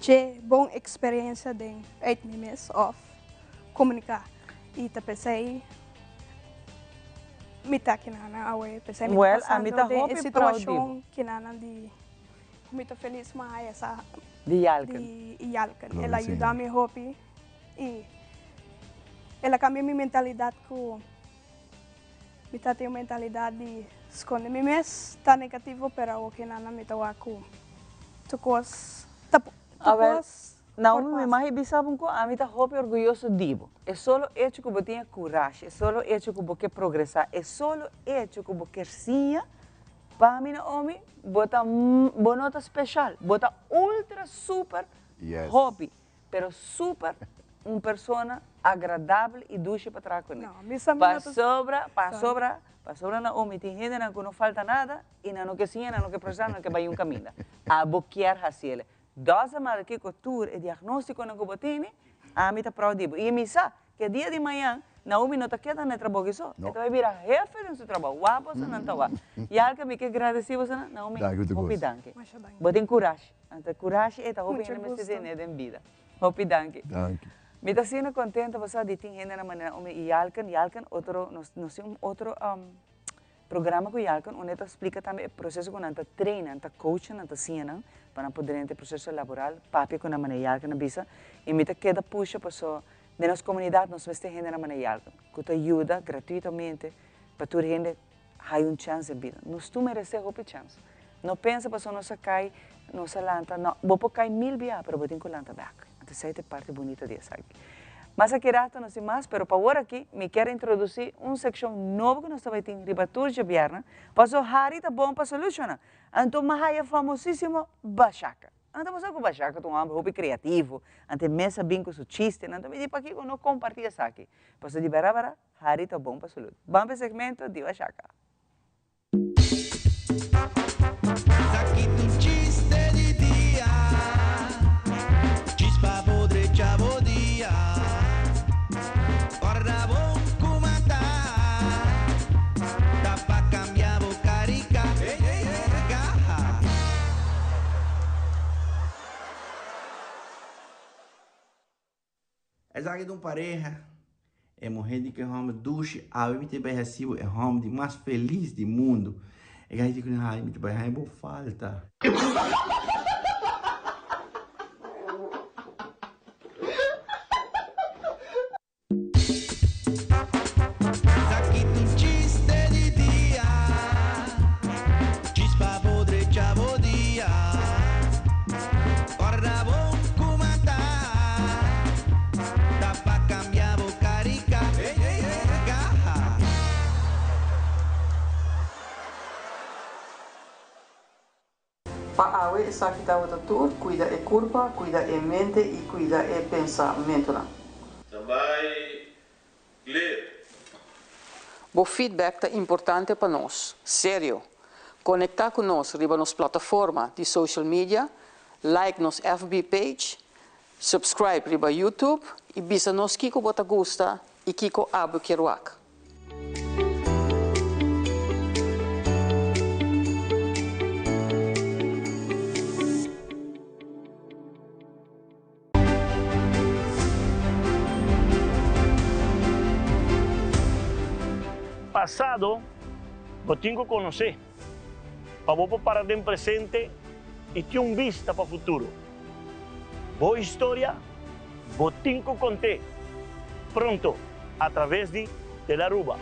dje bon experiencia den uit mi mes of comunica y ta pesey Mi ta kinanan awe, p'esei mi ta Well, ami pasando ta den e hopi proud di bo. situashon kinanan di ku mi ta felis m'a haya sa Di Yalken. di Yalken. Gloria El a al yuda Señor. mi hopi i el a kambia mi mentalidat ku mi ta tin un mentalidat di skonde mi mes ta negativo pero awo kinanan mi ta wak ku tur kos ta tur Awel, kos Naomi, mi mahi bisa bo un ko, ami ta hopi orguyoso di bo. E solo echo ku bo tin e kurashi, e solo echo ku bo ke progresá, e solo echo ku bo ker siña, pa mi Naomi, bo ta, bo no ta speshal, bo ta ultra super hopi, pero super un persona agradabel i dushi pa traha kuné. Pasobra, pasobra, pasobra Naomi, tin hendenan ku no falta nada i nan no ke siña, nan no ke progresá, nan no ke bai un kaminda. Abo kier hasiel. Does a mara kiko tur e diagnóstikonan ku bo tene, ami ta proud di bo. I mi sa ku e dia di mañan Naomi no ta keda na e trabou aki so, e ta bai bira hefe den su trabou. Wak bosonan ta wak. Yalka mi ke gradesí bosonan, Naomi, hopi danki. Bo tin kurashi. Anto kurashi ei ta hopi hende mester tene den bida. Hopi danki. Mi ta asina kontento pasobra di tin hende na manera Naomi i Yalken. Yalken otro, nos tin un otro Programa ku Yalken unda e ta splika tambe e proseso ku nan ta train nan, ta coach nan, ta siña nan pa nan por drenta e proseso laboral, papia ku nan manera Yalken a bisa i mi ta keda pusha paso den nos komunidat nos mester hende nan manera Yalken ku ta yuda gratuitamente pa tur hende haya un chèns den bida. Nos tur meresé hopi chèns. No pensa paso nos a kai, nos a lanta, no, bo por kai mil bia pero bo tin ku lanta bèk. Anto esei ta e parti bunita di esaki. Mas aki rato nos tin mas, pero pa wor aki mi kier introduci un seccion nobo cu nos ta bay tin riba tur djabièrnè, paso hari ta bon pa soluciona. Anto mi haya famosisimo Bashaka. Anto bo sa ku Bashaka ta un hòmber hopi kreativo, anto e mes a bin ku su chistenan, anto mi di pakiko no kompartí esaki? Pasobra di bèrda bèrda, hari ta bon pa salud. Ban pa e segmento di Bashaka. Esaki ta un chiste di dia, chis pa bo drecha bo dia. Corda bon cu mata, ta pa cambia bo carica. Esaki ta un pareha, e muhé di ku e hòmber dushi, awe mi ta bai hasi bo e hòmber di mas felis di mundu. E gai di ku nan, mi ta bai haña bo falta. Esaki ta un chiste di dia, chis pa bo drecha bo dia. Corda bon cu mata, ta pa cambia bo carica. Pa awe esaki tabata tur, cuida e curpa, cuida e mente y cuida e pensamentonan. Standby, clear. Bo feedback ta importante pa nos. Serio! Conecta cu nos riba nos plataforma di social media, like nos FB page, subscribe riba YouTube y bisa nos kico bo ta gusta y kico abo kier wak. Pasado bo tin ku konosé pa bo por para den presente i tin un bista pa futuro. Bo historia bo tin ku kont'é pronto a traves di Telaruba.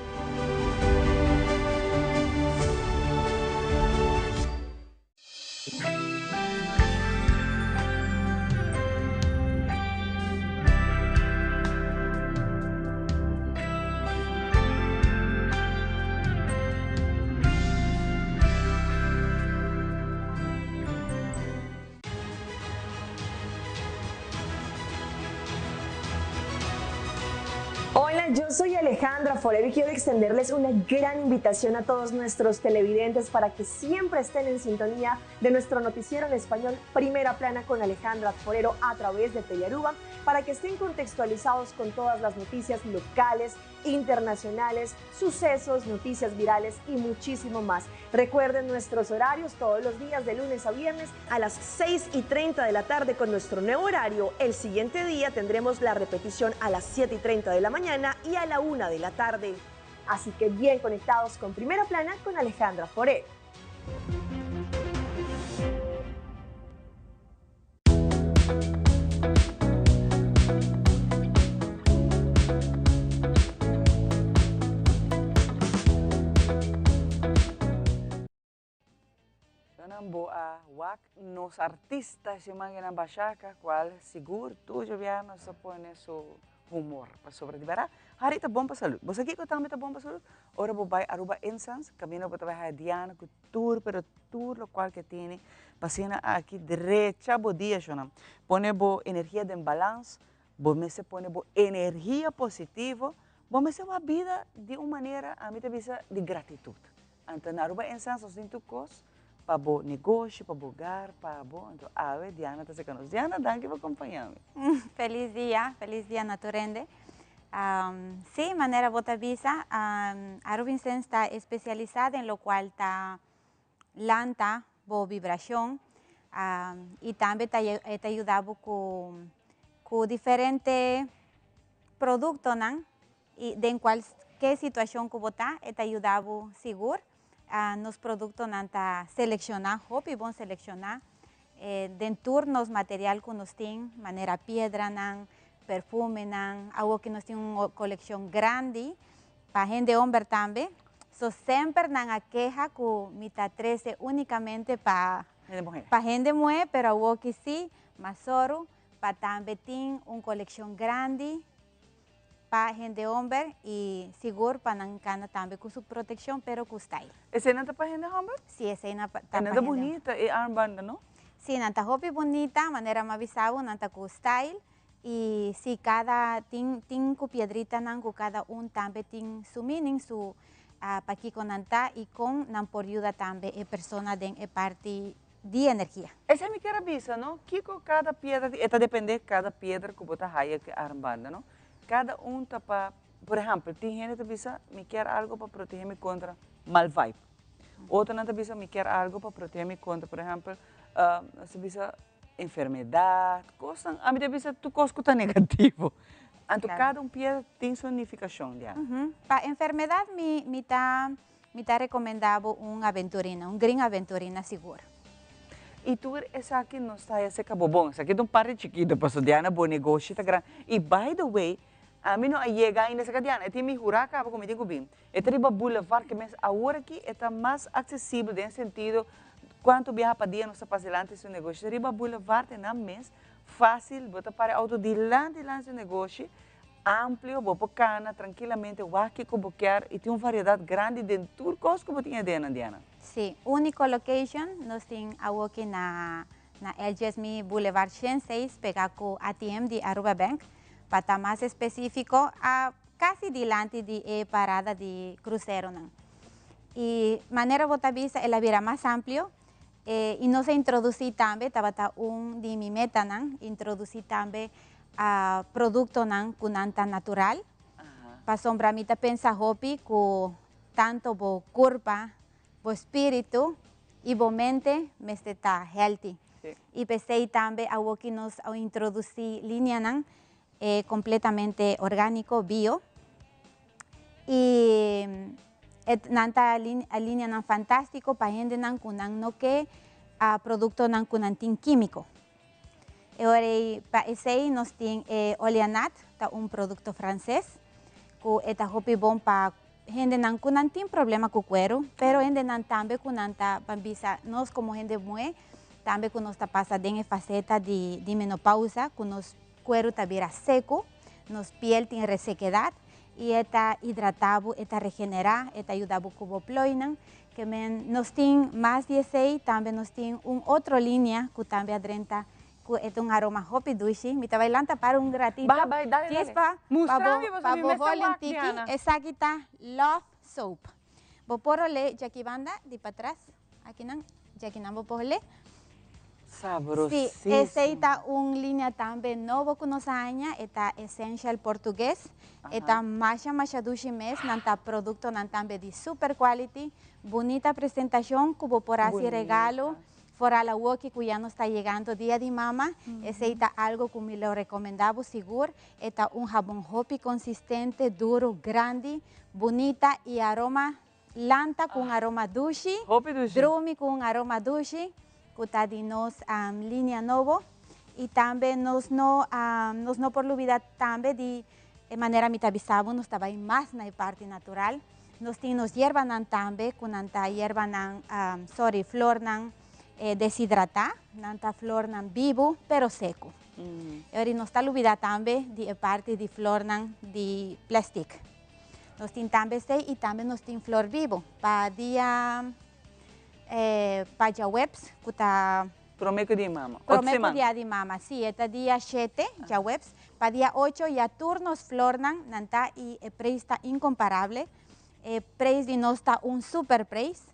Hola, yo soy Alejandra Forero y quiero extenderles una gran invitación a todos nuestros televidentes para que siempre estén en sintonía de nuestro noticiero en español Primera Plana con Alejandra Forero a través de Telearuba para que estén contextualizados con todas las noticias locales, internacionales, sucesos, noticias virales y muchísimo más. Recuerden nuestros horarios todos los días de lunes a viernes a las 6 y 30 de la tarde con nuestro nuevo horario. El siguiente día tendremos la repetición a las 7 y 30 de la mañana y a la 1 de la tarde. Así que bien conectados con Primera Plana con Alejandra Foré. Nan bo a wak nos artista siman nan bashaka cual sigur tuyo bia nos a pone su humor pasobra di berdad hari ta bon pa salud bo sa kico tambe ta bon pa salud ora bo bay Aruba Incense caminda bo ta bay haya Diana cu tur pero tur locual ke tene pa asina aki drecha bo dia shona pone bo energia den balans bo mester pone bo energia positivo bo mester wak bida di un manera ami ta bisa di gratitud anto na Aruba Incense nos tin tur cos pa bo negoshi pa bo hogar pa bo anto awe Diana ta seca nos Diana danki pa compaña mi. Feliz dia feliz dia na tur hende Si, manera bo ta bisa, Aruba Incense ta especialisa den locual ta lanta bo vibracion y tambe ta e ta yuda bo cu cu diferente productonan y den cualke situacion cu bo ta e ta yuda bo sigur. Nos productonan ta selecciona, hopi bon selecciona Den tur nos material ku nos tin, manera piedranan, perfumenan, awoki nos tin un kolekshon grandi pa hende homber tambe. So semper nan a keha ku mi ta trese unikamente pa pa hende muhé, pero awoki si, mas soru pa tambe tin un kolekshon grandi pa hende homber y sigur pa nan cana tambe cu su proteccion pero cu style. Esey nan ta pa hende homber? Si esey nan ta pa hende homber. E nan ta bunita e armbanda no? Si, nan ta hopi bunita, manera mi a bisa bo, nan ta cu style y si cada tin tin cu piedritanan cu cada un tambe tin su meaning, su pakico nan ta y con nan por yuda tambe e persona den e parti di energia. Esei mi kier a bisa, no? Kico cada piedra tin, e ta depende cada piedra cu bo ta haya cu e armbanda, no? Cada un ta pa, por ehempel, tin hende ta bisa mi kier algo pa protehe mi contra mal vibe. Otronan ta bisa mi kier algo pa protehe mi contra, por ehempel, nos ta bisa enfermedad, cosnan, ami ta bisa tur cos cu ta negativo. Anto cada un piedra tin su nificacion, Diana. Pa enfermedad mi mi ta Mi ta recomenda bo un aventurina, un green aventurina sigur. Y tur esaki nos ta haya cerca bo bon. Esaki ta un parti chikito paso Diana bo negoshi ta gran. Y by the way, ami no a yega ainda cerca Diana. E tin mi hura caba cu mi tin cu bin. E ta riba boulevard ke mes awor aki e ta mas accesibel den sentido cuanto biaha pa dia nos ta pasa dilanti su negoshi. Ta riba boulevard e nan mes facil bo ta para e auto dilanti dilanti su negoshi. Amplio, bo por cana trankilamente wak kico bo kier y tin un variedad grandi den tur cos cu bo tin aden, Diana. Sí, unico location nos tin awoki na na LGSMI Boulevard 106 pega cu ATM di Aruba Bank, pa ta mas especifico a casi dilanti di e parada di cruceronan. Y manera bo ta bisa el a bira mas amplio y nos a introduci tambe, tabata un di mi metanan, introduci tambe productonan cu nan ta natural, pasobra mi ta pensa hopi cu tanto bo curpa, bo spiritu y bo mente mester ta healthy. Y p'esey tambe awoki nos a introduci lineanan completamente organico, bio, y nan ta lineanan fantastico pa hendenan cu nan no ke productonan cu nan tin quimico. E ora ei pa esei nos tin e Oleanat, ta un produkto franses ku e ta hopi bon pa hendenan ku nan tin problema ku kueru, pero hendenan tambe ku nan ta ban bisa nos komo hende muhé tambe ku nos ta pasa den e faseta di di menopausa ku nos kueru ta bira seku, nos piel tin resekedat i e ta hidrata bo, e ta regenerá, e ta yuda bo ku bo ploinan. Ke men nos tin mas di esei, tambe nos tin un otro linea ku tambe a drenta ku e ta un aroma hopi dushi. Mi ta bai lanta para un ratito. Bai, bai, dale, Djis dale. pa pa Mustra bo mi, pa pasobra mi bo mester holi un wak, tiki. Diana. Esaki ta Love Soap. Bo por olé djaki banda di patras, akinan, djakinan bo por olé. Sí, Sabrosísimo. esei ta un linea tambe nobo ku nos a haña, e ta Essential Portugues. E ta masha masha dushi mes, nan ta produktonan tambe di super quality, bunita presentashon ku bo por hasi regalo, foral awoki ku ya nos ta yegando dia di mama, esei ta algo ku mi lo rekomendá bo sigur, e ta un habon hopi konsistente, duru, grandi, bunita i aroma Lanta ku un aroma dushi. Hopi dushi. Drumi ku un aroma dushi ku ta di nos linia nobo. I tambe nos no nos no por lubida tambe di e manera mi ta bisa bo nos ta bai mas na e parti natural. Nos tin nos yerbanan tambe ku nan ta yerbanan sorry flornan deshidratá, nan ta flornan bibu pero seku. E ora nos ta lubida tambe di e parti di flornan di plèstik. Nos tin tambe esei y tambe nos tin flor bibo pa dia pa djaweps cu ta. Prome cu dia mama. Prome cu dia di mama, si, e ta dia shete, djaweps. Pa dia ocho ya tur nos flornan nan ta y e prijs ta incomparable. E prijs di nos ta un super prijs.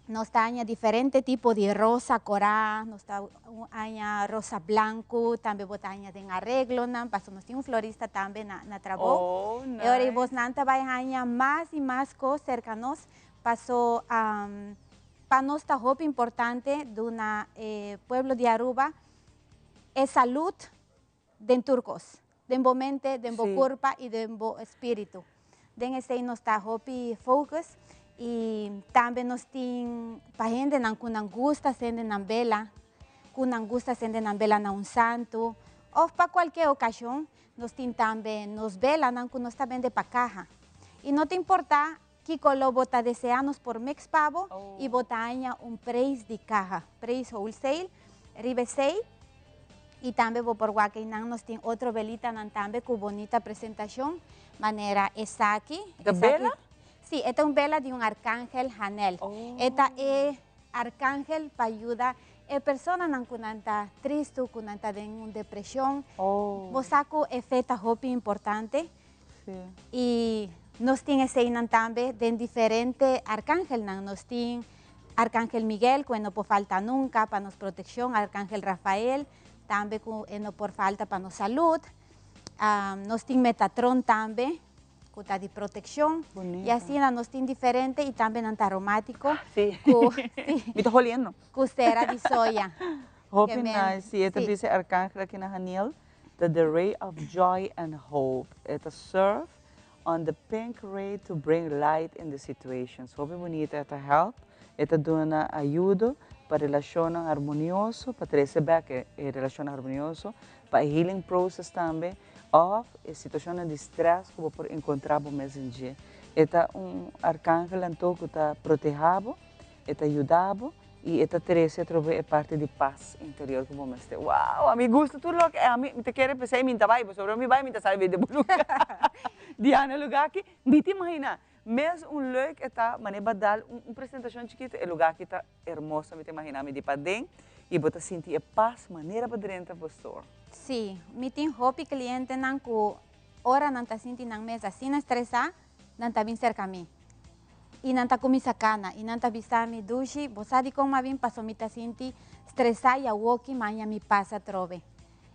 Nos ta haña diferente tipo di rosa corá, nos ta haña rosa blanco, tambe bo ta haña den areglonan, pasobra nos tin un florista tambe na na trabou. Oh, E ora ei nice. bosnan ta bai haña mas i mas kos serka nos, paso pa nos ta hopi importante duna e pueblo di Aruba e salud den tur kos, den bo mente, den bo kurpa i den bo spiritu. Den esei nos ta hopi focus i tambe nos tin pa hendenan ku nan gusta sende nan bela, ku nan gusta sende nan bela na un santu òf pa kualke okashon, nos tin tambe nos belanan ku nos ta bende pa kaha. I no ta importá kiko lo bo ta deseá nos por mix pa bo i bo ta haña un preis di kaha, preis wholesale, riba esei. I tambe bo por wak einan nos tin otro belitanan tambe ku bonita presentashon manera esaki. Ta bela? Si, e ta un bela di un arkangel Hanel. E ta e arkangel pa yuda. E personanan ku nan ta tristu, ku nan ta den un depreshon, bo sa ku e fe ta hopi importante. I nos tin eseinan tambe den diferente arkangelnan. Nos tin Arkangel Miguel ku e no por falta nunka pa nos protekshon, Arkangel Rafael tambe ku e no por falta pa nos salud. Nos tin Metatron tambe ku ta di protekshon. I asina nos tin diferente i tambe nan ta aromátiko ku Mi ta holiendo. ku sera di soya. Hopi nice. Si e ta bisa e arkangel aki na Haniel ta the ray of joy and hope. E ta serve on the pink ray to bring light in the situations. Hopi bunita e ta help, e ta duna ayudo pa relacionnan harmonioso, pa trece bek e relacionnan harmonioso, pa e healing process tambe, of e situacionnan di stress cu bo por encontra bo mes den dje. E ta un arcangel anto cu ta proteha bo, e ta yuda bo y e ta trece atrobe e parti di paz interior cu bo mester. Wow! Ami gusta tur loke ami mi ta kere p'esey mi ta bay pasobra mi bay mi ta sali bay den bo lugar. Diana lugar aki mi ta imagina mes un leuk e ta manera ba dal un presentacion chikito e lugar aki ta hermoso mi ta imagina mi di paden y bo ta sinti e paz manera bo drenta bo store. Sí, mi tin hopi clientenan cu ora nan ta sinti nan mes asina stresa nan ta bin cerca mi. I nan ta kuminsá kana i nan ta bisa mi, Dushi, bo sa dikon m'a bin paso mi ta sinti stresá i awoki maña mi pasa atrobe.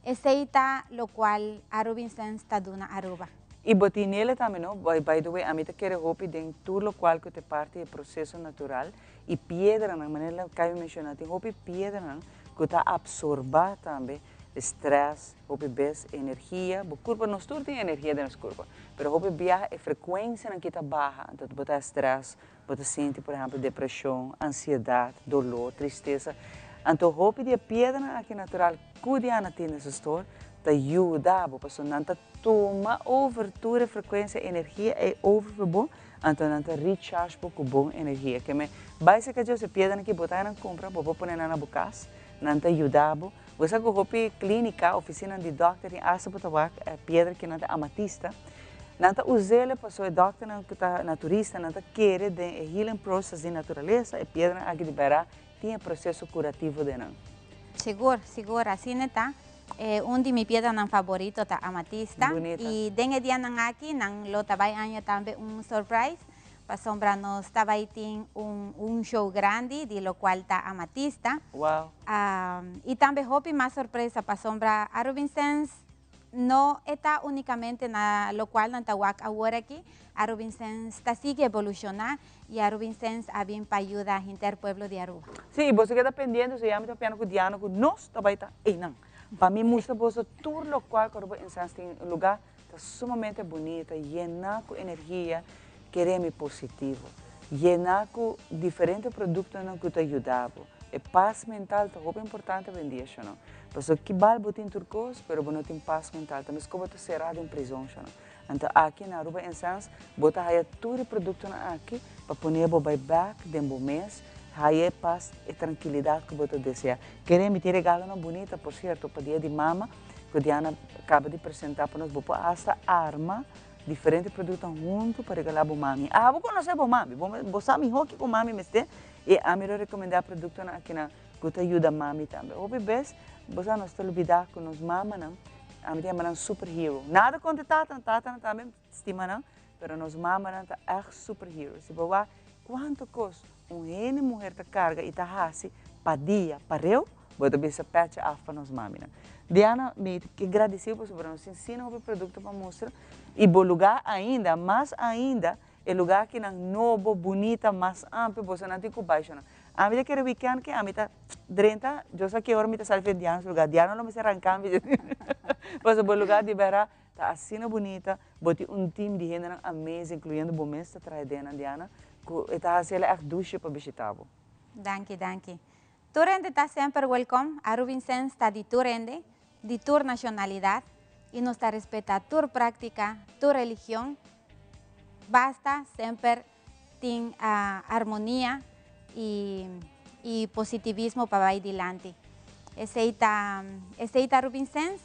Esei ta lokual Arubinsens ta duna Aruba. I bo tin nele tambe no? By the way, ami ta kere hopi den tur lokual ku ta parti e proseso natural i piedranan, manera Kay mi menshoná, tin hopi piedranan ku ta apsorbá tambe stress, hopi bes energia, bo kurpa, nos tur tin energia den nos kurpa, pero hopi biaha e frekuensianan ki ta baha, anto bo ta stress, bo ta sinti por ehempel depreshon, ansiedat, dolor, tristesa, anto hopi di e piedranan aki natural ku Diana tin den su store ta yuda bo, pasobra nan ta tuma over tur e frekuensia, energia ei over for bo, anto nan ta recharge bo ku bon energia. Ke me bai serka Dios e piedranan ki bo ta nan kumpra, bo por pone nan na bo kas, nan ta yuda bo. Bo sa ku hopi klínika, ofisinanan di dòkter tin asta bo ta wak e piedra ki nan ta amatista. Nan ta us'el pasobra e dòkternan ku ta naturista nan ta kere den e healing process di naturalesa, e piedranan aki di bèrda tin e proseso kurativo den nan. Sigur, sigur, asina ta. E un di mi piedranan faborito ta amatista. Bunita. I den e dianan aki nan lo ta bai aña tambe un surprise. Pasobra nos ta bai tin un un show grandi di locual ta amatista. Wow. Y tambe hopi mas sorpresa pasobra Arubinsens no e ta unicamente na locual nan ta wak awor aki. Arubinsens ta sigui evoluciona y Arubinsens a bin pa yuda henter pueblo di Aruba. Sí, y boso keda pendiente, so ya mi ta piano cu Diana cu nos ta bai ta eynan. Pa mi mustra boso tur locual cu Aruba Incense tin lugar. Ta sumamente bunita, yená ku energia keremi positivo, yená ku diferente produktonan ku ta yuda bo. E pas mental ta hopi importante awendia, shonó. Pasobra kibal bo tin tur kos, pero bo no tin pas mental, ta meskos bo ta será den prizon, shonó. Anto aki na Aruba Incense bo ta haya tur e produktonan aki pa pone bo bai bèk den bo mes, haya e pas, e trankilidat ku bo ta deseá. Keremi tin regalonan bunita, por sierto, pa dia di mama. Ku Diana kaba di presentá pa nos, bo por asta arma diferente produktonan huntu pa regalá bo mami. Abo konosé bo mami, bo bo sa mihó kiko mami mester i ami lo rekomendá produktonan akinan ku ta yuda mami tambe. Hopi bes bo sa nos ta lubidá ku nos mamanan, ami ta yama nan superhero. Nada kontra tatanan, tatanan tambe stima nan, pero nos mamanan ta ègt superhero. Si bo wak kuantu kos un hende muher ta karga i ta hasi pa dia pareu, Bo ta bisa pecha af pa nos maminan. Diana, mi ke gradisi bo pasobra nos tin asina hopi produkto pa mustra i bo lugar ainda, mas ainda e lugar akinan nobo, bunita, mas amplio, bosonan tin ku bai shona. Ami ta kere weekend ke ami ta drenta, yo sa ki ora mi ta sali for di Diana su lugar, Diana lo mester ranka mi pasobra bo lugar di bera ta asina bunita, bo tin un team di hendenan amazing, incluyendo bo mes ta traha den nan Diana, ku e ta hasi el ègt dushi pa bishita bo. Danki, danki. Tur hende ta semper welkom, Arubinsens ta di tur hende, di tur nashonalidat i nos ta respeta tur praktika, tur religion, basta semper tin armonia i i positivismo pa bai dilanti. Esei ta esei ta Arubinsens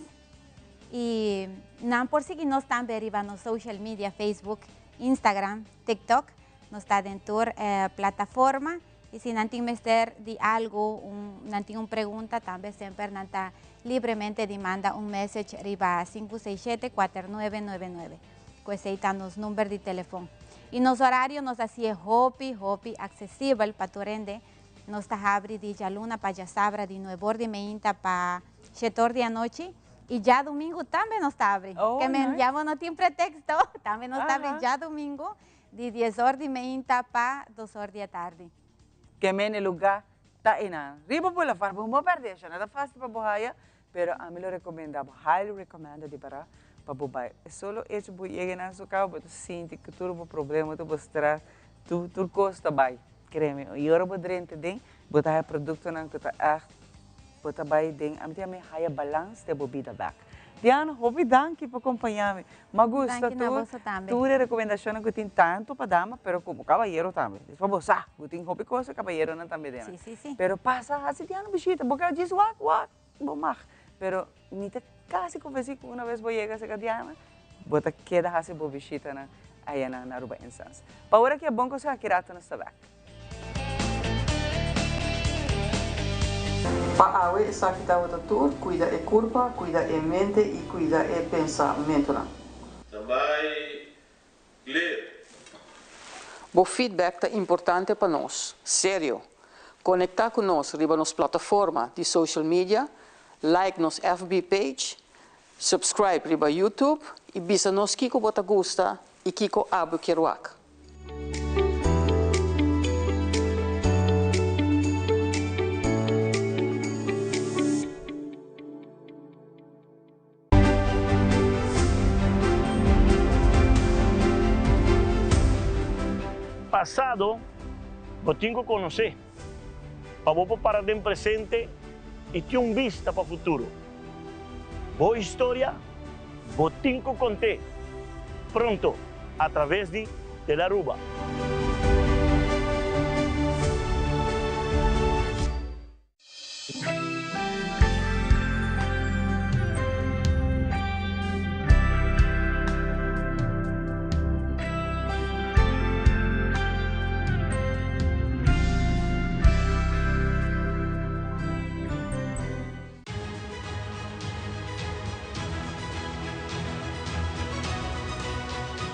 i nan por sigui nos tambe riba nos social media Facebook, Instagram, TikTok, nos ta den tur plataforma. Y si nan tin mester di algo, un, nan tin un pregunta, tambe semper nan ta libremente di manda un message riba 567 4999. Cu esey ta nos number di telefon. Y nos horario nos haci'e hopi, hopi accesibel pa tur hende. Nos ta habri di djaluna pa djasabra di nuebor di meinta pa shetor di anochi. Y djadumingu tambe nos ta habri. Oh, Ke men nice. ya bo no tin pretexto. Tambe nos ta habri djadumingu di dies or di meinta pa dos or di atardi. Ke men e luga ta einan. Riba Boulevard, bo no perde esha. No ta facil pa bo haya, pero ami lo recomenda bo, highly recommended di para pa bo bai. E solo hecho bo yega einan su caba, bo ta sinti cu tur bo problema, tur bo stress, tur cos ta bai. Créeme, y ora bo drenta den, bo ta haya productonan cu ta echt, bo ta bay den, ami ta yama haya balans den bo bida bek. Diana, hopi danki pa compaña mi. M'a gusta Danki na tur, boso tambe. tur e recomendacionnan cu tin tanto pa dama, pero como cabayero tambe. Des pa bo sa cu tin hopi cos e cabayeronan tambe den. Si, si, si. Pero pasa haci Diana bishita, bo ke djis wak, wak, bo mag. Pero mi ta casi convenci cu una bes bo yega cerca Diana, bo ta keda haci bo bishitanan ayanan na Aruba Incense. Pa ora ki a bon conseho aki rato nos ta bek. Pa awe esaki tabata tur, cuida e curpa, cuida e mente y cuida e pensamentonan. Standby, clear. Bo feedback ta importante pa nos. Serio. Conecta cu nos riba nos plataforma di social media, like nos FB page, subscribe riba YouTube y bisa nos kico bo ta gusta y kico abo kier wak. Pasado bo tin ku konosé pa bo por para den presente i tin un bista pa futuro. Bo historia bo tin ku kont'é pronto a traves di Telaruba.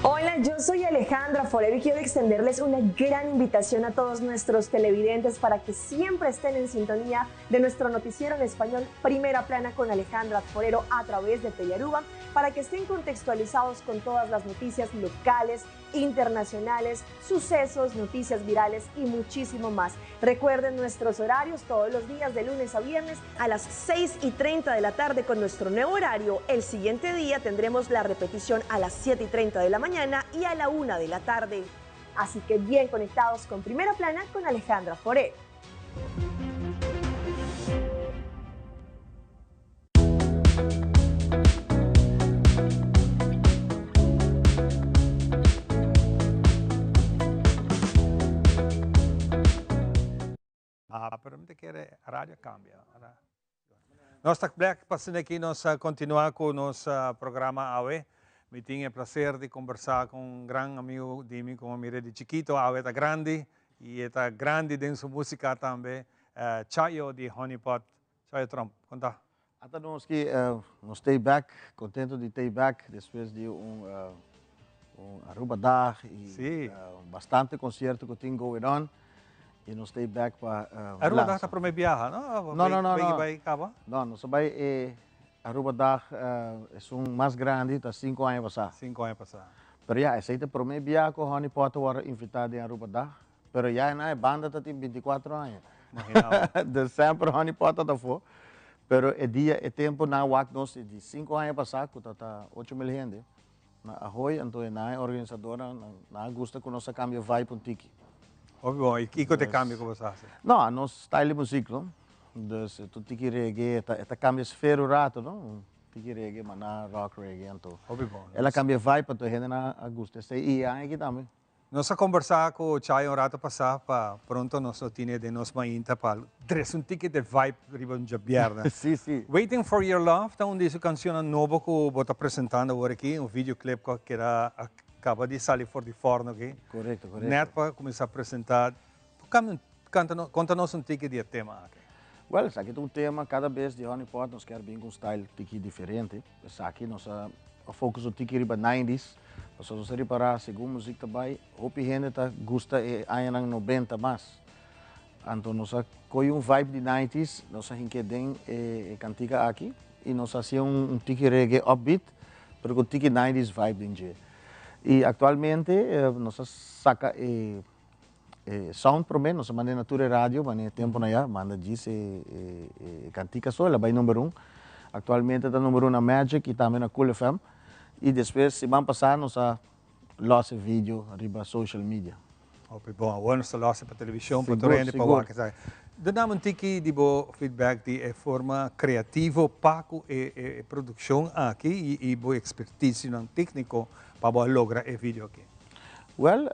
Hola, yo soy Alejandra Forero y quiero extenderles una gran invitación a todos nuestros televidentes para que siempre estén en sintonía de nuestro noticiero en español Primera Plana con Alejandra Forero a través de Telearuba, para que estén contextualizados con todas las noticias locales, internacionales, sucesos, noticias virales y muchísimo más. Recuerden nuestros horarios todos los días de lunes a viernes a las 6 y 30 de la tarde con nuestro nuevo horario. El siguiente día tendremos la repetición a las 7 y 30 de la mañana y a la 1 de la tarde. Así que bien conectados con Primera Plana con Alejandra Forero. Ah, pero mi ta kere radio cambia. Nos ta bek pa asina aki nos a continua cu nos programa awe. Mi tin e placer di conversa cu un gran amigo di mi cu mi mira di chikito, awe ta grandi y e ta grandi den su musica tambe, Chayo di Honey Pot. Chayo Tromp, con ta? Ata nos ki nos tey bek, contento di tey bek despues di un un Aruba Dag y bastante concierto cu tin going on y nos tey bek pa Aruba Dag ta prome biaha no? No, no, no, no. Bay caba? No, nos a bay e Aruba Dag esun mas grandi ta cinco aña pasa. Cinco aña pasa. Pero ya, esey ta prome biaha cu Honey Pot a worde invita den Aruba Dag. Pero ya na e banda ta tin binticuatro aña. Dus semper Honey Pot ta afo. Pero e dia, e tempo nan wak nos di cinco aña pasa cu ta ta 8000 hende na Ahoy, anto e nan e organisadornan nan a gusta cu nos a cambia vibe un tiki. Hopi bon. Y kico ta e cambio cu boso a haci? No, nos style di muziek no. Dus e tur tiki reggae, e ta cambia sfeer un rato no. Tiki reggae, maná rock reggae anto. Hopi bon. El a cambia vibe anto e hendenan a gusta esey y e aña aki tambe. Nos a kombersá ku Chay un rato pasá pa pronto nos lo tine den nos mainta pa dresa un tiki de vibe riba un djabièrnè. Sí, sí. Waiting for your love ta un di su kanshonnan nobo ku bo ta presentando awor aki, un videoclip ku a keda a kaba di sali for di fòrno aki. Korekto, korekto. Nèt pa kuminsá presentá. Bo kambia un. Canta no, conta nos un tiki di e tema aki. Well, esaki ta un tema, cada bes di Honey Pot nos kier bin cu un style tiki diferente. Esaki nos a focus un tiki riba nineties, pasobra nos a ripara segun muziek ta bay, hopi hende ta gusta e añanan nobenta mas. Anto nos a coge un vibe di nineties, nos a hink'e den e cantica aki y nos a haci'e un tiki reggae upbeat, pero cu tiki nineties vibe den dje. Y actualmente nos a saca e. E sound prome nos a manda na tur e radio, manda e tempo na ya, manda djis e e cantica so, el a bay number un. Actualmente ta number un na Magic y tambe na Cool FM. Y despues siman pasa nos a los e video riba social media. Hopi bon, awor nos ta los e pa television, pa tur hende pa wak esaki. Dunami un tiki di bo feedback di e forma creativo pa cu e e produccion aki y bo experticionan tecnico pa bo a logra e video aki. Wel,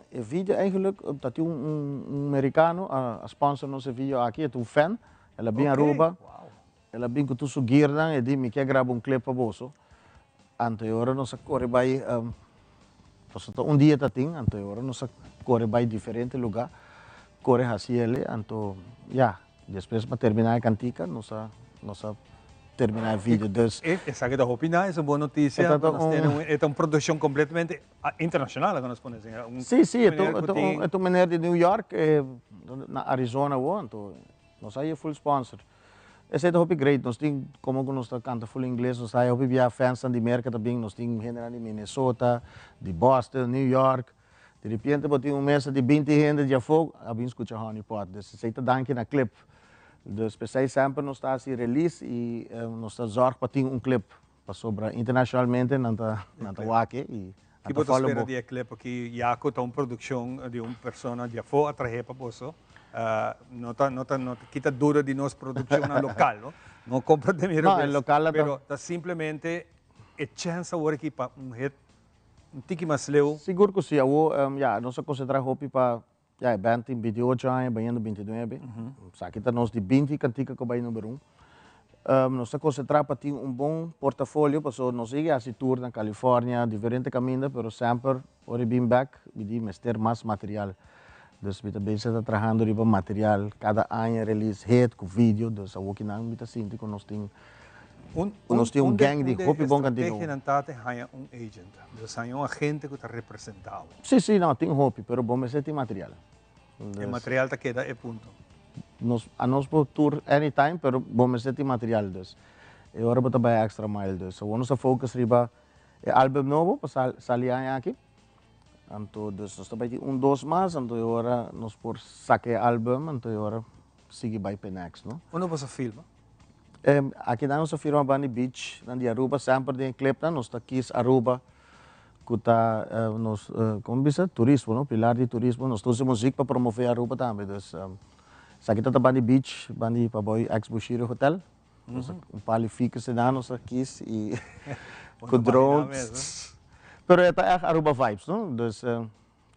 e video eigenlijk ta tin un mericano a sponsor nos e video aki, e ta un fan, el a bin Aruba, el a bin cu tur su gearnan, e di mi kier graba un clip pa boso, anto e ora nos a core bay, pasobra ta un dia ta tin, anto e ora nos a core bay diferente lugar, core haci ele, anto ya. Despues pa termina e cantica nos a nos a termina e video dus. Esaki ta hopi nice, un bon noticia. Nos tene un e ta un produccion completamente internacional laga nos pone asina. Si si e ta un e ta un meneer di New York na Arizona awor anto nos a haye full sponsor. Esey ta hopi great nos tin como cu nos ta canta full ingles nos ta haye hopi bia fansnan di Merca ta bin nos tin hendenan di Minnesota, di Boston, New York. Di repente bo tin un mesa di binti hende djafó a bin skucha Honey Pot. Dus esei ta danki na clip. Dus p'esei semper nos ta hasi release i nos ta zòrg pa tin un clip. Pasobra internashonalmente nan ta nan ta wak e i nan Ki ta bo ta follow spera bo. di e clip aki? Ya ku ta un produkshon di un persona djafó a trahe pa boso. No ta no ta no ta kita duda di nos produkshonnan lokal, no. No komprende mi No, e robes. lokal a ta. Pero ta simplemente e chèns awor aki pa un hit Un tiki mas leu. Sigur ku si. Awor, ya, nos a konsentrá hopi pa, ya, e band tin binti ocho aña, bayendo bintinuebe. Esaki ta nos di binti kantika ku bai number un. Nos ta konsentrá pa tin un bon portafolio, pasobra nos sigui hasi tour na California, diferente kaminda, pero semper ora e bin bèk, mi di mester mas material. Dus mi ta bezig ta trahando riba material, kada aña release hit ku video, dus awor kinan mi ta sinti ku nos tin Un, ku nos tin un gang di hopi bon kantika. Un estrategia nan ta te haña un agent, dus haña un agente ku ta representá bo. Si, si, no, tin hopi, pero bo mester tin material. E material ta keda e punto. Nos, anos por tour anytime, pero bo mester tin material, dus e ora bo ta bai extra mile, dus awor nos ta focus riba e album nobo pa sali aña aki. Anto dus nos ta bai tin un dos mas, anto e ora nos por saca e album, anto e ora sigui bai p'e next, no? Unda bo sa filma? Aki nan nos a firma banda di beach nan di Aruba, semper den e clipnan nos ta kies Aruba cu ta nos, como bisa, turismo, no? Pilar di turismo, nos ta usa muziek pa promove Aruba tambe, dus esaki ta ta banda di beach, banda di pabou ex Bushiri Hotel. Nos a un par di ficus enan nos a kies y cu drone. Pero e ta echt Aruba vibes, no? Dus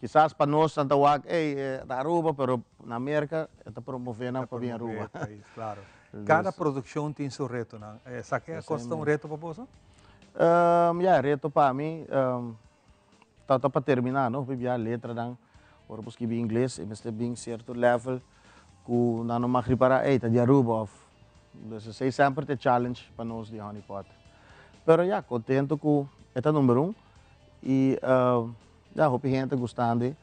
kisas pa nos nan ta wak, ey, e ta Aruba, pero na Merca e ta promove nan pa bin Aruba. Pais, claro. Cada produccion tin su retonan. Esaki a costa un reto pa boso? Ya, e reto pa mi ta ta pa termina, no? Hopi bia letranan, ora bo skibi ingles e mester bin cierto level cu nan no mag ripara, ey, ta di Aruba of Dus esey semper ta e challenge pa nos di Honey Pot. Pero ya, contento cu e ta number un y ya, hopi hende ta gustando.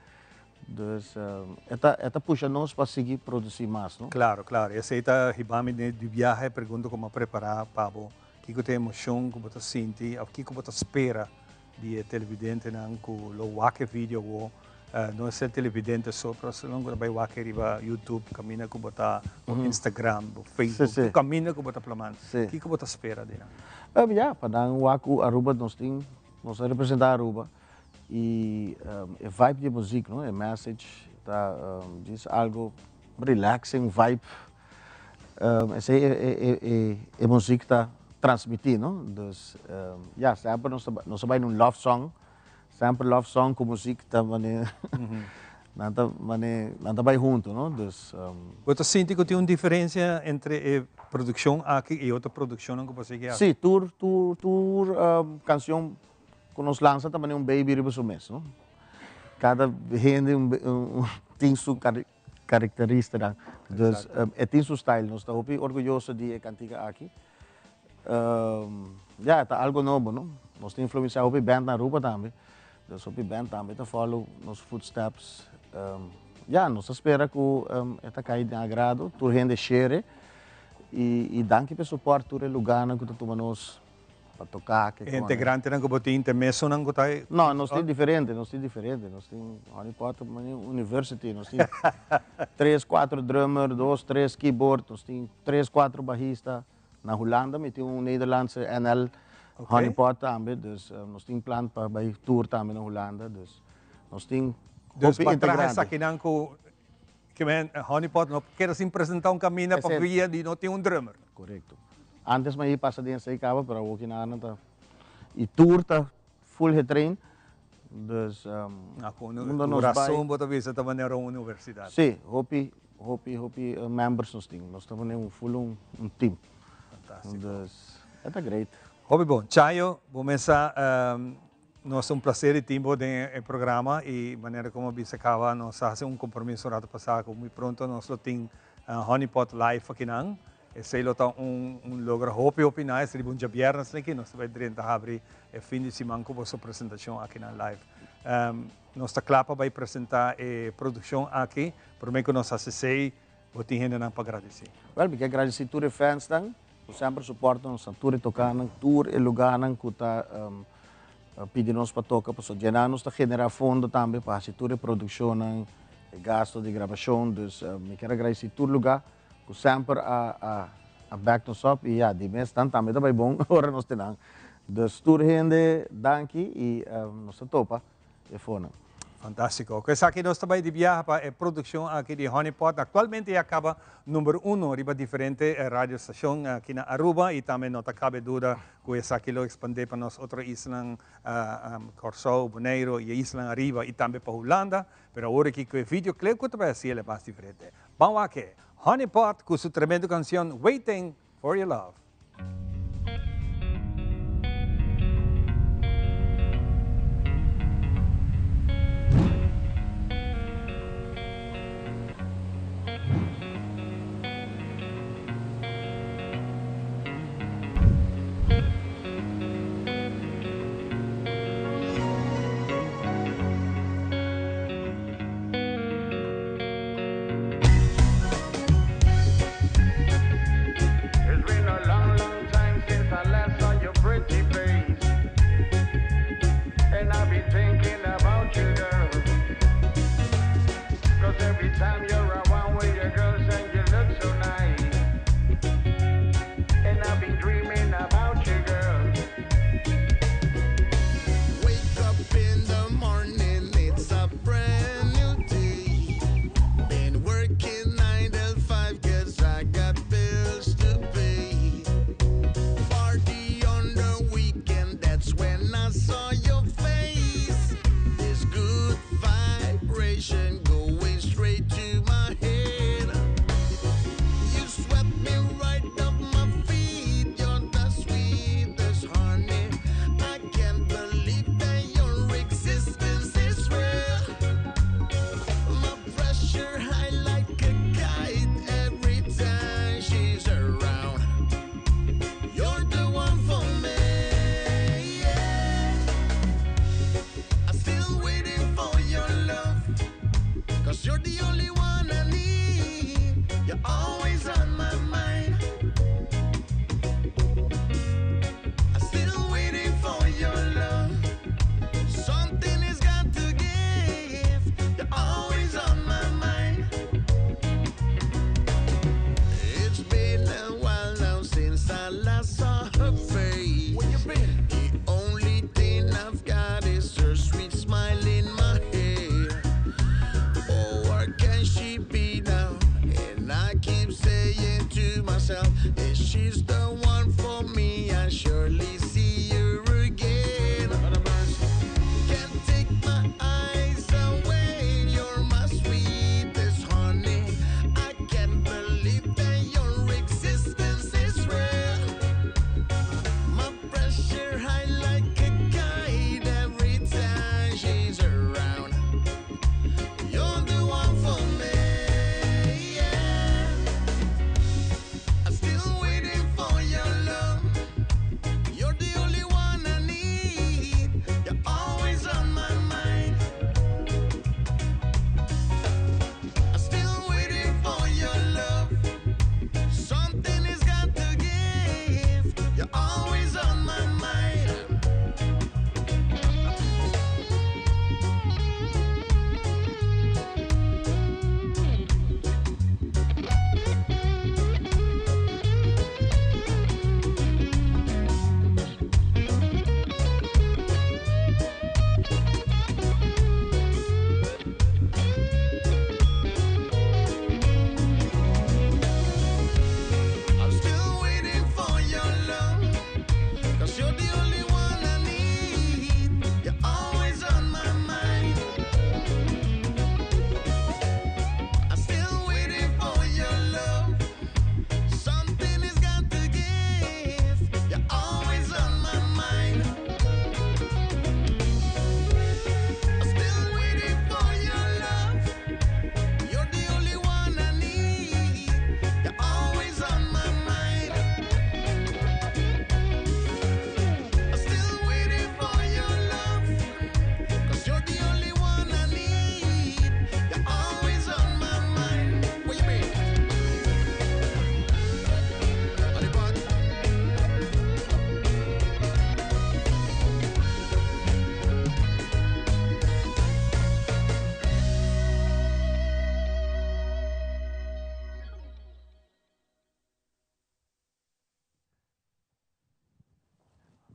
Dus e ta e ta pusha nos pa sigui produci mas, no? Claro, claro. Esey ta hiba mi di biaha e pregunta cu mi a prepara pa bo. Kico ta e emocion cu bo ta sinti of kico bo ta spera di e televidentenan cu lo wak e video awo, no esei televidente so, pero esunnan cu ta bay wak e riba YouTube, caminda cu bo ta, bo Instagram, bo Facebook, tur caminda cu bo ta plamando. Kico bo ta spera di nan? Ya, pa nan wak cu Aruba nos tin, nos ta representa Aruba y e vibe di e muziek, no, e message ta djis algo relaxing vibe. Esei e muziek ta transmiti, no? Dus ya, semper nos ta nos ta bai na un love song, semper love song ku muziek ta mane nan ta mane nan ta bai huntu, no? Dus. Bo ta sinti ku tin un diferensia entre e produkshon aki i otro produkshonnan ku bo sigui hasi? Si, tur tur tur kanshon ku nos lansa ta mane un baby riba su mes, no? Kada hende un tin su. karakterístika. Dus e tin su style. Nos ta hopi orguyoso di e kantika aki. Ya, e ta algo nobo, no? Nos ta influensiá hopi band na Aruba tambe. Dus hopi band tambe ta follow nos footsteps. Ya, nos ta spera ku e ta kai den agrado, tur hende shere. I danki pa e support tur e lugánan ku ta tuma nos pa toká ke E integrantenan ku bo tin ta e mesunnan ku ta e. No, nos tin diferente, nos tin diferente. Nos tin Honey Pot manera university, nos tin tres, kuater drummer, dos, tres keyboard, nos tin tres, kuater bahista. Na Hulanda mi tin un Nederlandse NL Honey Pot tambe, dus nos tin plan pa bai tour tambe na Hulanda, dus nos tin Dus hopi pa traha integrante. esakinan ku ke men Honey Pot no keda sin presenta un kaminda pa via di no tin un drummer. Korekto. Antes mi a pasa den esei kaba, pero awor kina ta i tour ta full getrain, dus unda nos bai. Rason bo ta bisa ta manera un universidat. Sí, hopi, hopi, hopi members nos tin. Nos ta manera un full un team. Fantástiko. Dus e ta great. Hopi bon. Chayo, bo mes sa nos ta un placer di tin bo den e programa y manera como a bisa caba nos a haci un compromiso un rato pasa cu muy pronto nos lo tin Honey Pot live akinan. Esei lo ta un un logra hopi hopi nice riba un djabièrnè aki nos ta bai drenta habri e fin di siman ku boso presentashon akinan live. Nos ta kla pa bai presentá e produkshon aki. Promé ku nos hasi esei bo tin hendenan pa gradisí. Wèl mi ke gradisí tur e fansnan ku semper suporta nos na tur e tokánan, tur e lugánan ku ta pidi nos pa toka pasobra djenan nos ta generá fondo tambe pa hasi tur e produkshonnan, e gasto di grabashon. Dus mi kier a gradisí tur lugá Cu semper a a a back nos up y ya di mes nan tambe ta bay bon ora nos te nan. Dus tur hende danki y nos ta topa e fonan. Fantastico. Cu esaki nos ta bay di biaha pa e produccion aki di Honey Pot. Actualmente ya caba number uno riba diferente radio stacion aki na Aruba y tambe no ta cabe duda cu esaki lo expande pa nos otro islanan Corsou, Boneiro y e islanan ariba y tambe pa Hulanda. Pero awor aki cu e videoclip cu ta bay haci el e mas diferente. Ban wak e Honey Pot cu su tremendo cancion Waiting for Your Love.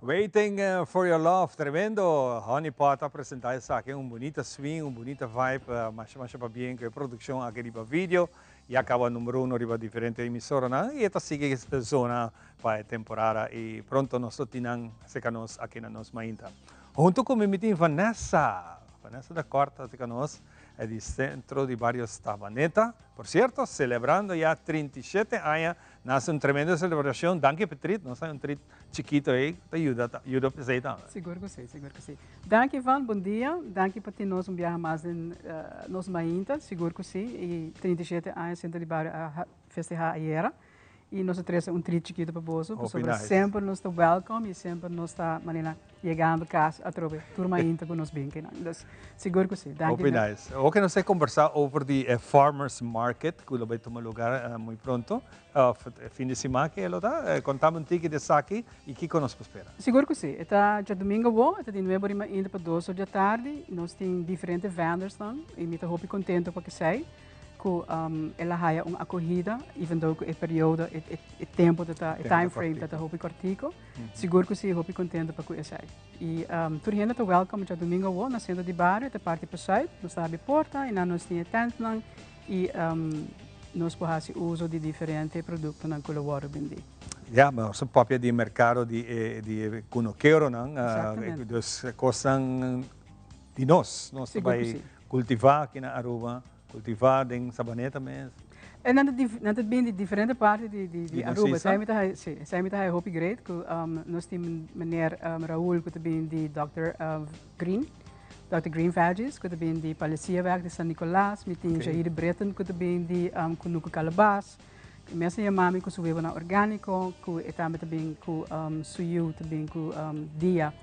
Waiting for your love, tremendo. Honey Pot a presenta esaki, un bunita swing, un bunita vibe, masha masha pabien cu e produccion aki riba video. Ya caba numero uno riba diferente emisoranan y e ta sigui zona pa e temporada y pronto nos lo tin nan cerca nos aki na Nos Mainta. Hunto cu mi mi tin Vanessa, Vanessa da Corta cerca nos di Centro di Bario Savaneta. Por cierto, celebrando ya 37 aña. Nan haci un tremendo celebracion. Danki p'e treat. Nos hay un treat chikito ey ta yuda ta yuda p'esey tambe. Sigur cu si, sigur cu si. Danki Ivan, bon dia. Danki pa tin nos un biaha mas den nos mainta. Sigur cu si. Y 37 aña Centro di Bario a festeha ayera. Y nos a trece un treat chikito pa boso, Hopi pasobra nice. semper nos ta welcome y semper nos ta manera yegando cas atrobe tur mainta cu nos bin kinan. Dus sigur cu si. Danki Hopi na. nice. Oke nos ta combersa over di e farmers market cu lo bay tuma lugar muy pronto. Of e fin di siman ke lo ta. Contami un tiki di esaki y kico nos por spera. Sigur cu si. E ta djadomingo awo, e ta di nuebe ora mainta pa dos or djatardi. Nos tin diferente vendorsnan y mi ta hopi contento pa kesey. Ku el a haya un akohida, even though ku e periodo, e tempo ta ta, e time frame ta ta hopi kòrtiku. Sigur ku si, hopi kontento pa ku esei. I tur hende ta wèlkòm djadumingu awor na sentro di bario, ta parti pa sùit. Nos ta habri porta i nan nos tin e tèntnan i nos por hasi uso di diferente produktonan ku lo wòrdu bindí. Ya, nos a papia di e merkado di e di e kunukeronan, dus kosnan di nos, nos ta bai kultivá aki na Aruba. Cultiva den Sabaneta mes. E nan ta nan ta bin di diferente parti di di di Aruba. Esei mi ta haya si, esei mi ta haya hopi great ku nos tin meneer Raul ku ta bin di Dòkter Green, Dòkter Green Veggies ku ta bin di Palisiaweg di San Nicolas. Mi tin Jair Britten ku ta bin di Kunuku Kalabas. E mes a yama mi ku su webonan orgániko ku e tambe ta bin ku su yu ta bin ku dia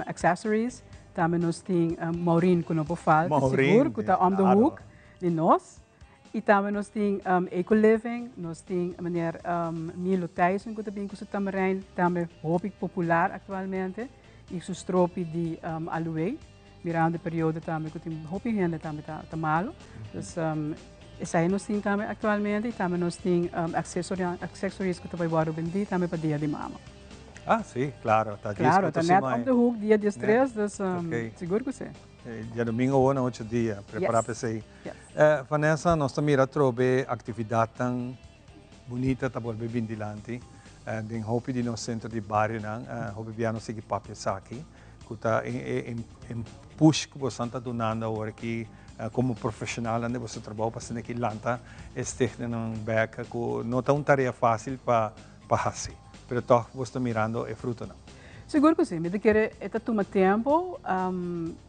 Accessories. Tambe nos tin Maureen ku no por falta, sigur, ku ta om de hoek di nos. I tambe nos tin Eco Living, nos tin meneer Milo Thijssen ku ta bin ku su tamarijn, tambe hopi popular aktualmente, i su stropi di aloe, mirando e periodo tambe ku tin hopi hende tambe ta malu. Dus esei nos tin tambe aktualmente i tambe nos tin accessories ku ta bai wòrdu bendí tambe pa dia di mama. Ah, sí, claro. Ta claro, ta net op de hoek, dia 13, dus okay. Sigur ku sí. Djadomingo awor na ocho dia, prepara yes. pa esei. Yes. Vanessa, nos ta mira atrobe actividadnan bunita ta bolbe bin dilanti den hopi di nos centro di barionan. Hopi bia nos sigui papia esaki, ku ta e push ku bosan ta dunando awor aki como profesionalnan den boso trabou pa asina ki lanta e stichtingnan bek ku no ta un tarea facil pa pa hasi, pero tòg bo sta mirando e frutonan. Sigur ku si. Mi ta kere e ta tuma tempu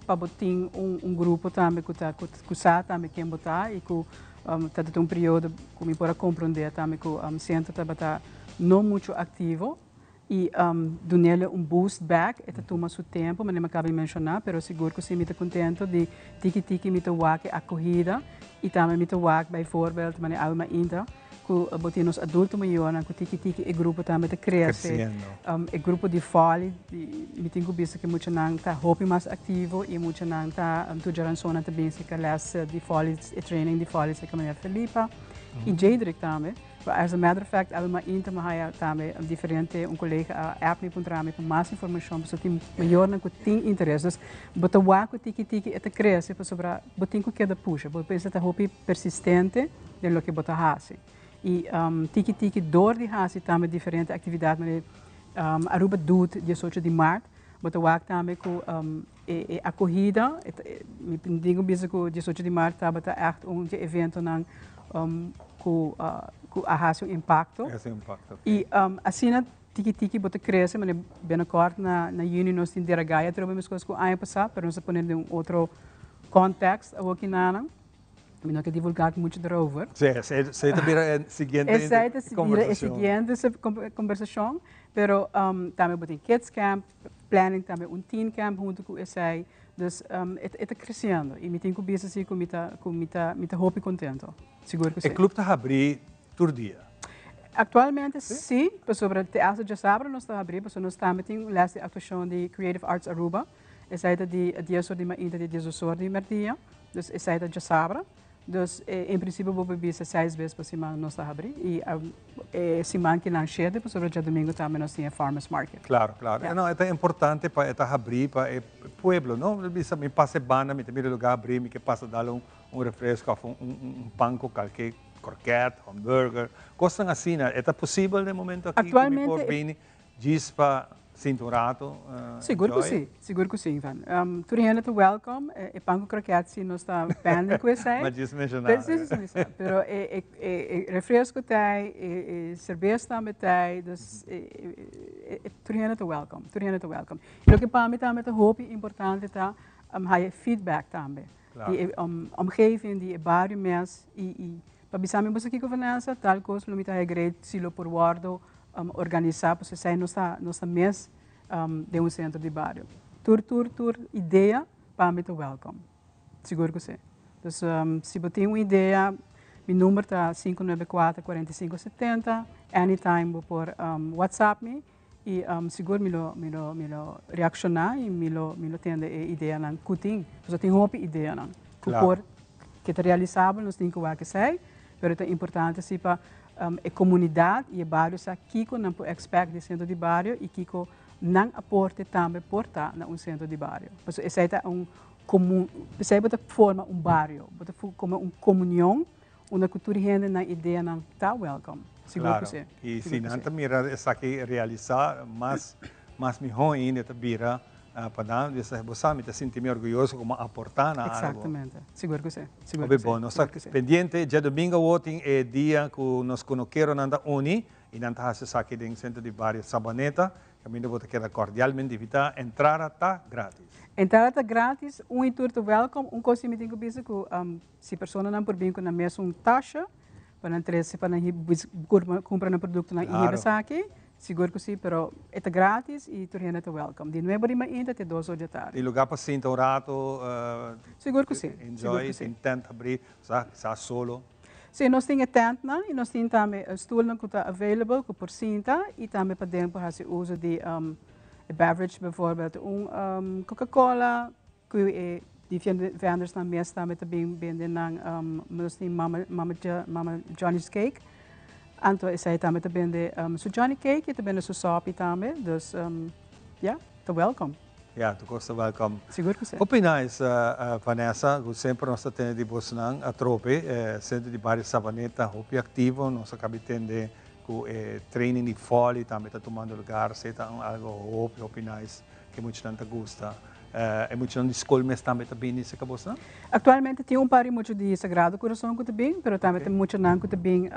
pa bo tin un grupo tambe ku ta ku sa tambe ken bo ta i ku ta ta un periodo ku mi por a komprondé tambe ku Centro tabata no muchu aktivo i dunele un boost back e ta tuma su tempu manera mi a kaba di menshoná pero sigur ku si mi ta kontento di tiki tiki mi ta wak e akohida i tambe mi ta wak bijvoorbeeld manera awe mainta Ku bo tin nos adulto mayornan ku tiki tiki e grupo tambe ta krese. E grupo di volley mi tin ku bisa ku e muchanan ta hopi mas aktivo i e muchanan ta tur djaransonan ta bin serka les di volley e training di volley serka meneer Felipa i Jadrick tambe. But as a matter of fact awe mainta mi haya tambe diferente un kolega a app mi puntra mi pa mas informashon pasobra tin mayornan ku tin interes. Dus bo ta wak ku tiki tiki e ta krese pasobra bo tin ku keda pusha. Bo mester ta hopi persistente den loke bo ta hasi. I tiki tiki dor di hasi tambe diferente aktividat manera Aruba Doet diesocho di mart, bo ta wak tambe ku e akohida, mi tin ku bisa ku diesocho di mart tabata ègt un di e eventonan ku a hasi un impakto. I asina tiki tiki bo ta krese manera binnenkort na yüni nos tin Deragaya atrobe meskos ku aña pasá pero nos a pone den un otro kòntèkst awokinan. Mi no ke divulgá mucho erover. Sí, esei ta bira e siguiente Esei ta bira e siguiente kombersashon. Pero tambe bo tin kids camp, planning tambe un teen camp huntu ku esei. Dus e ta kresiendo i mi tin ku bisa si ku mi ta ku mi ta mi ta hopi kontento. Sigur ku si. E club ta habrí tur dia? Aktualmente si, pasobra te asta djasabra nos ta habrí, pasobra nos tambe tin un les di aktuashon di Creative Arts Aruba. Esei ta di dies or di mainta te diesdos or di merdia. Dus esei ta djasabra. Dus en principio bo por bisa seis bes pa siman nos ta habri y e siman kinan shete pasobra djadomingo tambe nos tin e farmers market. Claro, claro. No, e ta importante pa e ta habri pa e pueblo, no? Bo bisa mi pasa e banda, mi ta mira e lugar habri, mi ke pasa dal un un refresco of un un pan cu kalke kroket, hamburger, cosnan asina. E ta posibel den momento aki cu mi por bini Djis pa sinti un rato Sigur ku enjoy. si, sigur ku si Ivan. Tur hende ta welcome, e pan ku kroket si nos ta pending ku esei. Ma djis menshoná. Si, si, si, si. Pero e e refresco t'ei, e serbes tambe t'ei, dus tur hende ta welcome, tur hende ta welcome. I loke pa mi tambe ta hopi importante ta haya feedback tambe di e omgeving, di e bario mes i pa bisa mi boso kiko Vanessa, tal kos lo mi ta haya great si lo por wordo organisá pasobra esei nos ta nos ta mes den un sentro di bario. Tur tur tur idea pa mi ta welkom, sigur ku si. Dus si bo tin un idea mi number ta sinku nuebe kuater kuarenta i sinku setenta, anytime bo por whatsapp mi i sigur mi lo mi lo mi lo reakshoná i mi lo mi lo tende e ideanan ku tin, pasobra tin hopi ideanan ku por ke ta realisabel nos tin ku wak esei, pero ta importante si pa E komunidat i e bario sa kiko nan por expect di sentro di bario i kiko nan aporte tambe por ta na un sentro di bario. Pasobra esei ta un komun, esei bo ta forma un bario, bo ta forma un komunion unda ku tur hende nan ideanan ta welcome. Sigur ku si. Claro, i si nan ta mira esaki realisá mas mas mihó ainda ta bira pa nan, bo sa mi ta sinti mi orguyoso ku mi a aportá na algu. Exactamente, sigur ku si. Hopi bon, nos ta pendiente, djadomingo awor tin e dia ku nos kunukeronan ta uni i nan ta hasi esaki den Sentro di Bario Sabaneta, kaminda bo ta keda kordialmente invitá, entrada ta gratis. Entrada ta gratis, un i tur ta wèlkom, un kos si mi tin ku bisa ku si personanan por bin ku nan mesun tasha pa nan trese pa nan kumpra nan produktonan i hiba esaki, Sigur cu si, pero e ta gratis y tur hende ta welcome. Di nuebe di mainta te dos or di atardi. Tin lugar pa sinta un rato, Sigur cu si, sigur enjoy, cu si. tin tent habri, sa, kisas solo. Si, nos tin e tentnan y nos tin tambe stoelnan cu ta available cu por sinta y tambe paden por haci uso di e beverage, bijvoorbeeld un Coca Cola, Cu e diferente vendersnan mes tambe ta bin bende nan, nos tin Mama, Mama, Mama Johnny's Cake, anto esey tambe ta bende su Johnny Cake y ta bende su sopi tambe, dus ya, ta welcome. Ya, tur cos ta welcome. Sigur cu si. Hopi nice, Vanessa, cu semper nos ta tende di bosnan atrobe, Centro di Bario Savaneta hopi activo, nos a cabi tende cu e training di volley tambe ta tumando lugar, esey ta un algo hopi, hopi nice. Ke muchanan ta gusta. E muchanan di skol mes tambe ta bini serka bosnan? Aktualmente tin un par di mucha di Sagrado Kurason ku ta bin, pero tambe tin muchanan ku ta bin.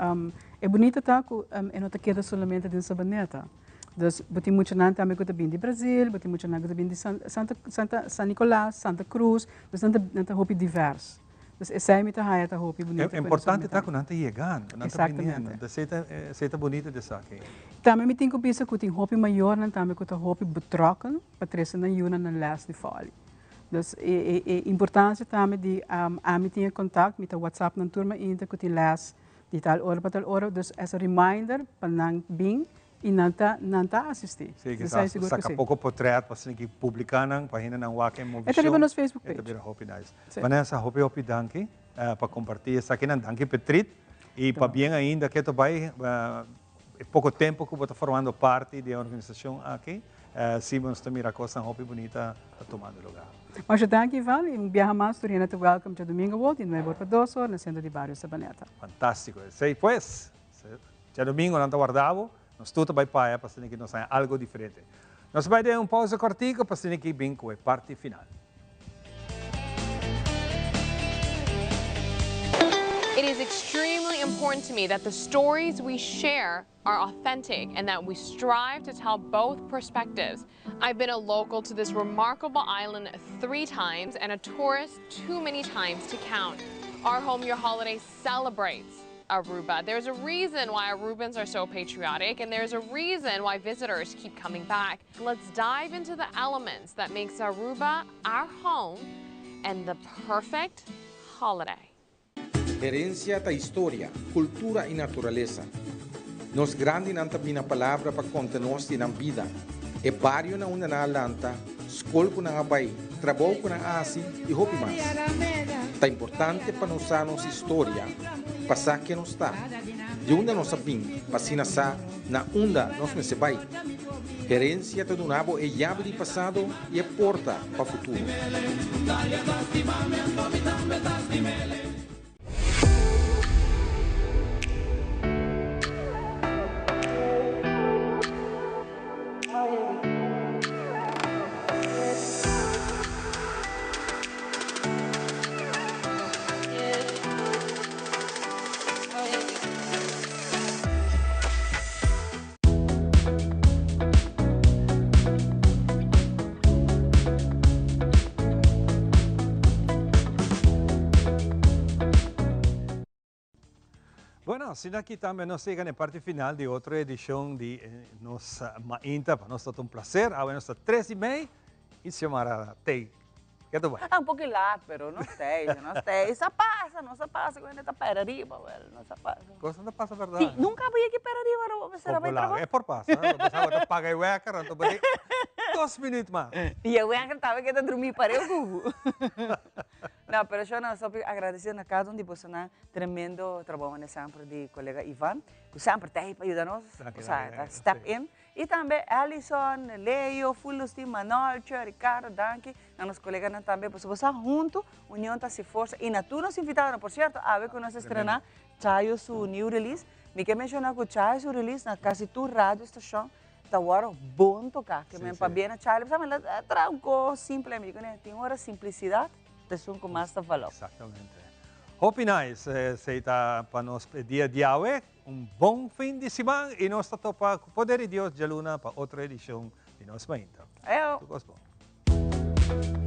E bunita ta ku e no ta keda solamente den Sabaneta. Dus bo tin muchanan tambe ku ta bin di Brazil, bo tin muchanan ku ta bin di Santa Santa San Nicolas, Santa Cruz, dus nan ta nan ta hopi divers. Dus esei mi ta haya ta hopi bunito. E importante ta ku nan ta yegando, nan ta biniendo. Esei ta esei ta bunito di esaki. Tambe mi tin ku bisa ku tin hopi mayornan tambe ku ta hopi betrokken pa trese nan yunan na les di vòli. Dus e e e importansia tambe di ami tin e kontakt, mi ta whatsapp nan tur mainta ku tin les di tal ora pa tal ora, dus as a reminder pa nan bin I nan ta, nan ta asistí. Sí, kisas saka poko potret pa asina ki publiká nan, pa hendenan wak e movishon. E ta riba nos Facebook E ta page. bira hopi nice. Sí. Vanessa, hopi hopi danki pa kompartí esakinan. Danki Petrit. I pabien ainda ke ta bai e poko tempu ku bo ta formando parti di e organisashon aki. Sí, nos ta mira kosnan hopi bunita ta tumando lugá. Masha danki Ivan, i un biaha mas tur hende ta welcome djadumingu awor di nuebe or pa dos or na Sentro di Bario Sabaneta. Fantástiko. Esei pues. Djadomingo nan ta warda bo, nos tur ta bai paya pa asina ki nos haña algo diferente. Nos ta bai den un pausa kortiko pa asina ki bin ku e parti final. It is extremely important to me that the stories we share are authentic and that we strive to tell both perspectives. I've been a local to this remarkable island three times and a tourist too many times to count. Our Home Your Holiday celebrates Aruba. There's a reason why Arubans are so patriotic and there's a reason why visitors keep coming back. Let's dive into the elements that makes Aruba our home and the perfect holiday. Herencia ta historia, cultura y naturalesa. Nos grandinan ta bina palabra pa conta nos di nan bida, e bario na unda nan a lanta, scol cu nan a bay, trabou cu nan a haci y hopi mas. Ta importante pa nos sa nos historia, pa sa ken nos ta, di unda nos a bin, pa asina sa na unda nos mester bai. Herencia ta duna bo e yabi di pasado y e porta pa futuro. Bueno, asina aki tambe nos yega na e parti final di otro edicion di nos Mainta. Pa nos ta un placer. Awe nos ta tres y mei y Xiomara tey. Ke ta bai? Un poco laat, pero no tey, no tey. Sa pasa, no sa pasa cu hende ta pera riba, wel, no sa pasa. Cosnan ta pasa, verdad? Sí, nunca bo yega pera riba, no bo mester a bai trabao. E por pasa, bo sa bo ta paga e wekker, anto bo di dos minuut mas. Y e wekker tambe keda drumi pareu cu bo. No, pero sho nos hopi agradecido na cada un di bosonan. Tremendo trabou mane semper di colega Ivan, cu semper ta ey pa yuda nos, Danki, o sea, danki, ta danki, step sí. in. Y tambe Allison, Leo, full nos team, Manolcho, Ricardo, danki na nos coleganan tambe, pasobra bo sa hunto union ta haci forsa. Y na tur nos invitadonan, por cierto, awe cu nos estrena Chayo su new release, mi ke menciona cu Chayo su release na casi tur radio station ta worde bon toca, ke men pabia na Chayo, sa mi la traha un cos simple, mi di cune, tin ora simplicidad ta esun cu mas ta valor. Exactamente. Hopi nice, esey ta pa nos e dia di awe. Un bon fin di siman y nos ta topa cu poder di Dios djaluna pa otro edicion di nos Mainta. Eo. Tur cos bon.